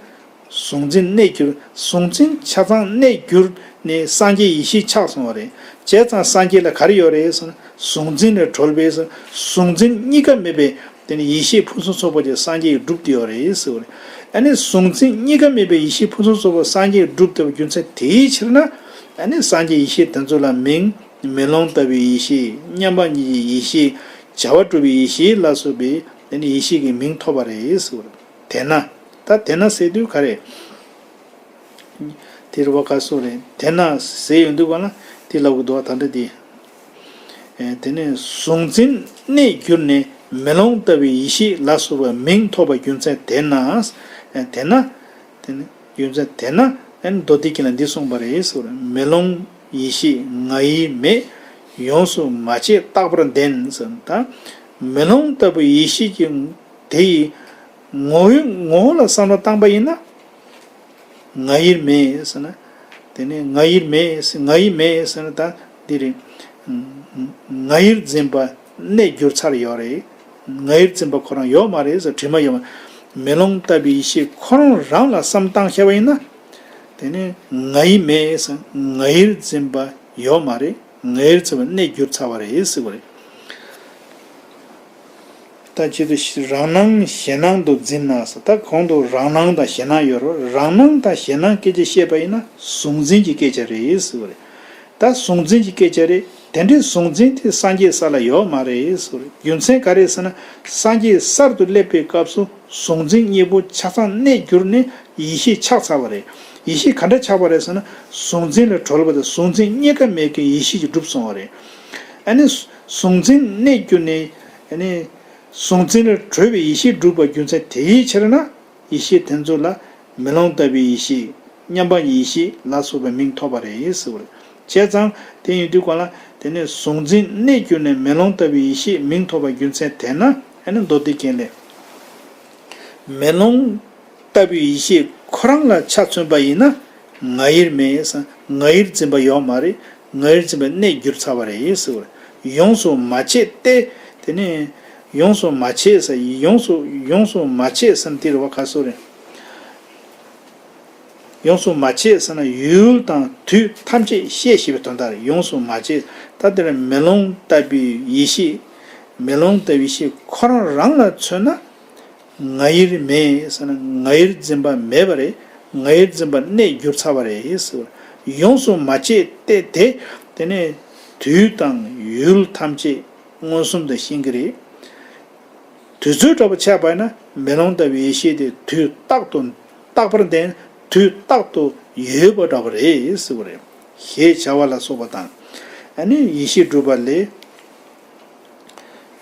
གཟུང་འཛིན་གནས་གྱུར། གཟུང་འཛིན་ཆ་ཚང་གནས་གྱུར། ནས་སངས་རྒྱས་ཡེ་ཤེས་ཆགས་སོང་བ་རེད། བྱས་ཙང་སངས་རྒྱས་ལ་ག་རེ་ཡོད་རེད་ཟེར་ན། གཟུང་འཛིན་ལས་གྲོལ་བའི་གཟུང་འཛིན་གཉིས་ཀ་མེད་པའི་དེ་ནི་ཡེ་ཤེས་ཕུན་སུམ་ཚོགས་པ་ཅིག་སངས་རྒྱས་ཀྱིས་བསྒྲུབས་ཏེ་ཡོད་རེད་ཟེར་བ་རེད། ཨ་ནི་གཟུང་འཛིན་གཉིས་ཀ་མེད་པའི་ཡེ་ཤེས་ཕུན་སུམ་ཚོགས་པ་སངས་རྒྱས་ཀྱིས་བསྒྲུབས་ཏེ་ཡོད་པའི་རྒྱུ་མཚན་དེའི་ཕྱིར་ན། ཨ་ནི་སངས་རྒྱས་ཡེ་ཤེས་དེ་ཚོ་ལ་མིང་། མེ་ལོང་ལྟ་བུའི་ཡེ་ཤེས། མཉམ་པ་ཉིད་ཀྱི་ཡེ་ཤེས། བྱ་བ་གྲུབ་པའི་ཡེ་ཤེས་ལ་སོགས་པའི་དེ་ནི་ཡེ་ཤེས་ཀྱི་མིང་ཐོབ་པ་རེད་ཟེར་བ་རེད། དེས་ན། ད་དེས་ན་ཟེར་དུས་ག་རེ། དེ་རེད་བ། ག་སོགས་རེད། དེས་ན་ཟེར་ཡོང་དུས་ག་ལ་དེ་ལབ་དགོས་འདུག་བ། ད་ལྟ་དེ། ཨེ། དེ་ནས་གཟུང་འཛིན་གནས་གྱུར་ནས་མེ་ལོང་ལྟ་བུའི་ཡེ་ཤེས་ལ་སོགས་པ་མིང་ཐོབ་པ་རྒྱུ་མཚན་དེས་ན། ཨེ། དེས་ན། དེ་ནི་རྒྱུ་མཚན་དེས་ན། ཨེ། མདོ་སྡེ་རྒྱན་ལ་འདི་གསུངས་པ་རེད་ཟེར་བ་རེད། མེ་ལོང་ཡེ་ཤེས་ང་ཡིར་མེད། ཡོངས་སུ་མ་ཆད་རྟག་པར་ལྡན་ཟེར། ད་མེ་ལོང་ལྟ་བུའི་ཡེ་ཤེས་ཀྱི་དེ་ཡི་ངོ་བོའི་ངོ་བོ་ལ་བསམ་བློ་བཏང་པ་ཡིན་ན། ང་ཡིར་མེད་ཟེར་ན། དེ་ནས་ང་ཡིར་མེད་ཟེར། ང་ཡིར་མེད་ཟེར་ན་ད་འདི་རེད། ང་ཡིར་འཛིན་པ་གནས་གྱུར་ཚར་ཡོད་རེད། ང་ཡིར་འཛིན་པ་ཁོ་རང་ཡོད་མ་རེད་ཟེར། དྲི་མ་ཡོད་མ། མེ་ལོང་ལྟ་བུའི་ཡེ་ཤེས་ཁོ་རང་རང་ལ་བསམ་བཏང་བྱས་པ་ཡིན་ན། དེ་ནས་ང་ཡིར་མེད་ཟེར། ང་ཡིར་འཛིན་པ་ཡོད་མ་རེད། ང་ཡིར་འཛིན་པ་གནས་གྱུར་ཚར་བ་རེད་ཟེར་བ་རེད། ད་ཆེད་དུ་རང་སྣང་གཞན་སྣང་དུ་འཛིན་ན་ཟེར། ད་གོང་དུ་རང་སྣང་དང་གཞན་སྣང་ཡོད་རེད། རང་སྣང་དང་གཞན་སྣང་སྐད་ཆ་བཤད་པ་ཡིན་ན་གཟུང་འཛིན་གྱི་སྐད་ཆ་རེད་ཟེར་བ་རེད། ད་གཟུང་འཛིན་གྱི་སྐད་ཆ་རེད། དེ་འདྲའི་གཟུང་འཛིན་དེ་སངས་རྒྱས་ས་ལ་ཡོད་མ་རེད་ཟེར་བ་རེད། རྒྱུ་མཚན་ག་རེ་ཟེར་ན། སངས་རྒྱས་གསར་དུ་སླེབས་པའི་སྐབས་སུ་གཟུང་འཛིན་གཉིས་པོ་ཆ་ཚང་གནས་གྱུར་ནས་ཡེ་ཤེས་ཆགས་ཚར་བ་རེད། ཡེ་ཤེས་ག་འདྲ་ཆགས་པ་རེད་ཟེར་ན། གཟུང་འཛིན་ལས་གྲོལ་བ་དང་གཟུང་འཛིན་གཉིས་ཀ་མེད་མཁན་ཡེ་ཤེས་ཀྱིས་གྲུབ་སོང་བ་རེད། ཨ་ནི་གཟུང་འཛིན་གནས་གྱུར་ནས། ཨ་ནི་གཟུང་འཛིན་ལས་གྲོལ་བའི་ཡེ་ཤེས་གྲུབ་པ་རྒྱུ་མཚན་དེའི་ཕྱིར་ན། ཡེ་ཤེས་དེ་ཚོ་ལ་མེ་ལོང་ལྟ་བུའི་ཡེ་ཤེས། མཉམ་པ་ཉིད་ཡེ་ཤེས་ལ་སོགས་པའི་མིང་ཐོབ་པ་རེད་ཟེར་བ་རེད། བྱས་ཙང་དེ་ཡིན་དུས་གང་ལ་དེ་ནས་གཟུང་འཛིན་གནས་གྱུར་ནས་མེ་ལོང་ལྟ་བུའི་ཡེ་ཤེས་མིང་ཐོབ་པ་རྒྱུ་མཚན་དེས་ན། ཨ་ནི་མདོ་སྡེ་རྒྱན་ལས། མེ་ལོང་ལྟ་བུའི་ཡེ་ཤེས་ཁོ་རང་ལ་ཆ་མཚོན་པ་ཡིན་ན། ང་ཡིར་མེད་ཟེར། ང་ཡིར་འཛིན་པ་ཡོད་མ་རེད། ང་ཡིར་འཛིན་པ་གནས་གྱུར་ཚར་བ་རེད་ཟེར་བ་རེད། ཡོངས་སུ་མ་ཆད་དེ། དེ་ནས་ཡོངས་སུ་མ་ཆད་ཟེར། ཡོངས་སུ་ཡོངས་སུ་མ་ཆད་ཟེར་ན་དེ་རེད་བ། ག་སོགས་རེད། ཡོངས་སུ་མ་ཆད་ཟེར་ན་ཡུལ་དང་དུས་ཐམས་ཅད་ཤེས་ཞེས་པའི་དོན་དག་རེད། ཡོངས་སུ་མ་ཆད། ད་དེ་ལ་མེ་ལོང་ལྟ་བུའི་ཡེ་ཤེས། མེ་ལོང་ལྟ་བུའི་ཡེ་ཤེས་ཁོ་རང་རང་ལ་མཚོན་ན། ང་ཡིར་མེད་ཟེར་ན་ང་ཡིར་འཛིན་པ་མེད་པ་རེད། ང་ཡིར་འཛིན་པ་གནས་གྱུར་ཚར་བ་རེད་ཟེར་བ། ཡོངས་སུ་མ་ཆད་དེ་དེ། དེ་ནས་དུས་དང་ཡུལ་ཐམས་ཅད་མངོན་སུམ་དུ་ཤེས་ཀྱི་རེད། དུས་ཚོད་འདྲ་པོ་ཆགས་པ་ཡིན་ན་མེ་ལོང་ལྟ་བུའི་ཡེ་ཤེས་དེ་དུས་རྟག་ཏུ་རྟག་པར་ལྡན། དུས་རྟག་ཏུ་ཡོད་པ་འདྲ་པོ་རེད་ཟེར་བ་རེད། ཞེས་བྱ་བ་ལ་སོགས་པ་དང་། ཨ་ནི་ཡེ་ཤེས་སྒྲུབ་པ་ལས།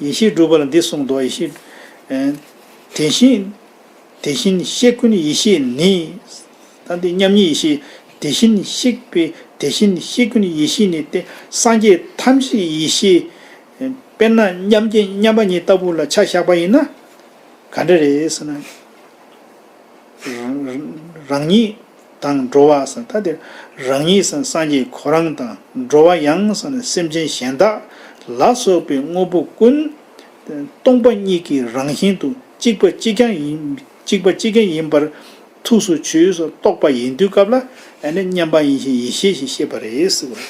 ཡེ་ཤེས་སྒྲུབ་པ་ལ་འདི་གསུངས་འདུག། ཡེ་ཤེས། ཨེ། དེ་བཞིན། དེ་བཞིན་གཤེགས་ཀུན་ཡེ་ཤེས་ནི། ད་འདི་མཉམ་ཉིད་ཡེ་ཤེས། དེ་བཞིན་གཤེགས་པའི་དེ་བཞིན་གཤེགས་ཀུན་ཡེ་ཤེས་ནི་སྟེ། སངས་རྒྱས་ཐམས་ཅད་ཡེ་ཤེས། དཔེར་ན་མཉམ་རྗེས་མཉམ་པ་ཉིད་ལྟ་བུ་ལ་ཆ་བཞག་པ་ཡིན་ན། ག་འདྲ་རེད་ཟེར་ན། རང་ཉིད་དང་འགྲོ་བ་ཟེར། ད་དེ་རང་ཉིད་ཟེར་ན་སངས་རྒྱས་ཁོ་རང་དང་། འགྲོ་བ་ཡང་ཟེར་ན་སེམས་ཅན་གཞན་དག་ལ་སོགས་པའི་དངོས་པོ་ཀུན། སྟོང་པ་ཉིད་ཀྱི་རང་བཞིན་དུ་གཅིག་པ་གཅིག་རྐྱང་ཡིན། གཅིག་པ་གཅིག་རྐྱང་ཡིན་པར་ཐུགས་སུ་ཆུད་ཟེར་རྟོགས་པ་ཡིན་དུས་སྐབས་ལ། ཨ་ནི་མཉམ་པ་ཡེ་ཤེས་ཡེ་ཤེས་ཞེས་བཤད་པ་རེད་ཟེར་བ་རེད།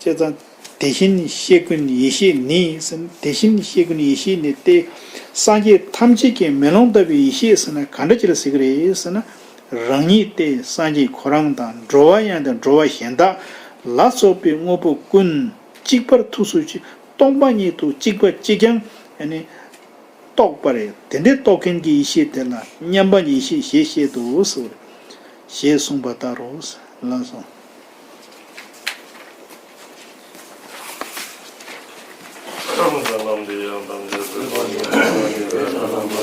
བྱས་ཙང་། དེ་བཞིན་གཤེགས་ཀུན་ཡེ་ཤེས་ནི་ཟེར། དེ་བཞིན་གཤེགས་ཀུན་ཡེ་ཤེས་ནི་སྟེ། སངས་རྒྱས་ཐམས་ཅད་ཀྱི་མེ་ལོང་ལྟ་བུའི་ཡེ་ཤེས་ཟེར་ན་ག་འདྲ་ཅིག་ལ་ཟེར་གྱི་རེད་ཟེར་ན། རང་ཉིད་སྟེ་སངས་རྒྱས་ཁོ་རང་དང་། འགྲོ་བ་ཡང་སྟེ་འགྲོ་བ་གཞན་དག་ལ་སོགས་པའི་དངོས་པོ་ཀུན་གཅིག་པར་ཐུགས་སུ་ཆུད། སྟོང་པ་ཉིད་དུ་གཅིག་པ་གཅིག་རྐྱང་། ཨ་ནི། རྟོགས་པ་རེད། དེ་འདྲའི་རྟོགས་མཁན་གྱི་ཡེ་ཤེས་དེ་ལ་མཉམ་པ་ཉིད་ཡེ་ཤེས་ཞེས་བཤད་དོ་ཟེར། ཞེས་གསུངས་པ་ལྟར་རོ། ལགས་སོ།